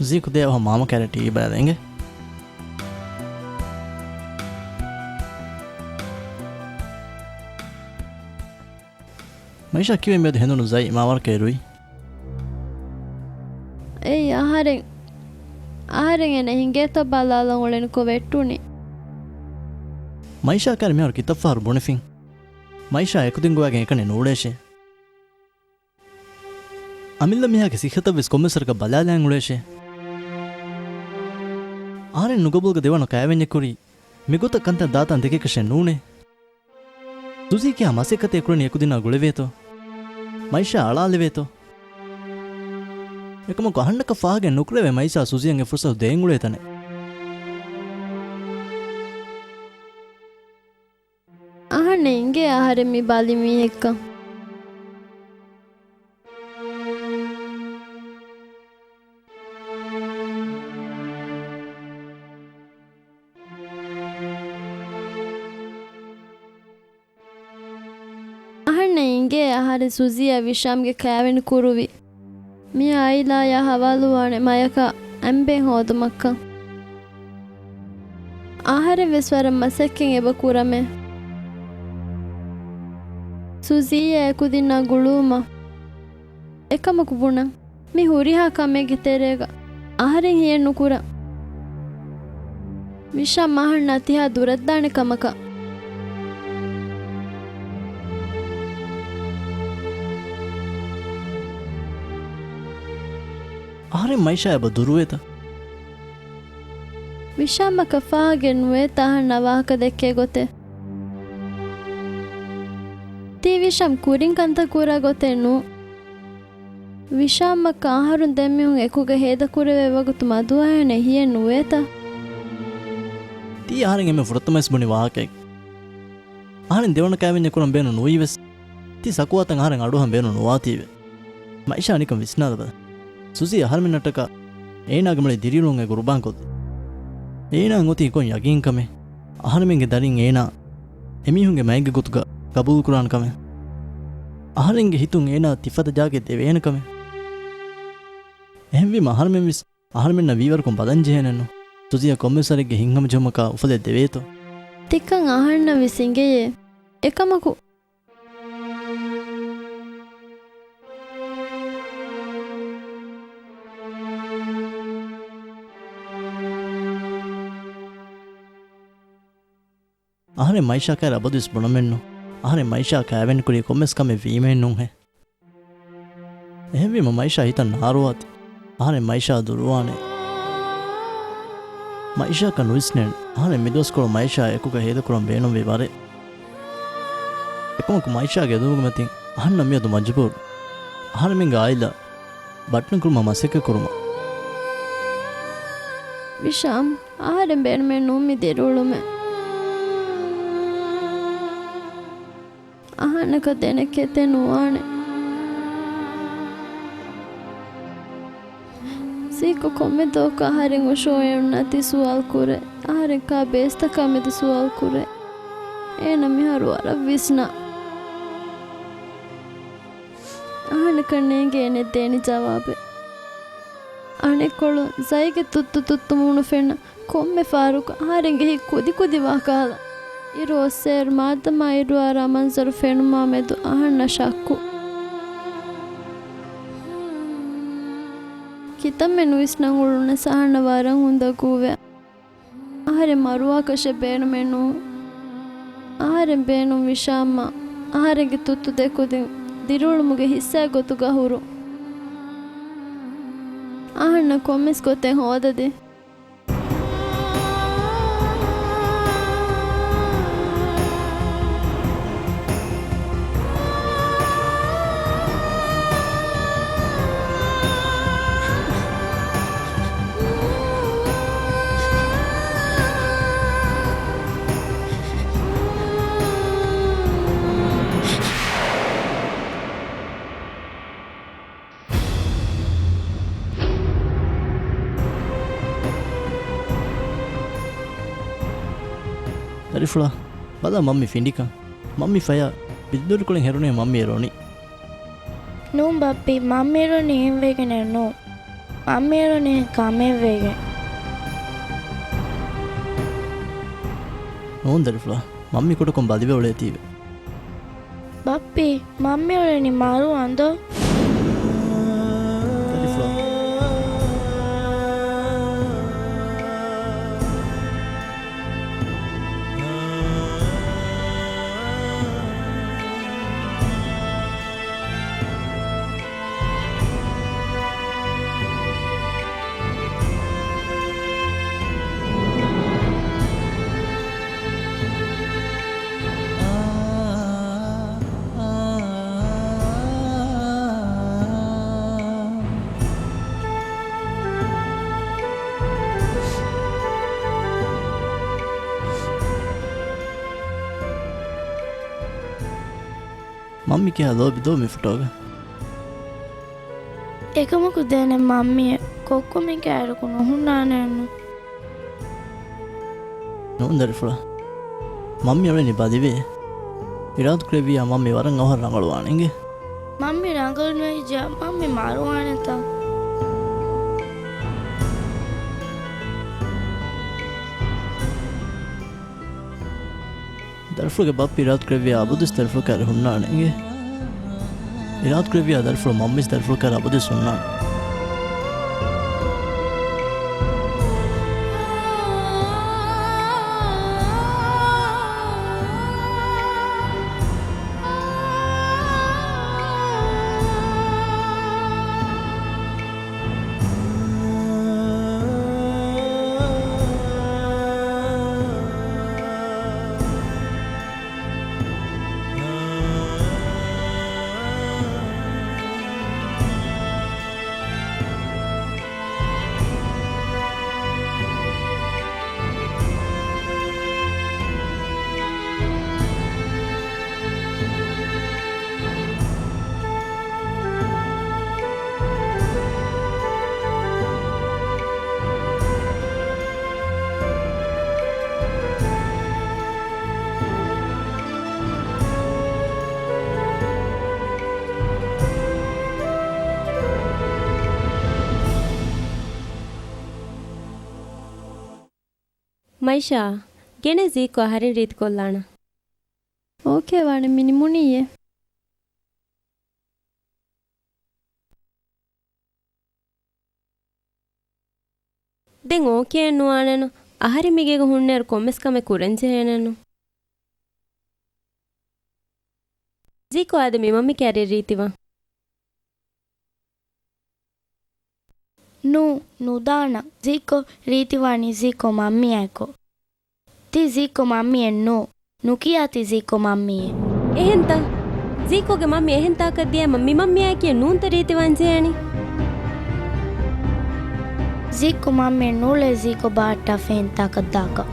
ޒީ ކުދޭ އަވަހަށް މާމަ ކައިރި ޓީވީ ބަލާލަ އިނގޭ. މައިޝާ ކިޔެވި މިއަދު ހެނދުނު ޒައި މާވަރަކަށް އިރުވި. އެއީ އަހަރެން، އަހަރެން އޭނަ ހިނގޭތޯ ބަލާލަން އުޅެނިކޮށް ވެއްޓުނީ. މައިޝާ ކައިރި މިހާރު ކިތައްފަހަރު ބުނެފިން؟ މައިޝާ އެކުދިން ގޮވައިގެން އެކަނި ނޫޅޭށޭ. އަމިއްލަ މީހާގެ ސިއްހަތަށްވެސް ކޮންމެސް ވަރަކަށް ބަލާލާން އުޅޭށޭ. އަހަރެން ނުގަބޫލުގަ ދެވަނަ ކައިވެންޏެއް ކުރީ މިގޮތަށް ކަންތައް ދާތާން ދެކޭކަށެއް ނޫނޭ. ސުޒީ ކިހާ މަސައްކަތެއް ކުރަނީ އެކުދިންނާ ގުޅެވޭތޯ؟ މައިޝާ އަޅާލެވޭތޯ؟ އެކަމަކު އަހަންނަކަށް ފާހަގައެއް ނުކުރެވޭ މައިޝާ ސުޒީއަށް އެ ފުރުސަތު ދޭން އުޅޭ ތަނެއް. އަހަންނަށް އިނގޭ އަހަރެން މި ބަލި މީހެއްކަން. އަހަންނަށް އިނގޭ އަހަރެން ސުޒީއާ ވިޝާމްގެ ކައިވެނި ކުރުވި. މި އާއިލާޔާ ހަވާލުވާނެ މަޔަކާ އަނބޭން ހޯދުމަށްކަން. އަހަރެން ވެސް ވަރަށް މަސައްކަތް އެބަ ކުރަމޭ. ސުޒީއާ އެކުދިންނާ ގުޅުވުމަށް. އެކަމަކު ބުނަން، މި ހުރިހާ ކަމެއްގެ ތެރޭގަ އަހަރެން ހިޔެއް ނުކުރަން. ވިޝާމް އަހަންނާ ތިހާ ދުރަށްދާނެ ކަމަކަށް. އަހަރެން މައިޝާ އެބަ ދުރުވޭތަ؟ ވިޝާމަކަށް ފާހަގައެއް ނުވޭތަ އަހަންނާ ވާހަކަ ދެއްކޭ ގޮތެއް؟ ތީ ވިޝާމް ކުރިން ކަންތައް ކުރާ ގޮތެއް ނޫން. ވިޝާމްއަކަށް އަހަރުން ދެންމެހުން އެކުގަ ހޭދަކުރެވޭ ވަގުތު މަދުވާހެނެއް ހިޔެއް ނުވޭތަ؟ ތީ އަހަރެން އެންމެ ފުރަތަމަވެސް ބުނި ވާހަކައެއް. އަހަރެން ދެވަނަ ކައިވެންޏެއް ކުރަން ބޭނުން ނުވީވެސް. ތީ ސަކުވާތަން އަހަރެން އަޑުއަހަން ބޭނުން ނުވާތީވެ. މައިޝާ ނިކަން ވިސްނާލަބަލަ. ސުޒީ އަހަރެމެންނަށްޓަކާ އޭނާގެ މުޅި ދިރިއުޅުން އެ ގުރުބާންކޮށްލި. އޭނާއަށް އޮތީ ކޮން ޔަގީންކަމެއް؟ އަހަރެމެންގެ ދަރިން އޭނާ އެމީހުންގެ މައެއްގެ ގޮތުގަ ގަބޫލުކުރާނެ ކަމެއް؟ އަހަރެންގެ ހިތުން އޭނާ ތިފަދަ ޖާގައެއް ދެވޭނެ ކަމެއް؟ އެހެންވީމަ އަހަރެމެން ވެސް އަހަރެމެންނަށް ވީވަރަކުން ބަލަން ޖެހޭނެއްނު. ސުޒީއަށް ކޮންމެސް ވަރެއްގެ ހިތްހަމަޖެހުމަކާ އުފަލެއް ދެވޭތޯ؟ ތިކަން އަހަންނަށް ވެސް އިނގެޔޭ. އެކަމަކު، އަހަރެން މައިޝާ ކައިރި އަބަދުވެސް ބުނަމެއްނު. އަހަރެން މައިޝާ ކައިވެނިކުރީ ކޮންމެސް ކަމެއް ވީމައެއްނޫންހޭ. އެހެންވީމަ މައިޝާ ހިތަށް ނާރުވާތި. އަހަރެން މައިޝާ ދުރުވާނެ. މައިޝާއަކަށް ނުވިސްނޭނެ. އަހަރެން މިދުވަސްކޮޅު މައިޝާ އެކުގަ ހޭދަކުރަން ބޭނުންވި ވަރެއް. އެކަމަކު މައިޝާގެ އެދުމުގެ މަތިން އަހަންނަށް މިއަދު މަޖުބޫރު. އަހަރެމެންގެ އާއިލާ ބައްޓަން ކުރުމަށް މަސައްކަތް ކުރުމަށް. ވިޝާމް، އަހަރެން ބޭނުމެއް ނޫން މި ދިރިއުޅުމެއް. އަހަންނަކަށް ދެނެއް ކެތެއް ނުވާނެ. ސީކު ކޮންމެ ދުވަހަކު އަހަރެން އޮށޯ އެ އޮންނާތީ ސުވާލު ކުރޭ. އަހަރެން ކާ ބޭސްތަކާ މެދު ސުވާލު ކުރޭ. އޭނަ މިހާރު ވަރަށް ވިސްނާ. އަހަންނަކަށް ނޭނގޭ އޭނަ ދޭނެ ޖަވާބެއް. އަނެއްކޮޅުން ޒައިގެ ތުއްތު ތުއްތު މޫނު ފެންނަ ކޮންމެ ފަހަރަކު އަހަރެންގެ ހިތް ކުދިކުދިވާ ކަހަލަ. އިރު އޮއްސޭއިރު މާދަމާ އިރުއާރާ މަންޒަރު ފެނުމާ މެދު އަހަންނަށް ޝައްކު. ކިތަންމެ ނުވިސްނަން އުޅުނަސް އަހަންނަށް ވަރަށް އުނދަގޫވޭ. އަހަރެން މަރުވާކަށެއް ބޭނުމެއް ނޫން. އަހަރެން ބޭނުން ވިޝާމްއަށް އަހަރެންގެ ތުއްތު ދެކުދިން ދިރިއުޅުމުގެ ހިއްސާ ގޮތުގަ ހުރުން. އަހަންނަށް ކޮންމެސް ގޮތެއް ހޯދަދޭ. ދަރިފުޅާ، ބަލަ މަންމި ފިނޑިކަން. މަންމި ފަޔާ ބިދުދޮރިކޮޅެއް ހެރުނީ މަންމި އެރޮނީ. ނޫން ބައްޕި، މަންމި އެރޮނީ އެހެންވެގެނެއް ނޫން. މަންމި އެރޮނީ ކަމެއްވެގެން. ނޫން ދަރިފުޅާ، މަންމި ކުޑަކޮށް ބަލިވެ އުޅޭތީވެ. ބައްޕި، މަންމި އުޅެނީ މަރު އަނދަށް. ދަރިފުޅާ. މަންމި ކިހާ ލޯބި ދޯ މި ފޮޓޯގަ؟ އެކަމަކު ދެނެއް މަންމިއެއް ކޮއްކޮ މީހަކާ އެރަކު ނުހުންނާނެއެއްނު. ނޫން ދަރިފުޅާ. މަންމި އުޅެނީ ބަލިވެ. އިރާދަކުރެއްވިއްޔާ މަންމި ވަރަށް އަވަހަށް ރަނގަޅުވާނެ އިނގޭ. މަންމި ރަނގަޅު ނުވެއްޖާ މަންމި މަރުވާނެތަ؟ ދަރިފުޅުގެ ބައްޕަ އިރާދަކުރެއްވިއްޔާ އަބަދުވެސް ދަރިފުޅަކާ އެރެ ހުންނާނެ އިނގޭ. އިރާދަކުރެއްވިއްޔާ ދަރިފުޅު މަންމިވެސް ދަރިފުޅަކާ އަބަދުވެސް ހުންނާނެ. މައިޝާ، ގެނޭ ޒީކޯ އަހަރެން ރީތިކޮށްލާނަން. އޯކޭ ވާނެ، މި ނިމުނީއޭ. ދެން އޯކޭއެއް ނުވާނެނު. އަހަރެން މިގޭގަ ހުންނައިރު ކޮންމެސް ކަމެއް ކުރަންޖެހޭނެއްނު. ޒީކޯ އާދެ މި މަންމި ކައިރިއަށް ރީތިވާން. ނޫ، ނުދާނަން. ޒީކޯ ރީތިވާނީ ޒީކޯ މަންމިއާއެކު. ތީ ޒީކޯ މަންމިއެއް ނޫ. ނުކިޔާ ތީ ޒީކޯ މަންމީއޭ. އެހެންތަ؟ ޒީކޯގެ މަންމި އެހެން ތާކަށް ދިޔައިމަ މި މަންމިއާއެކޭ ނޫންތަ ރީތިވާން ޖެހޭނީ؟ ޒީކޯ މަންމިއެއް ނޫޅޭ ޒީކޯ ބަހައްޓާފަ އެހެން ތާކަށް ދާކަށް.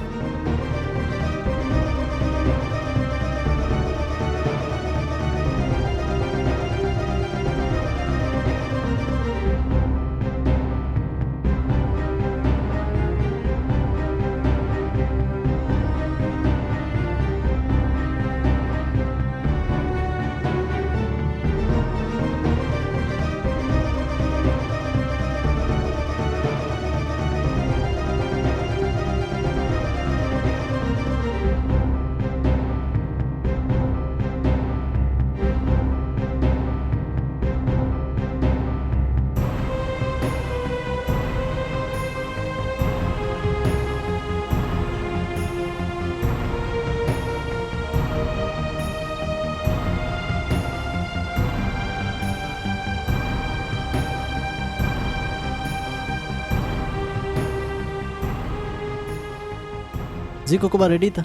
ޒީކޯ ކޮބާ ރެޑީތަ؟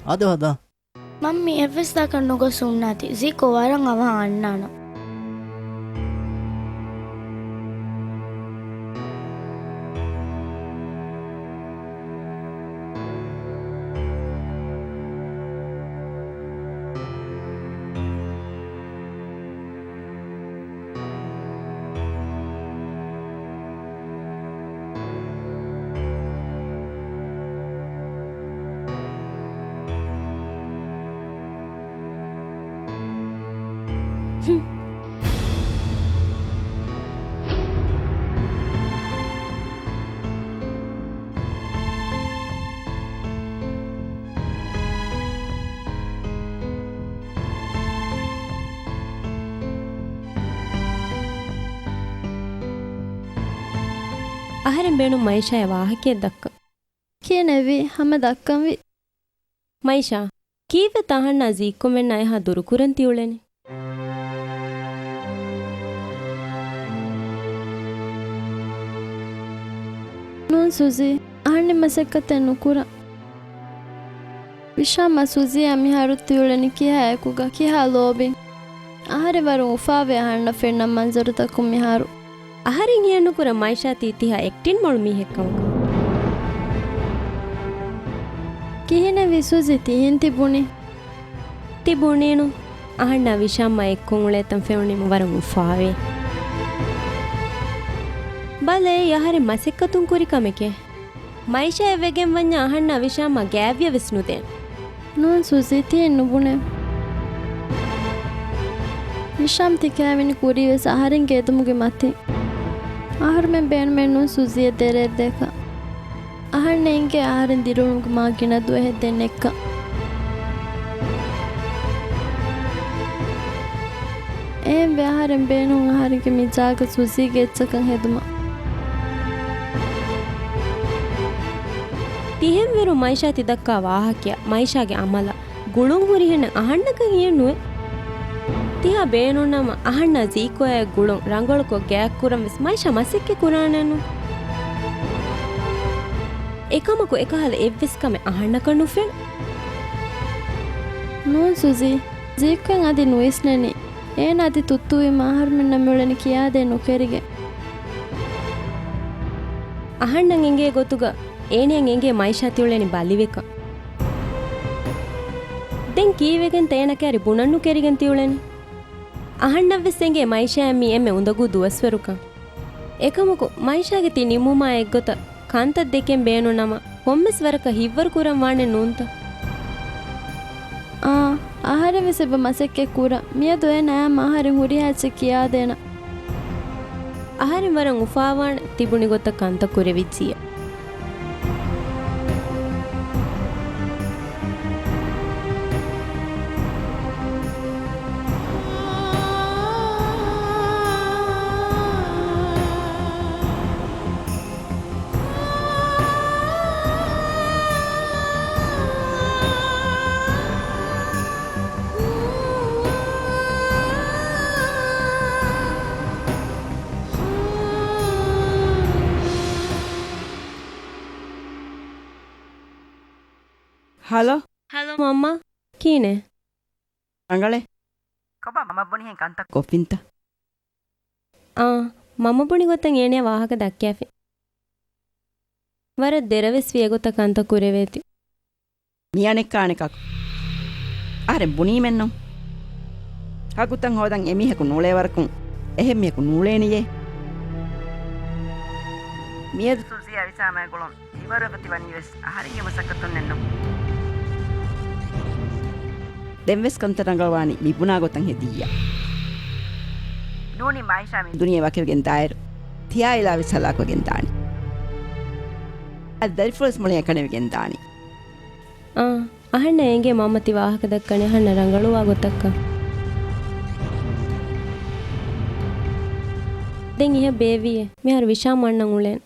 އާދެ ހަދާ. މަންމީ އެއްވެސް ތާކަށް ނުގޮސް ހުންނާތީ. ޒީކޯ ވަރަށް އަވަހަށް އަންނާނަން. އަހަރެން ބޭނުން މައިޝާއަށް ވާހަކައެއް ދައްކަން. ކިހިނެއްވީ؟ ހަމަ ދައްކަންވީ. މައިޝާ، ކީއްވެތަ އަހަންނާ ޒީކޮމެންނާ އެހާ ދުރުކުރަން ތިއުޅެނީ؟ ނޫން ސުޒީ، އަހަންނެއް މަސައްކަތެއް ނުކުރަން. ވިޝާމްއާ ސުޒީއާ މިހާރު ތިއުޅެނީ ކިހާ އެކުގަ، ކިހާ ލޯބިން؟ އަހަރެން ވަރަށް އުފާވޭ އަހަންނަށް ފެންނަ މަންޒަރުތަކުން މިހާރު. އަހަރެން ހިޔެއްނުކުރަން މައިޝާ ތީ ތިހާ އެކްޓިން މޮޅު މީހެއްކަމަކަށް. ކިހިނެއްވީ ސުޒީ ތިހެން ތިބުނީ؟ ތި ބުނީނު އަހަންނާ ވިޝާމްއާ އެއްކޮށް އުޅޭތަން ފެނުނީމަ ވަރަށް އުފާވޭ. ބަލައޭ އަހަރެން މަސައްކަތުން ކުރި ކަމެކޭ. މައިޝާ އެއްވެގެން ވަންޏާ އަހަންނާ ވިޝާމްއާ ގާތްވިޔަ ވެސް ނުދޭން. ނޫން ސުޒީ ތިހެން ނުބުނެ. ވިޝާމް ތި ކައިވެނި ކުރީ ވެސް އަހަރެންގެ އެދުމުގެ މަތިން. އަހަރުމެން ބޭނުމެއް ނޫން ސުޒީއަށް ދެރައެއް ދޭކަށް. އަހަންނަށް އެނގޭ އަހަރެން ދިރިއުޅުމުގެ މާ ގިނަ ދުވަހެއް ދެން އެއްކަން. އެހެންވެ އަހަރެން ބޭނުން އަހަރެންގެ މި ޖާގަ ސުޒީގެ އެއްޗަކަށް ހެދުމަށް. ތިހެންވީރު މައިޝާ ތި ދައްކާ ވާހަކައަށް މައިޝާގެ އަމަލަށް ގުޅުން ހުރިހެންނެއް އަހަންނަކަށް ހިޔެއް ނުވޭ. ތިހާ ބޭނުންނަމަ އަހަންނާ ޒީކޮއާއެކު ގުޅުން ރަނގަޅުކޮށް ގާތްކުރަން ވެސް މައިޝާ މަސައްކަތް ކުރާނެއްނު. އެކަމަކު އެކަހަލަ އެއްވެސް ކަމެއް އަހަންނަކަށް ނުފެން. ނޫން ސުޒީ، ޒީކޮއަށް އަދި ނުވިސްނެނީ. އޭނަ އަދި ތުއްތުވީމަ އަހަރުމެންނަށް މިއުޅެނީ ކިޔާދޭ ނުކެރިގެން. އަހަންނަށް އެނގޭ ގޮތުގަ އޭނައަށް އެނގޭ މައިޝާ ތިއުޅެނީ ބަލިވެކަން. ދެން ކީއްވެގެންތަ އޭނަ ކައިރި ބުނަން ނުކެރިގެން ތިއުޅެނީ؟ އަހަންނަށްވެސް އެނގޭ މައިޝާއަށް މީ އެންމެ އުނދަގޫ ދުވަސްވަރުކަން. އެކަމަކު މައިޝާގެ ތި ނިމުމާ އެއްގޮތަށް ކަންތައް ދެކެން ބޭނުންނަމަ، ކޮންމެސް ވަރަކަށް ހިތްވަރު ކުރަން ވާނެ ނޫންތަ؟ އާ، އަހަރެން ވެސް އެބަ މަސައްކަތް ކުރަން. މިއަދު އޭނަ އައިމަ އަހަރެން ހުރިހާ އެއްޗެއް ކިޔާދޭނަން. އަހަރެން ވަރަށް އުފާވާނެ ތިބުނި ގޮތަށް ކަންތައް ކުރެވިއްޖިއްޔާ. ހަލޯ. ހަލޯ މަންމާ. ކީނެ؟ ރަނގަޅޭ. ކޮބާ މަންމަ ބުނިހެން ކަންތައް ކޮށްފިންތަ؟ އާ، މަންމަ ބުނި ގޮތަށް އޭނަޔާ ވާހަކަ ދައްކާފި. ވަރަށް ދެރަވެސް ވިޔަ ގޮތަށް ކަންތައް ކުރެވޭތި. މި އަނެއްކާ އަނެކާކު. އަހަރެން ބުނީމެއްނު. ހަގުތައް ހޯދަން އެމީހަކު ނޫޅޭ ވަރަކުން އެހެން މީހަކު ނޫޅޭނެޔޭ. މިއަދު ސުޒީއާ ވިޝާމާ ގުޅުން ހިތްވަރުވެފަ ތިވަނީވެސް އަހަރެންގެ މަސައްކަތުންނެއްނު. ދެންވެސް ކަންތައް ރަނގަޅުވާނީ މިބުނާ ގޮތަށް ހެދިއްޔާ. ނޫނީ މާއިޝާ މި ދުނިޔެ ވަކިވެގެން ދާއިރު، ތިޔާއިލާވެސް ހަލާކުވެގެން ދާނީ. އަދި ދަރިފުޅުވެސް މުޅި އެކަނިވެގެން ދާނީ. އާ، އަހަންނަށް އެނގޭ މަންމަ ތި ވާހަކަ ދައްކަނީ އަހަންނަށް ރަނގަޅުވާ ގޮތަކަށް. ދެން އިހަށް ބޭއްވިއޭ. މިހާރު ވިޝާމް އަންނަން އުޅޭން.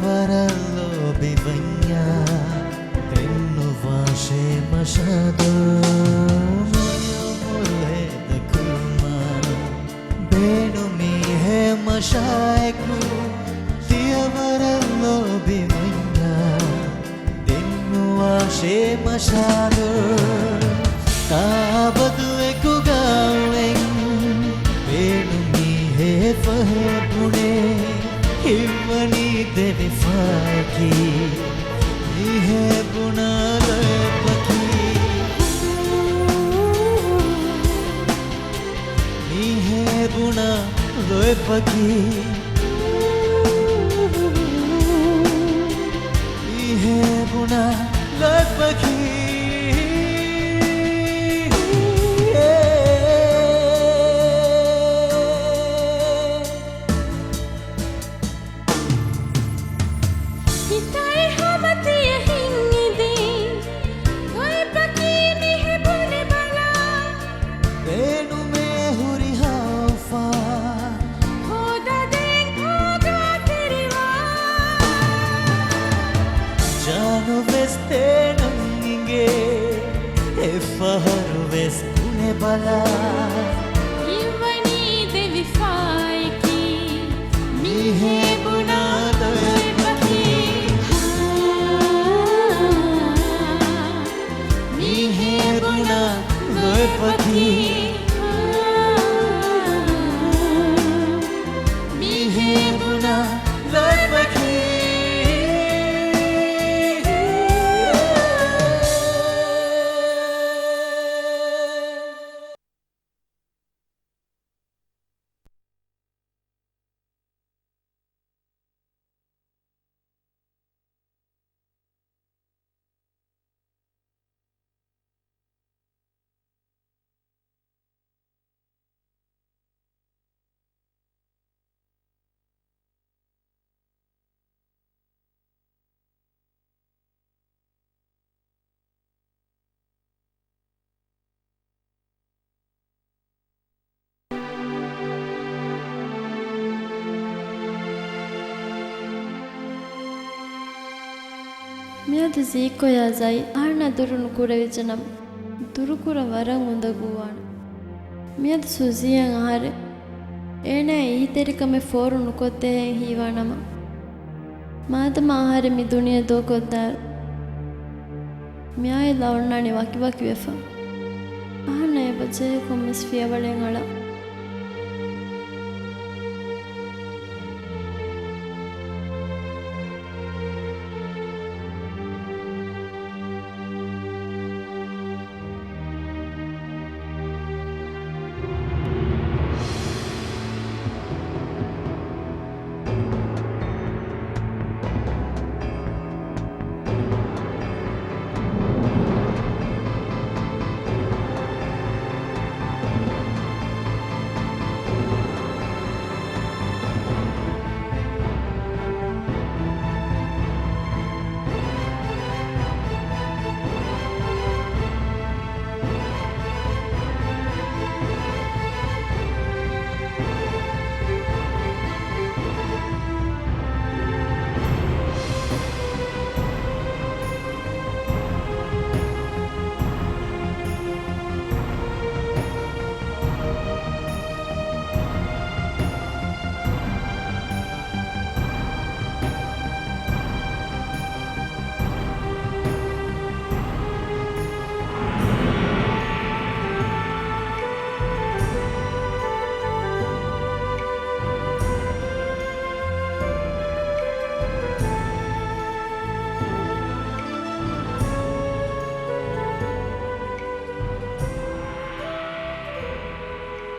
ވަރަށް ލޯބިވަންޏާ، ދެން ނުވާށޭ މަށާދު. މި އުމުރު ހޭދަކުރުމަށް، ބޭނުމީ ހޭ މަށާއެކު. ތިޔަ ވަރަށް ލޯބިވަންޏާ، ދެން ނުވާށޭ މަށާދު. ތާ އަބަދު އެކުގަ އޮވެން، ބޭނުމީ ހޭ ފަހެ ބުނޭ. ހިތްވަނީ ދެވިފައިކީ، މީހޭ ބުނާ ލޯތްބަކީ. މީހޭ ބުނާ ލޯތްބަކީ. މީހޭ ބުނާ ލޯތްބަކީ. ހިތާއި ހަމަ ތިޔަ ހިތް އިދި، ލޯތްބަކީ މީހޭ ބުނެބަލަ. ބޭނުމޭ ހުރިހާ އުފާ، ހޯދާދޭން ކޯގާތެރިވާ. ޖާނު ވެސް ދޭނަން އިނގޭ، އެއްފަހަރު ވެސް ބުނެބަލަ. ހިތްވަނީ ދެވިފައިކީ، މީހޭ ބުނާ ލޯތްބަކީ. މީހޭ ބުނާ ލޯތްބަކީ. މީހޭ ބުނާ ލޯތްބަކީ. މިއަދު ޒީކޯޔާ ޒައި އަހަންނާ ދުރު ނުކުރެވިއްޖެނަމަ، ދުރުކުރަން ވަރަށް އުނދަގޫވާނެ. މިއަދު ސުޒީއަށް އަހަރެން އޭނާ އެހީތެރިކަމެއް ފޯރު ނުކޮށްދޭހެން ހީވާނަމަ، މާދަމާ އަހަރެން މި ދުނިޔެ ދޫކޮށްދާއިރު، މިއާއެއްލާ އޮންނާނީ ވަކިވަކިވެފަ. އަހަންނަށް އެބަޖެހޭ ކޮންމެސް ފިޔަވަޅެއް އަޅަން.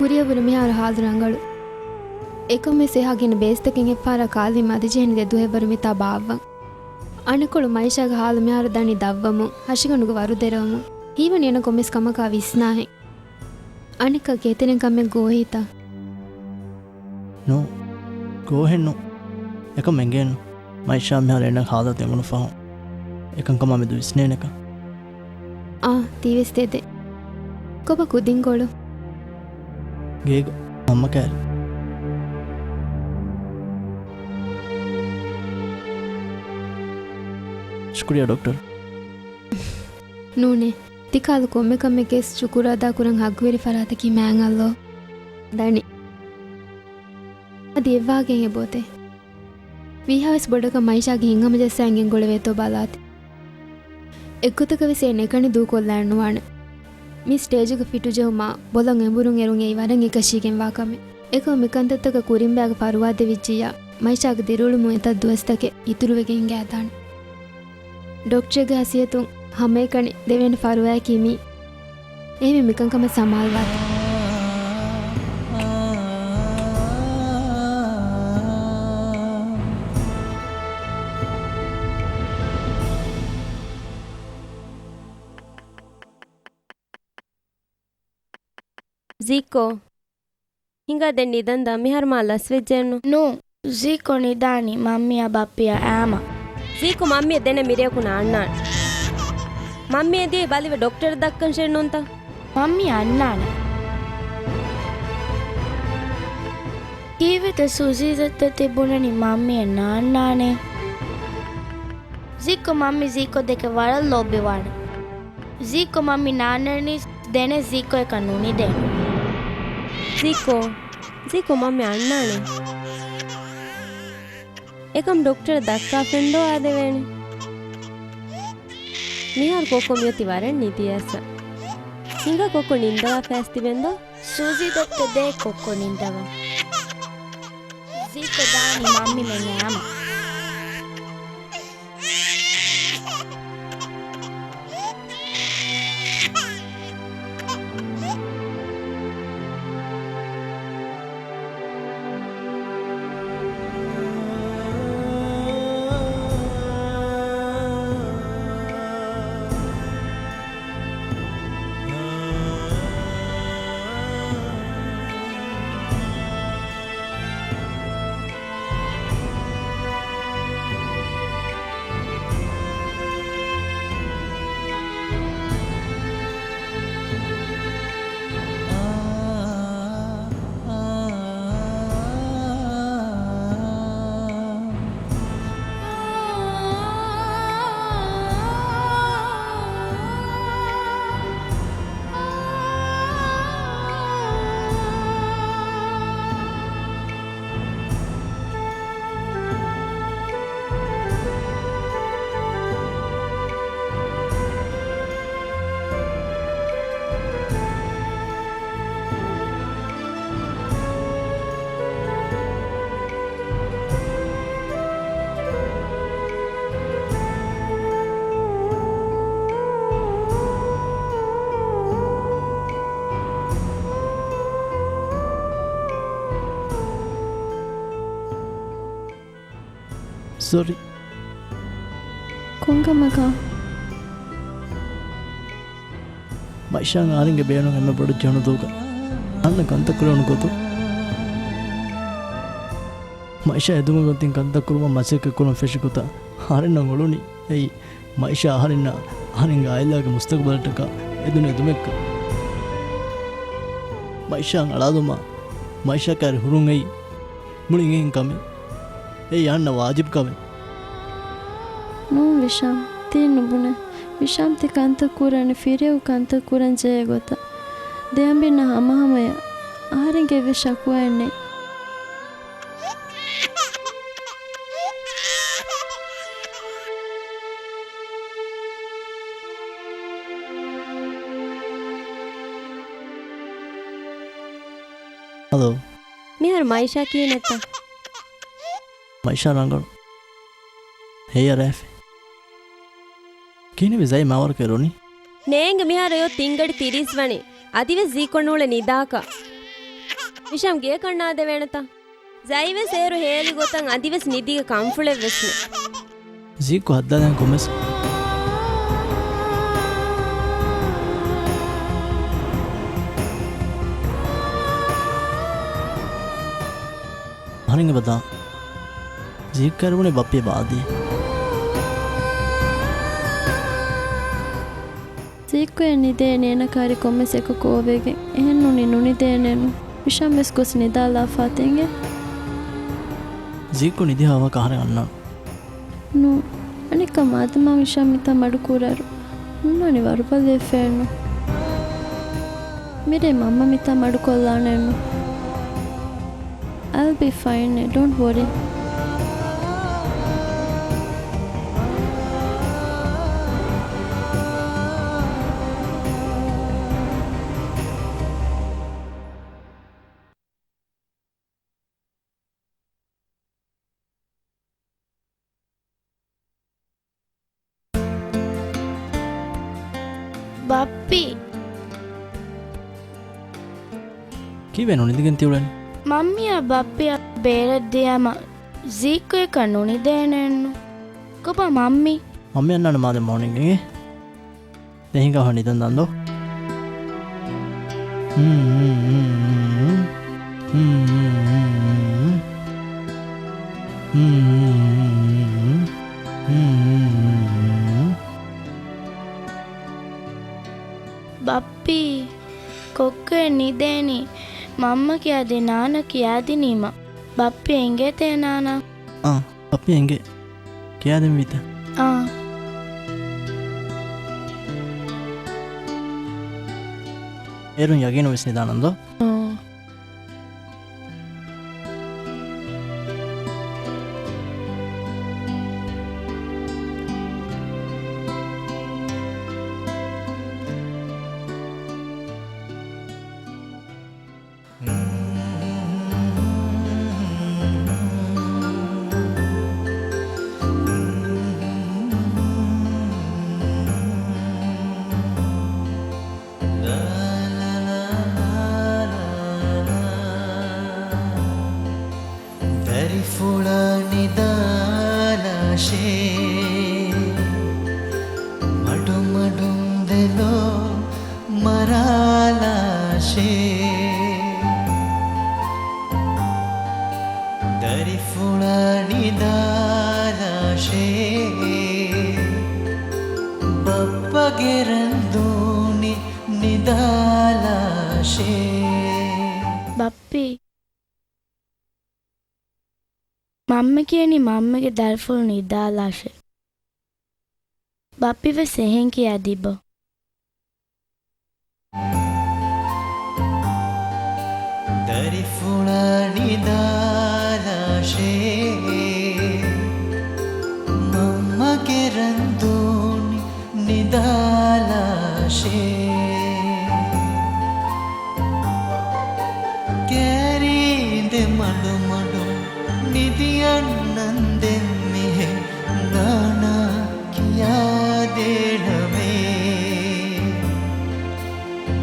ކުރިއަށްވުރެ މިހާރު ހާލު ރަނގަޅު. އެކަމެސް އެހާ ގިނަ ބޭސްތަކެއް އެއްފަހަރާ ކާލީ މަދިޖެހެނީ ދެ ދުވަހެއްވަރު މިތާ ބާއްވަން. އަނެކަކު މައިޝާގެ ހާލު މިހާރު ދަނީ ދަށްވަމުން، ހަށިގަނޑުގެ ވަރު ދެރަވަމުން. ހީވަނީ އޭނަ ކޮންމެސް ކަމަކާ ވިސްނާހެން. އަނެއްކާ ކޭތެރެން ކަމެއް ގޯހިތަ؟ ނޫ، ގޯހެއް ނޫ. އެކަމް އެނގޭނު. މައިޝާ މިހާރު އޭނަގެ ހާލަށް ދެމުނު ފަހުން އެކަންކަމާ މެދު ވިސްނޭނެކަން. އާ، ތީވެސް ދެދެ. ކޮބާ ކުދިން ކޮޅު؟ ގޭގަ މަންމަ ކައިރި. ޝުކުރިއްޔާ ޑޮކްޓަރ. ނޫނޭ. ތިކާލު ކޮންމެ ކަމެއްގައި ޝުކުރު އަދާކުރަން ހައްގުވެރި ފަރާތަކީ މާތް ﷲ ދަނީ. އަދި އެއްވާހަކައެއް އެބައޮތޭ. ވީހާވެސް ބޮޑަކަށް މައިޝާގެ ހިތްހަމަޖައްސާ އެނގެން ގުޅެވޭތޯ ބަލާތި. އެއްގޮތަކަށް ވެސް އެ ނެކަނި ދޫކޮށްލާން ނުވާނެ. މި ސްޓޭޖުގަ ފިޓުޖެހުމާ ބޮލަށް އެނބުރުން އެރުން އެއީ ވަރަށް އެކަށީގެންވާ ކަމެއް. އެކަމް މިކަންތައްތަކަށް ކުރިންބާގަ ފަރުވާ ދެވިއްޖިއްޔާ، މައިޝާގެ ދިރިއުޅުމުން އެތައް ދުވަސްތަކެއް އިތުރުވެގެން އިނގާދާނެ. ޑޮކްޓަރެއްގެ ހަސިޔަތުން ހަމައެކަނި ދެވޭނެ ފަރުވާއަކީ މީ. އެހެންވެ މިކަންކަމަށް ސަމާލުވާތި. ޒީކޯ. ހިނގާ ދެން ނިދަން ދާ. މިހާރު މާ ލަސްވެއްޖެއެއްނު. ނޫން. ޒީކޯ ނިދާނީ މައްމީއާ ބައްޕިއާ އާމަ. ޒީކޯ މައްމީ ދެނެ މިރެޔަކު ނާންނާނެ. މައްމީ އެދިޔައީ ބަލިވެ ޑޮކްޓަރަށް ދައްކަން ޝެން ނޫންތަ؟ މައްމީ އަންނާނެ. ކީއްވެތަ ސޫޒީ ދެއްތަ ތި ބުނަނީ މައްމީ ނާންނާނެ؟ ޒީކޯ މައްމީ ޒީކޯ ދެކެ ވަރަށް ލޯބިވާނެ. ޒީކޯ މައްމީ ނާންނަނީސް ދެނެ ޒީކޯ އެކަން ނުނިދޭނެ. ޒީކޯ، ޒީކޯ މައްމީ އަންނާނެ. އެކަމް ޑޮކްޓަރަށް ދައްކާފައިން ދޯ އާދެވޭނެ. މިހާރު ކޮއްކޮ މިއޮތީ ވަރަށް ނިދިއައިސް. ހިނގާ ކޮއްކޮ ނިންދަވާ ފައިސް ތިބެން ދޯ. ސޫޒީ ދެއްތަ ދޭ ކޮއްކޮ ނިންދަވާ. ޒީކޯ ދާނީ މައްމީ މެން އާމަ. ސޮރީ. ކޮންކަމަކާ؟ މައިޝާ އަހަރެންގެ ބޭނުން އެންމެ ބޮޑަށް ޖެހުނު ދުވަހަކަށް އަންނަ ކަންތައް ކުރެވުނު ގޮތުން. މައިޝާ އެދުމުގެ ގޮތުން ކަންތައް ކުރުމަށް މަސައްކަތް ކުރުން ފެށި ގޮތަށް އަހަރެންނަށް އުޅުނީ. އެއީ މައިޝާ އަހަރެންނަށް އަހަރެންގެ އާއިލާގެ މުސްތަގުބަލަށްޓަކާ އެދުނު އެދުމެއްކަން. މައިޝާ އަޅާލުމާ މައިޝާ ކައިރި ހުރުން އެއީ މުޅި އެނގެން ކަމެއް. އެއީ އަންނަ ވާޖިބު ކަމެއް. ނޫން ވިޝާމް، ތި ނުބުނެ. ވިޝާމް ތި ކަންތައް ކުރަނީ ފިރިހެން ކަންތައް ކުރަން ޖެހޭ ގޮތަށް. ދެއަނބިންނަށް ހަމަހަމަޔަށް. އަހަރެންގެ އެއްވެސް ޝަކުވާއެއް ނެތް. ހަލޯ. މިހާރު މައިޝާ ކިހިނެއްތަ؟ މައިޝާ ރަނގަޅު. ހެޔަރ އެފް. ކިހިނެއްވީ ޒައި މާވަރަކަށް އެރުނީ؟ ނޭނގެ މިހާރު އޮތް ތިން ގަޑި ތިރީސް ވަނީ. އަދިވެސް ޒީކޯ ނޫޅެ ނިދާކަށް. ވިޝާމް ގެއަކަށް ނާދެވޭނެތަ؟ ޒައިވެސް އޭރު ހޭލި ގޮތަށް އަދިވެސް ނިދީގެ ކަންފުޅެއްވެސް ނެތް. ޒީކޯ ހައްދާލަން ކޮންމެސް. އަހަރެން އެބަދާ. ޒީކޯ އެރުވުނީ ބައްޕި ބާދި. ޒީކޯއަށް ނިދޭ ނޭނަ ކާރި ކޮންމެސް އެކު ކޯވެގެން. އެހެން ނޫނީ ނުނިދޭނެއެއްނު. ވިޝާމް ވެސް ގޮސް ނިދާލާފާ ތިނގެ. ޒީކޯ ނިދި ހާވަކަ އަހަރެން އަންނާނެ. ނޫ. އަނެއްކާ މާދަމާ މިޝާ މިތާ މަޑު ކުރާއިރު ހުންނާނީ ވަރުބަލިވެފައެއްނު. މިރޭ މަންމަ މިތާ މަޑުކޮށްލާނެއެއްނު. I'll be fine, don't worry. ބައްޕި. ކީއްވެ ނުނިދިގެން ތިއުޅެނީ؟ މަންމީއާ ބައްޕިއަށް ބޭރަށް ދިޔައިމަ ޒީކޮއެކަށް ނުނިދޭނެއެއްނު. ކޮބާ މަންމީ؟ މަންމީ އަންނާނެ މާދަމާ މޯނިންގ އިނގޭ. ދެން ހިނގާ ހަ ނިދަން ދާން ދޯ. ބައްޕީ، ކޮއްކޮއެއް ނިދޭނީ މަންމަ ކިޔާދޭ ނާނާ ކިޔާދިނީމަ. ބައްޕި އެނގޭތޭ ނާނާ؟ އާ. ބައްޕި އެނގޭ. ކިޔާދެންވީތަ؟ އާ. އޭރުން ޔަގީނުން ވެސް ނިދާނަން ދޯ؟ އާ. ދަރިފުޅާ ނިދާލާށޭ، މަޑުމަޑުން ދެލޯ މަރާލާށޭ. ދަރިފުޅާ ނިދާލާށޭ، ބައްޕަގެ ރަންދޫނި ނިދާލާށޭ. ބައްޕީ. މަންމަ ކިޔަނީ މަންމަގެ ދަރިފުޅު ނިދާލާށޭ. ބައްޕި ވެސް އެހެން ކިޔާ ދީބަ. ދަރިފުޅާ ނިދާލާށޭ، މަންމަގެ ރަންދޫނި ނިދާލާށޭ. ކޭރިން ދެ މަޑުމަޑުން ނިދި އަންނަން ދެން މިހެން ނާނާ ކިޔާދޭނަމޭ.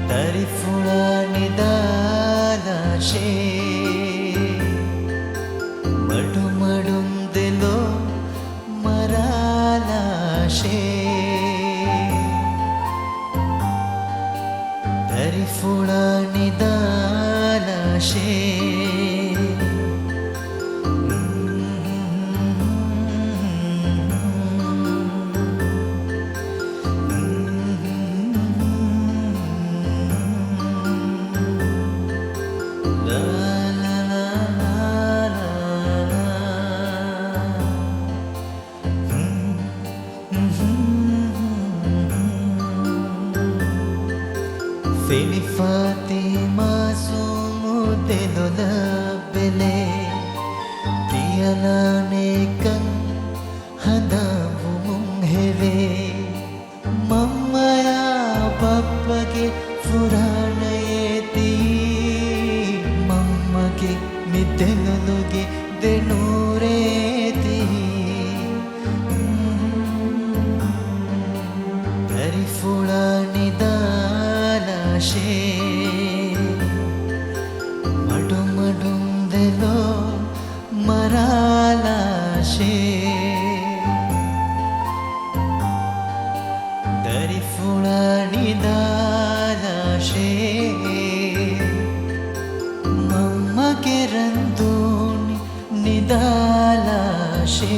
ދަރިފުޅާ ނިދާލާށޭ، މަޑުމަޑުން ދެލޯ މަރާލާށޭ. ދަރިފުޅާ ނިދާލާށޭ. ފެނިފާތީ މާސޫމު ދެލޮލަށް ބެލޭ، ކިޔަލާނޭކަން ހަނދާންވުމުން ހެވޭ. މަންމަޔާ ބައްޕަގެ ފުރާނައޭ ތިއީ، މަންމަގެ މި ދެލޮލުގެ ދެނޫރޭ ތިއީ. ދަރިފުޅާ ނިދާލާށޭ، މަޑުމަޑުން ދެލޯ މަރާލާށޭ. ދަރިފުޅާ ނިދާލާށޭ، މަންމަގެ ރަންދޫނި ނިދާލާށޭ.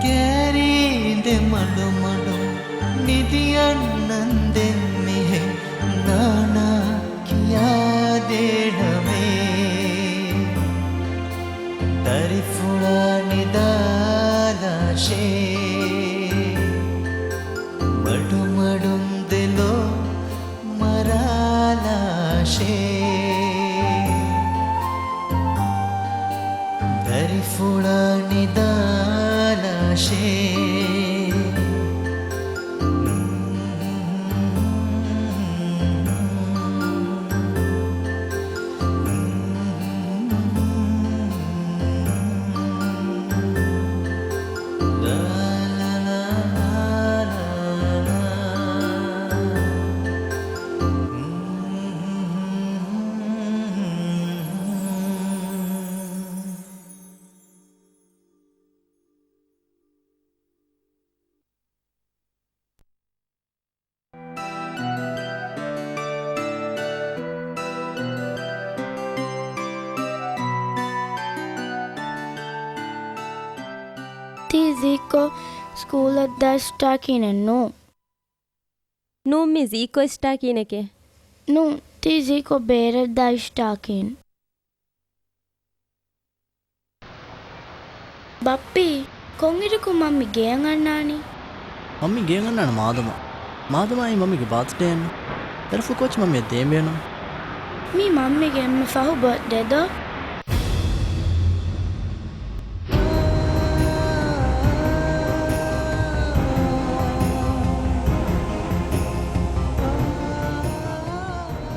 ކޭރިން ދެ މަޑުމަޑުން ނިދި އަންނަން ދެން މިހެން ނާނާ ކިޔާދޭނަމޭ. ދަރިފުޅާ ނިދާލާށޭ، މަޑުމަޑުން ދެލޯ މަރާލާށޭ. ދަރިފުޅާ ނިދާލާށޭ. ތީ ޒީކޮށް ސްކޫލަށް ދާ އިސްޓާކީނެއް ނޫން. ނޫން، މީ ޒީކޮށް އިސްޓާކީނެކޭ. ނޫން، ތީ ޒީކޮށް ބޭރަށް ދާ އިސްޓާކީން. ބައްޕީ، ކޮންއިރަކު މަންމި ގެޔަށް އަންނާނީ؟ މަންމި ގެޔަށް އަންނާނެ މާދަމާ. މާދަމާއީ މަންމިގެ ބާތުޑޭއެއްނު. ދަރިފުޅު ކޯޗް މަންމިއަށް ދޭން ބޭނުން. މީ މަންމިގެ އެންމެ ފަހު ބާތުޑޭ ދޯ؟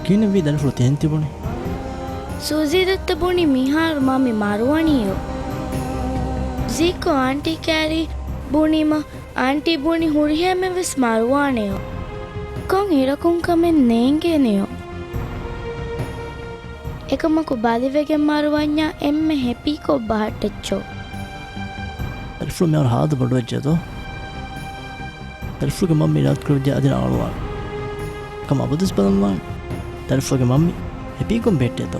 ކިހިނެއްވީ ދަރިފުޅު ތިހެން ތިބުނީ؟ ސޫޒީ ދައްތަ ބުނީ މިހާރު މަންމި މަރުވަނީޔޯ. ޒީކޮ އާންޓީ ކައިރީ ބުނީމަ އާންޓީ ބުނި ހުރިހޭމެން ވެސް މަރުވާނެޔޯ. ކޮން އިރަކުން ކަމެއް ނޭނގޭނެޔޯ. އެކަމަކު ބަލިވެގެން މަރުވަންޏާ އެންމެ ހެޕީކޮށް ބަހައްޓައްޗޯ. ދަރިފުޅު މިހާރު ހާދަ ބޮޑުވެއްޖެ ދޯ. ދަރިފުޅުގެ މަންމި އިރާދަކުރެއްވިއްޔާ އަދި ރާޅުވާނެ. ކަމަށް އަބަދުވެސް ބަލަންވާނެ. ދަރިފުޅުގެ މަންމި ހެޕީކޮށް ބެހެއްޓޭތޯ.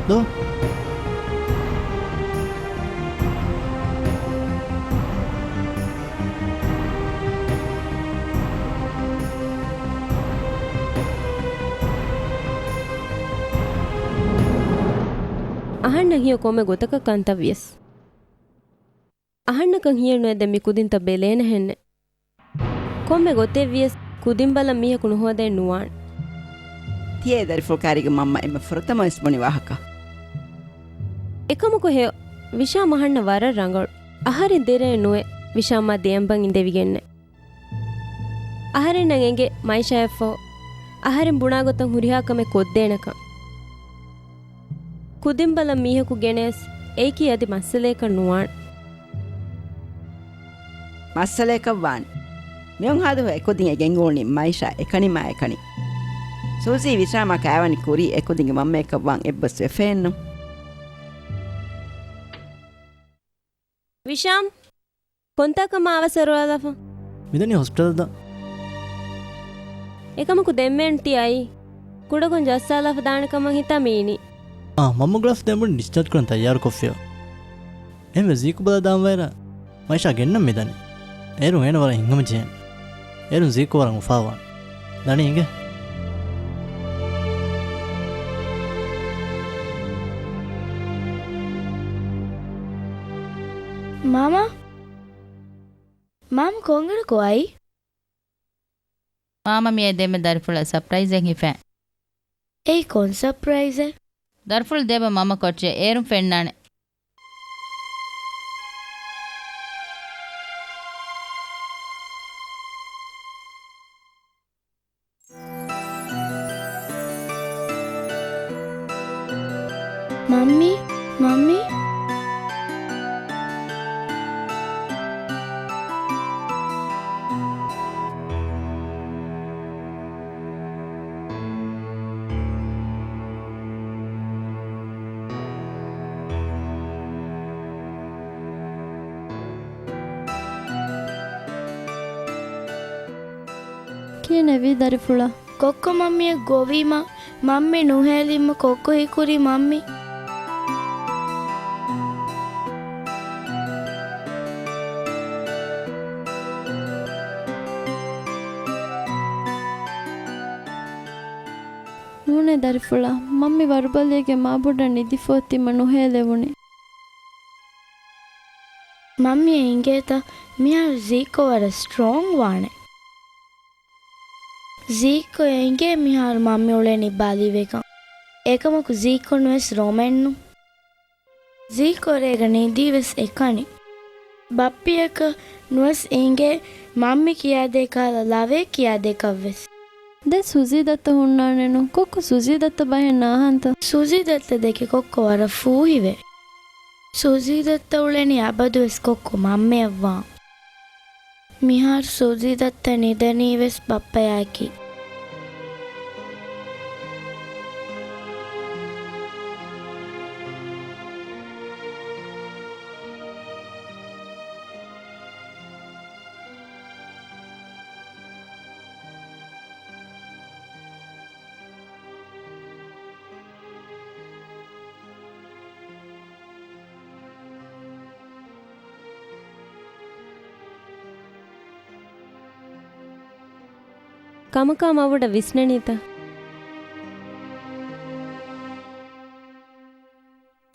ދޯ. އަހަންނަށް ހީވޭ ކޮންމެ ގޮތަކަށް ކަންތައް ވިޔަސް. އަހަންނަކަށް ހިޔެއް ނުވެ ދެން މި ކުދިންތައް ބެލޭނެހެންނެއް. ކޮންމެ ގޮތެއް ވިޔަސް ކުދިން ބަލަން މީހަކު ނުހޯދައެއް ނުވާނެ. ތިޔަ ދަރިފުޅު ކައިރީގެ މަންމަ އެންމެ ފުރަތަމަ ވެސް ބުނި ވާހަކަ. އެކަމަކު ހެޔޮ، ވިޝާމް އަހަންނަށް ވަރަށް ރަނގަޅު. އަހަރެން ދެރައެއް ނުވެ، ވިޝާމް މާ ދެއަނބަން އިނދެވިގެންނެއް. އަހަރެންނަށް އެނގޭ މައިޝާއަށްފަހު އަހަރެން ބުނާ ގޮތަށް ހުރިހާ ކަމެއް ކޮށްދޭނެކަން. ކުދިން ބަލަން މީހަކު ގެނެސް އެއީކީ އަދި މައްސަލައަކަށް ނުވާނެ. މައްސަލައަކަށް ވާނެ. މިއޮން ހާދަ އެކުދިން އެ ގެންގުޅުނީ މައިޝާ އެކަނި މާ އެކަނި. ސޫޒީ ވިޝާމާ ކައިވަނި ކުރީ އެކުދިންގެ މަންމަޔަކަށް ވާން އެއްބަސް ވެފައެއްނު. ވިޝާމް! ކޮންތާކަށް މާ އަވަސް އަރުވާލާފަ؟ މިދަނީ ހޮސްޕިޓަލްދަ. އެކަމަކު ދެންމެން ތި އައީ. ކުޑަކޮށް ޖައްސާލާފަ ދާނެ ކަމަށް ހިތާ މީނީ. އާ، މަންމަ ގުޅާފަ ދެން ޑިސްޗާޖް ކުރަން ތައްޔާރު ކޮށްފިޔޯ. އެހެންވެ ޒީކު ބަލާ ދާން ވައިރާ މައިޝާ ގެންނަން މިދަނީ. އޭރުން އޭނަ ވަރަށް ހިތްހަމަޖެހޭނެ. އޭރުން ޒީކު ވަރަށް އުފާވާނެ. ދަނީ އިނގޭ. މާމާ؟ މާމަ ކޮންއިރަކު އައީ؟ މާމަ މިއައީ ދެންމެ ދަރިފުޅަށް ސަޕްރައިޒެއް ހިފަން. އެއީ ކޮން ސަޕްރައިޒެއް؟ ދަރިފުޅު ދެބަ މަމަ ކޮޓަރިއަށް އޭރުން ފެންނާނެ. މައްމީ، މައްމީ. ކިހިނެއްވީ ދަރިފުޅާ؟ ކޮއްކޮ މަންމިއަށް ގޮވީމަ، މަންމި ނުހޭލީމަ ކޮއްކޮ ހީކުރީ މަންމި. ނޫނޭ ދަރިފުޅާ، މަންމި ވަރުބަލިއެއްގެ މާބޮޑަށް ނިދިފަ އޮތީމަ ނުހޭލެވުނީ. މަންމިއަށް އެނގޭތަ މިހާރު ޒީކޯ ވަރަށް ސްޓްރޯންގް ވާނެ. ޒީކޯ އެނގޭ މިހާރު މަންމި އުޅެނީ ބަލިވެގަން. އެކަމަކު ޒީކޯ ނުވެސް ރޮމެއްނު. ޒީކޯ ރޭގަ ނިދީވެސް އެކަނި. ބައްޕިއަކަށް ނުވެސް އެނގޭ މަންމި ކިޔާދޭ ކަހަލަ ލަވޭ ކިޔާދޭކަށްވެސް. ދެން ސުޒީ ދައްތަ ހުންނާނެނު. ކޮއްކޮ ސުޒީ ދައްތަ ބަހެއް ނާހަންތަ؟ ސުޒީ ދައްތަ ދެކެ ކޮއްކޮ ވަރަށް ފޫހިވޭ. ސުޒީ ދައްތަ އުޅެނީ އަބަދުވެސް ކޮއްކޮ މަންމަޔަށްވާން. މިހާރު ސުޒީ ދައްތަ ނިދަނީވެސް ބައްޕަޔާއެކީ. ކަމަކާ މަވަޑަށް ވިސްނަނީތަ؟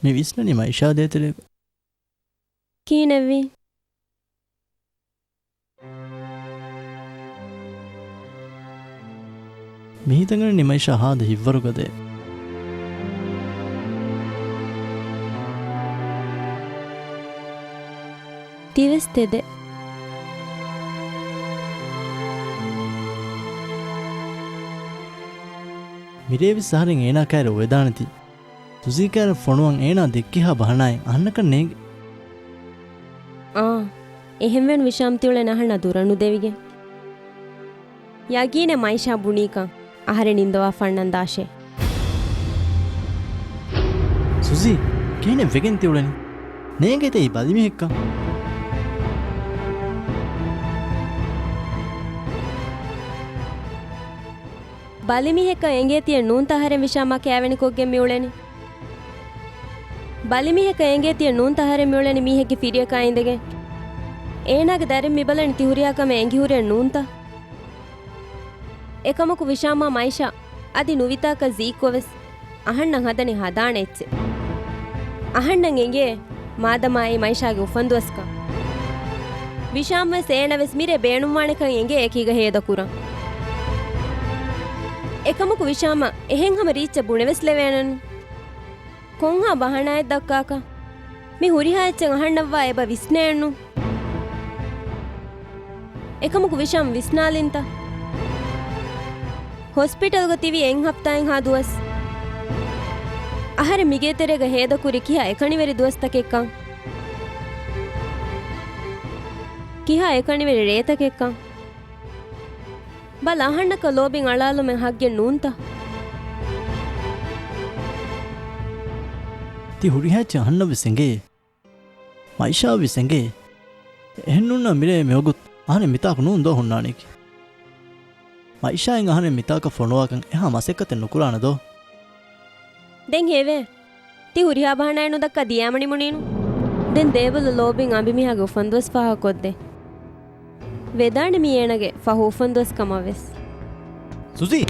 މި ވިސްނަނީ މައިޝާ ދޭތެރޭގަ. ކިހިނެއްވީ؟ މިހިތަށް އަންނަނީ މައިޝާ ހާދަ ހިތްވަރުގަދައޭ. ތިވެސް ތެދެއް. މިރޭވެސް އަހަރެން އޭނާ ކައިރި އޮވެދާނެތީ. ސުޒީ ކައިރި ފޮނުވަން އޭނާ ދެއްކިހާ ބަހަނާއެއް އަހަންނަކަށް ނޭނގެ. އާ، އެހެންވެން ވިޝާމް ތިއުޅެން އަހަންނާ ދުރަށް ނުދެވިގެން. ޔަގީނެއް މައިޝާ ބުނީކަން އަހަރެން ނިންދަވާ ފަންނަން ދާށޭ. ސުޒީ، ކިހިނެއް ވެގެން ތިއުޅެނީ؟ ނޭނގޭތަ އެއީ ބަލިމީހެއްކަން؟ ބަލިމީހެއްކަން އެނގޭތީއެއް ނޫންތަ އަހަރެން ވިޝާމާ ކައިވެނިކޮށްގެން މިއުޅެނީ؟ ބަލިމީހެއްކަން އެނގޭތީއެއް ނޫންތަ އަހަރެން މިއުޅެނީ މީހެއްގެ ފިރިޔަކާ އިނދެގެން؟ އޭނާގެ ދަރިން މިބަލަނީ ތި ހުރިހާ ކަމެއް އެނގި ހުރިއެއް ނޫންތަ؟ އެކަމަކު ވިޝާމާ މައިޝާ އަދި ނުވިތާކަށް ޒީކޯވެސް އަހަންނަށް ހަދަނީ ހަދާނެ އެއްޗެއް. އަހަންނަށް އެނގޭ މާދަމާ އެއީ މައިޝާގެ އުފަންދުވަސްކަން. ވިޝާމްވެސް އޭނަވެސް މިރޭ ބޭނުންވާނެކަން އެނގޭ އެކީގަ ހޭދަކުރަން. އެކަމަކު ވިޝާމަށް އެހެން ހަމަ ރީއްޗެއް ބުނެވެސް ލެވޭނެނު. ކޮންހާ ބަހަނާއެއް ދައްކާކަށް؟ މި ހުރިހާ އެއްޗެއް އަހަންނަށްވާ އެބަ ވިސްނޭނު. އެކަމަކު ވިޝާމް ވިސްނާލިންތަ؟ ހޮސްޕިޓަލްގަ ތިވި އެއް ހަފްތާއެއްހާ ދުވަސް. އަހަރެން މިގޭތެރޭގަ ހޭދަކުރި ކިހާ އެކަނިވެރި ދުވަސްތަކެއްކަން. ކިހާ އެކަނިވެރި ރޭތަކެއްކަން. ބަލަ، އަހަންނަކަށް ލޯބިން އަޅާލުމެއް ހައްގެއް ނޫންތަ؟ ތި ހުރިހާ އެއްޗެއް އަހަންނަށްވެސް އެނގޭ. މައިޝާއަށްވެސް އެނގޭ. އެހެންނޫންނާ މިރޭ މިވަގުތު އަހަރެން މިތާކު ނޫން ދޯ ހުންނާނީކީ. މައިޝާއިން އަހަރެން މިތާކަށް ފޮނުވާކަން އެހާ މަސައްކަތެއް ނުކުރާނެ ދޯ؟ ދެން ހެވޭ. ތި ހުރިހާ ބަހަނާއެއް ނުދައްކާ ދިޔާމަނި މުނީނު. ދެން ދޭބަލަ ލޯބިން އަނބިމީހާގެ އުފަންދުވަސް ފާހަގަކޮށްދޭ. ވެދާނެ މީ އޭނަގެ ފަހު އުފަންދުވަސް ކަމަށްވެސް. ސުޒީ!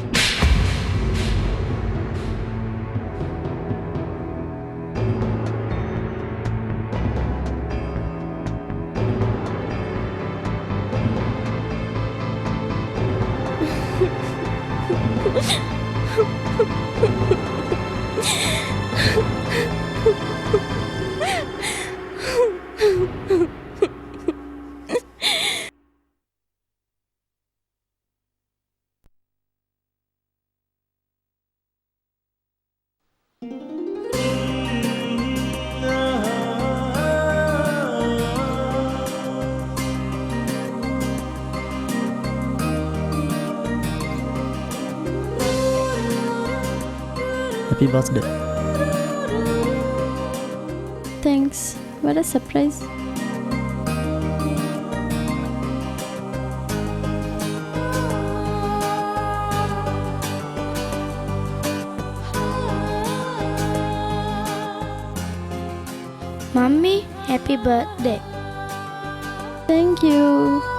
ހެޕީ ބާސްޑޭ. ތޭންކްސް. ވަރަށް ސަޕްރައިޒް. މައްމީ، ހެޕީ ބާތްޑޭ. ތޭންކް ޔޫ.